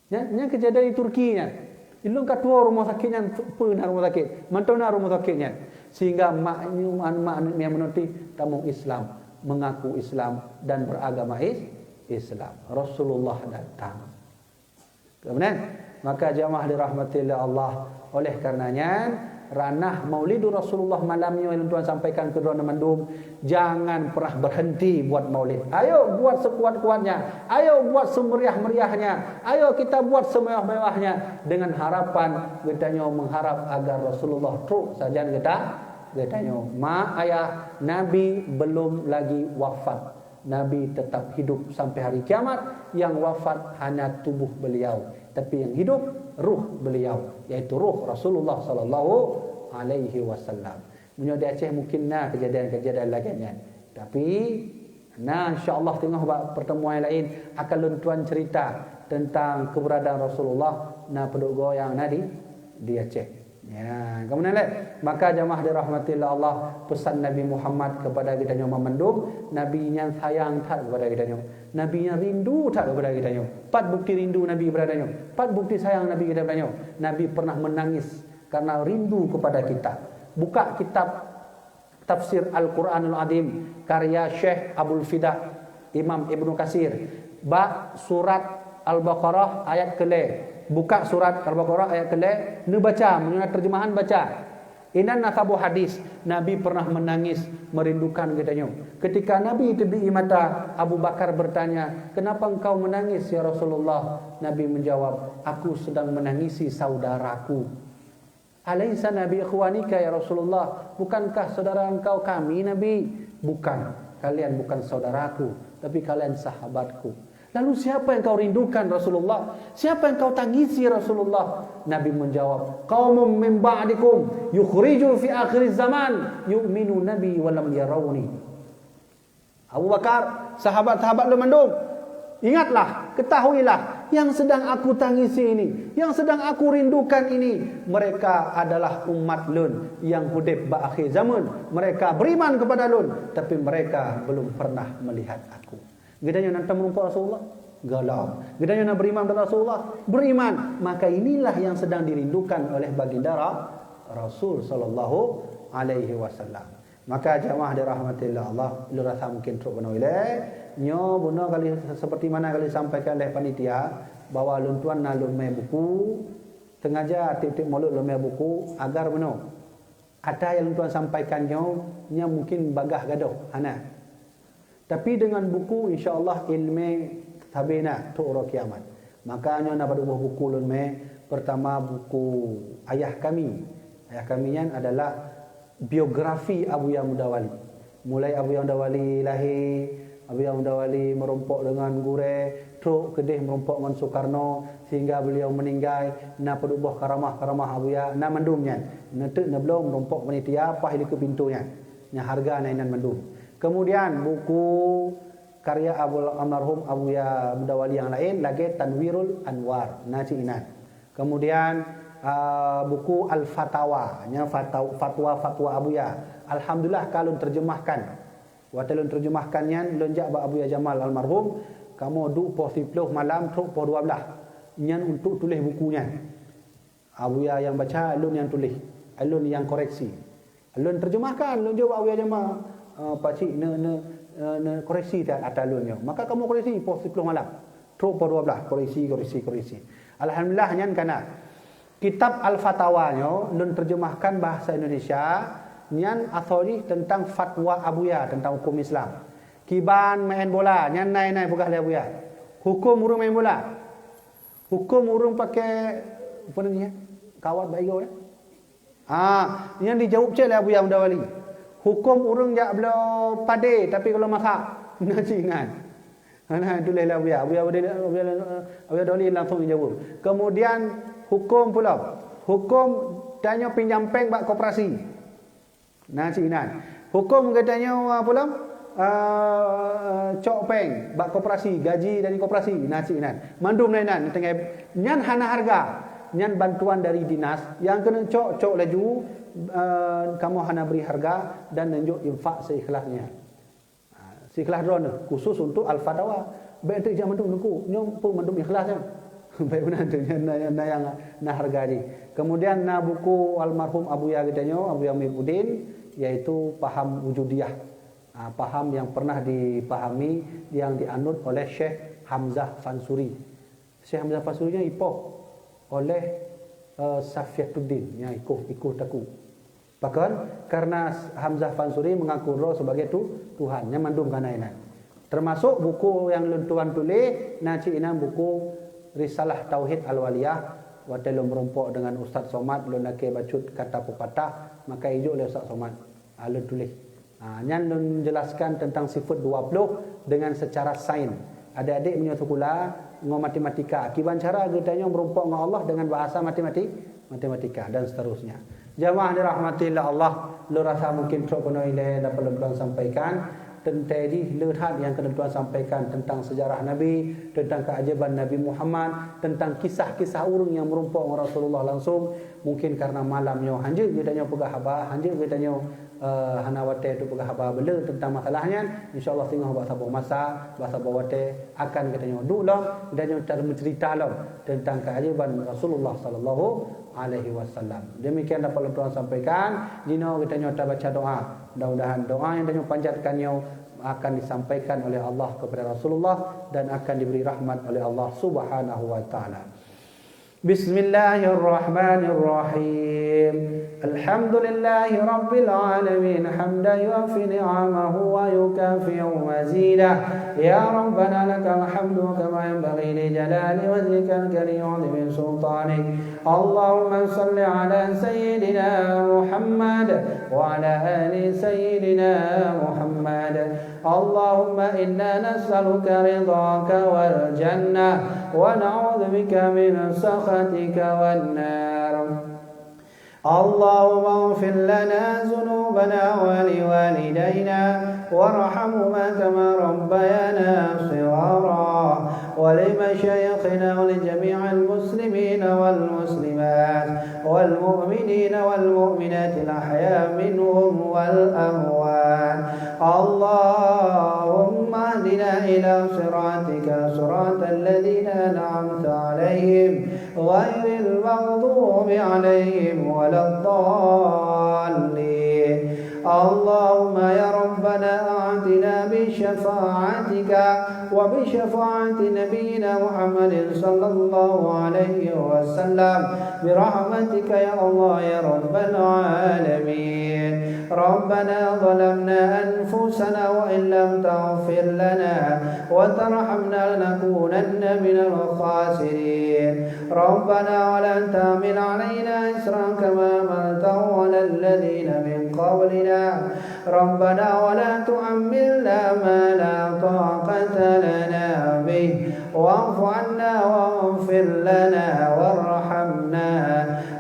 Nyan, nyan keujadian di Turki nyan. Ilôn ka tuwoe rumoh sakét nyan, peue na rumoh sakét, mantong na rumoh sakét nyan. Sehingga mak nyoe, mak aneuk nyang meunoe tamong Islam, mengaku Islam dan beragama is-, Islam. Rasulullah datang. Kemudian, maka jamaah dirahmati oleh Allah, oleh karenanya, ranah Maulidur Rasulullah malam nyoe lôn tuan sampaikan keu droeneuh mandum, jangan pernah berhenti buat maulid. Ayo buat sekuat-kuatnya, ayo buat semeriah-meriahnya, ayo kita buat semewah-mewahnya dengan harapan geutanyoe mengharap agar Rasulullah trok sajan geuta-, geutanyoe. Mak ayah, Nabi belum lagi wafat. Nabi tetap hidup sampai hari kiamat, yang wafat hanya tubuh beliau, tapi yang hidup ruh beliau, yaitu ruh Rasulullah sallallahu alaihi wasallam. Meunyoe di Aceh mungkin na kejadian-kejadian lagèe nyan. Tapi na, insya-Allah, teungoh bak pertemuan lain akan lôn tuan cerita tentang keberadaan Rasulullah na peuduek goe nyang na di, di Aceh. Ya, kemudian lé, maka jamaah dirahmati Allah, pesan Nabi Muhammad kepada geutanyoe mandum, Nabi nyan sayang that kepada geutanyoe. Nabi nyan rindu that kepada geutanyoe. Pat bukti rindu Nabi kepada geutanyoe? Pat bukti sayang Nabi kepada geutanyoe? Nabi pernah menangis karena rindu kepada kita. Buka kitab Tafsir Al-Quranul Azim karya Syekh Abul Fida Imam Ibnu Kasir, bak surat Al-Baqarah ayat keulhèe. Buka surat Al-Baqarah ayat keulhèe, neubaca, meunyoe na terjemahan baca. Inan na saboh hadis, Nabi pernah menangis merindukan geutanyoe. Ketika Nabi teubi mata, Abu Bakar bertanya, "Kenapa engkau menangis, ya Rasulullah?" Nabi menjawab, "Aku sedang menangisi saudaraku." "Alaisa Nabi ikhwanika, ya Rasulullah? Bukankah saudara engkau kami, Nabi?" "Bukan, kalian bukan saudaraku, tapi kalian sahabatku." "Lalu siapa yang kau rindukan, Rasulullah? Siapa yang kau tangisi, Rasulullah?" Nabi menjawab, "Qaumun min ba'dikum yukhriju fi akhiriz zaman yu'minu nabi wa lam yarawni." Abu Bakar, sahabat-sahabat lôn mandum, ingatlah, ketahuilah, yang sedang aku tangisi ini, yang sedang aku rindukan ini, mereka adalah umat lôn yang udép bak akhé zaman. Mereka beriman kepada lôn, tapi mereka belum pernah melihat aku. Geutanyoe na tameureumpok Rasulullah? Gohlom. Geutanyoe na beriman kepada Rasulullah? Beriman. Maka inilah yang sedang dirindukan oleh baginda Ra-, Rasul sallallahu alaihi wasallam. Maka jamaah dirahmatillah Allah, lôn rasa mungkin trok bunoe ilée. Nyoe bunoe kali seperti mana kali sampaikan oleh panitia, bahwa lôn tuan na lôn mé buku, sengaja tieb-tieb mulod lôn mé buku agar bunoe ata nyang lôn tuan sampaikan nyoe, nyan mungkin bagaih gadôh, hana. Tapi dengan buku, insya Allah, ilmu sabe na trok uroe kiamat. Maka nyoe na padub boh buku lôn mé. Pertama, buku Ayah Kami. Ayah Kami nyan adalah biografi Abuya Muda Wali. Mulai Abuya Muda Wali lahé, Abuya Muda Wali meurumpok deungon gurée, trok keudeh meurumpok ngon Soekarno, sehingga beliau meninggai, na padub boh karamah-karamah Abuya, na mandum nyan. Neuteuk neubloe meurumpok panitia, paih di keu pintoe nyan. Nyang hareuga na inan mandum. Kemudian buku karya Abul-, almarhum Abuya Muda Wali nyang laén lagée Tanwirul Anwar, na cit inan. Kemudian, ah, buku Al-Fatawa, nya fata-, fatwa-fatwa Abuya. Alhamdulillah ka lôn terjemahkan. Watée lôn terjemahkan nyan, lôn jak bak Abuya Jamal almarhum, kamoe duek poh siplôh malam trok poh dua blaih. Nyan untuk tuléh buku nyan. Abuya nyang baca, lôn nyang tuléh, lôn nyang koreksi. Lôn terjemahkan, lôn jaweueb Abuya Jamal, "Eh, Pakcik, ne, ne, eh, ne koreksi that ata lôn nyoe." Maka kamoe koreksi poh siplôh malam. Trok poh dua blaih, koreksi, koreksi, koreksi. Alhamdulillah, nyan kana. Kitab Al-Fatawa nyoe lôn terjemahkan bahasa Indonesia, nyan asoe jih tentang fatwa Abuya tentang hukum Islam. Kiban main bola, nyan na inan peugah lé Abuya. Hukum ureuëng main bola. Hukum ureuëng pakai, apa namanya, kawat bak igoe, ya? Ah, nyan dijaweueb cit lé Abuya Muda Wali. Hukum ureuëng jak bloe padé tapi gohlom masak. Na cit inan. Hana tuléh lé Abuya. Abuya, Abuya, Abuya Muda Wali langsung jaweueb. Kemudian hukum pula. Hukum tanyoe pinjam péng bak koperasi. Na cit inan. Hukum geutanyoe, ah, pulang, ah, cok péng bak koperasi, gaji dari koperasi, na cit inan. Mandum na inan, teuntèe nyan hana hareuga. Nyan bantuan dari dinas, nyang keuneuk cok, cok laju, ah, kamoe hana bri hareuga dan neunjok infak seikhlasnya. Ha, sikeulaih droeneuh khusus untuk Al-Fatawa. Bèk teuk jak mandum teungku, nyoe peue mandum ikhlas nyan. Bèk meunan teuk, nyan na, na nyang na hareuga jih. Kemudian na buku almarhum Abuya geutanyoe, Abuya Muhibbuddin, yaitu Paham Wujudiyah. Ha, paham yang pernah dipahami, yang dianut oleh Syekh Hamzah Fansuri. Syekh Hamzah Fansuri nyan ipoh oleh, eh, Safiatuddin, nyang ikôh, ikôh takue. Pakon? Karena Hamzah Fansuri mengaku droe sebagai tu-, Tuhan, nyan mandum kana inan. Termasuk buku nyang lôn tuan tuléh, na cit inan buku Risalah Tauhid Al-Waliyah, watèe lôn meurumpok deungon Ustaz Somad, lôn lakèe bacut kata pepatah, maka ijok lé Ustaz Somad, ah, lôn tuléh. Ha, nyan lôn jelaskan tentang sifeut dua ploh dengan secara sains. Adék-adék meunyoe sikula ngon matematika, kiban cara geutanyoe meurumpok ngon Allah dengan bahasa matemati-, matematika dan seterusnya. Jamaah dirahmati lé Allah, lôn rasa mungkin trok keunoe ilèe dapat lôn tuan sampaikan. Teuntèe jih le that nyang keuneuk tuan sampaikan tentang sejarah Nabi, tentang keajaiban Nabi Muhammad, tentang kisah-kisah ureueng nyang meurumpok ngon Rasulullah langsung. Mungkin karena malam nyoe hanjeuet geutanyoe peugah haba, hanjeuet geutanyoe eh, hana watèe untuk peugah haba beuleu tentang masalah nyan. Insya Allah singoh bak saboh masa, bak saboh watèe akan geutanyoe duek lom, geutanyoe tar-, meuceurita lom tentang keajaiban Rasulullah sallallahu alaihi wasallam. Demikian dapat lôn tuan sampaikan. Jinoe geutanyoe tabaca doa. Mudah-mudahan doa nyang tanyoe panjatkan nyoe akan disampaikan oleh Allah kepada Rasulullah dan akan diberi rahmat oleh Allah Subhanahu wa Taala. بسم الله الرحمن الرحيم. الحمد لله رب العالمين، حمدا يوافي نعمه ويكافئ مزيده. يا ربنا لك الحمد كما ينبغي لجلال وجهك الكريم وعظيم سلطانك. اللهم صل على سيدنا محمد وعلى آل سيدنا محمد. اللهم إنا نسألك رضاك والجنة ونعوذ بك من سخطك والنار. اللهم اغفر لنا ذنوبنا ولوالدينا وارحمهما كما ربيانا صغارا ولمشايخنا ولجميع المسلمين والمسلمات والمؤمنين والمؤمنات الأحياء منهم والأموات. اللهم اهدنا إلى صراطك صراط الذين أنعمت عليهم غير المغضوب عليهم ولا الضالين. اللهم يا ربنا أعطنا بشفاعتك وبشفاعة نبينا محمد صلى الله عليه وسلم برحمتك يا الله يا رب العالمين. ربنا ظلمنا أنفسنا وإن لم تغفر لنا وترحمنا لنكونن من الخاسرين. ربنا ولا تحمل علينا إصرا كما حملته على الذين من قبلنا. ربنا ولا تحملنا ما لا طاقة لنا به واعف عنا واغفر لنا وارحمنا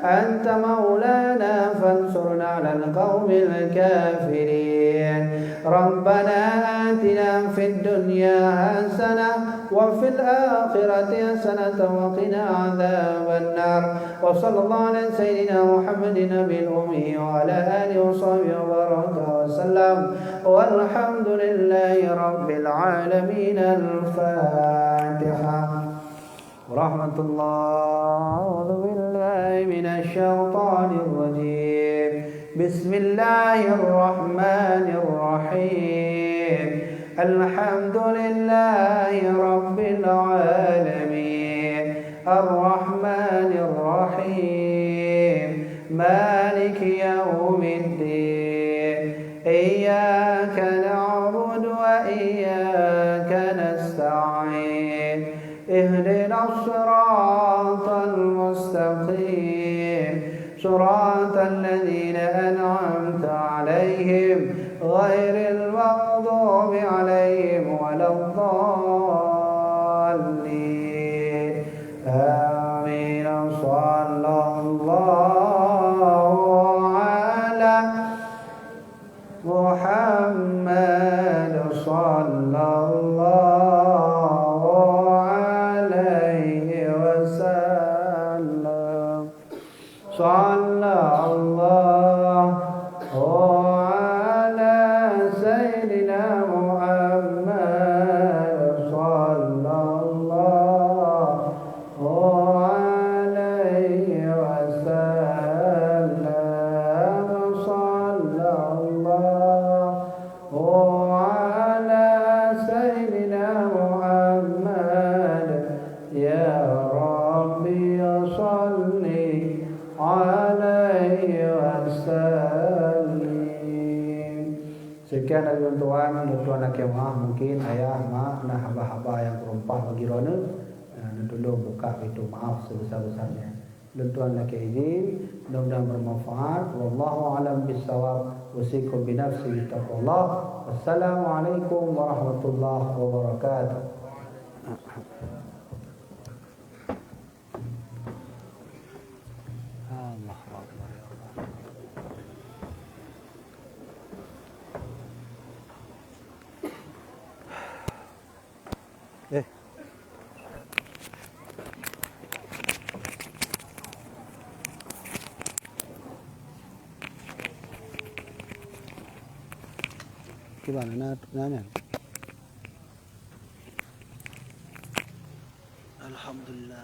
أنت مولانا فانصرنا على القوم الكافرين. ربنا آتنا في الدنيا حسنة وفي الآخرة حسنة وقنا عذاب النار. وصلى الله على سيدنا محمد النبي الأمي وعلى آله وصحبه وبارك وسلم. والحمد لله رب العالمين. الفاتحة. ورحمة الله. أعوذ بالله من الشيطان الرجيم. بسم الله الرحمن الرحيم. الحمد لله رب العالمين. الرحمن الرحيم. مالك يوم الدين. إياك نعبد وإياك نستعين. اهدنا الصراط المستقيم. صراط الذين أنعمت عليهم غير المغضوب عليهم ولا الضالين. آمين. صلى الله على محمد صلى الله عليه وسلم. صلى الله على سيدنا محمد صلى الله عليه وسلم. صلى الله على سيدنا محمد. يا ربي صل عليه وسلم. Sekian dari lôn tuan, lôn tuan lakèe meu'ah, mungkin ayah, mak, na haba-haba nyang kureueng paih bagi droeneuh, na neutulông buka pintoe maaf sebesar-besarnya. Lôn tuan lakèe izin, mudah-mudahan bermanfaat. Wallahu a'lam bissawab. Usikum binafsi bitaqwallah. Wassalamualaikum warahmatullahi wabarakatuh. Allahu Akbar, ya Allah. Eh. Gimana? Nah, nah, nah. Alhamdulillah.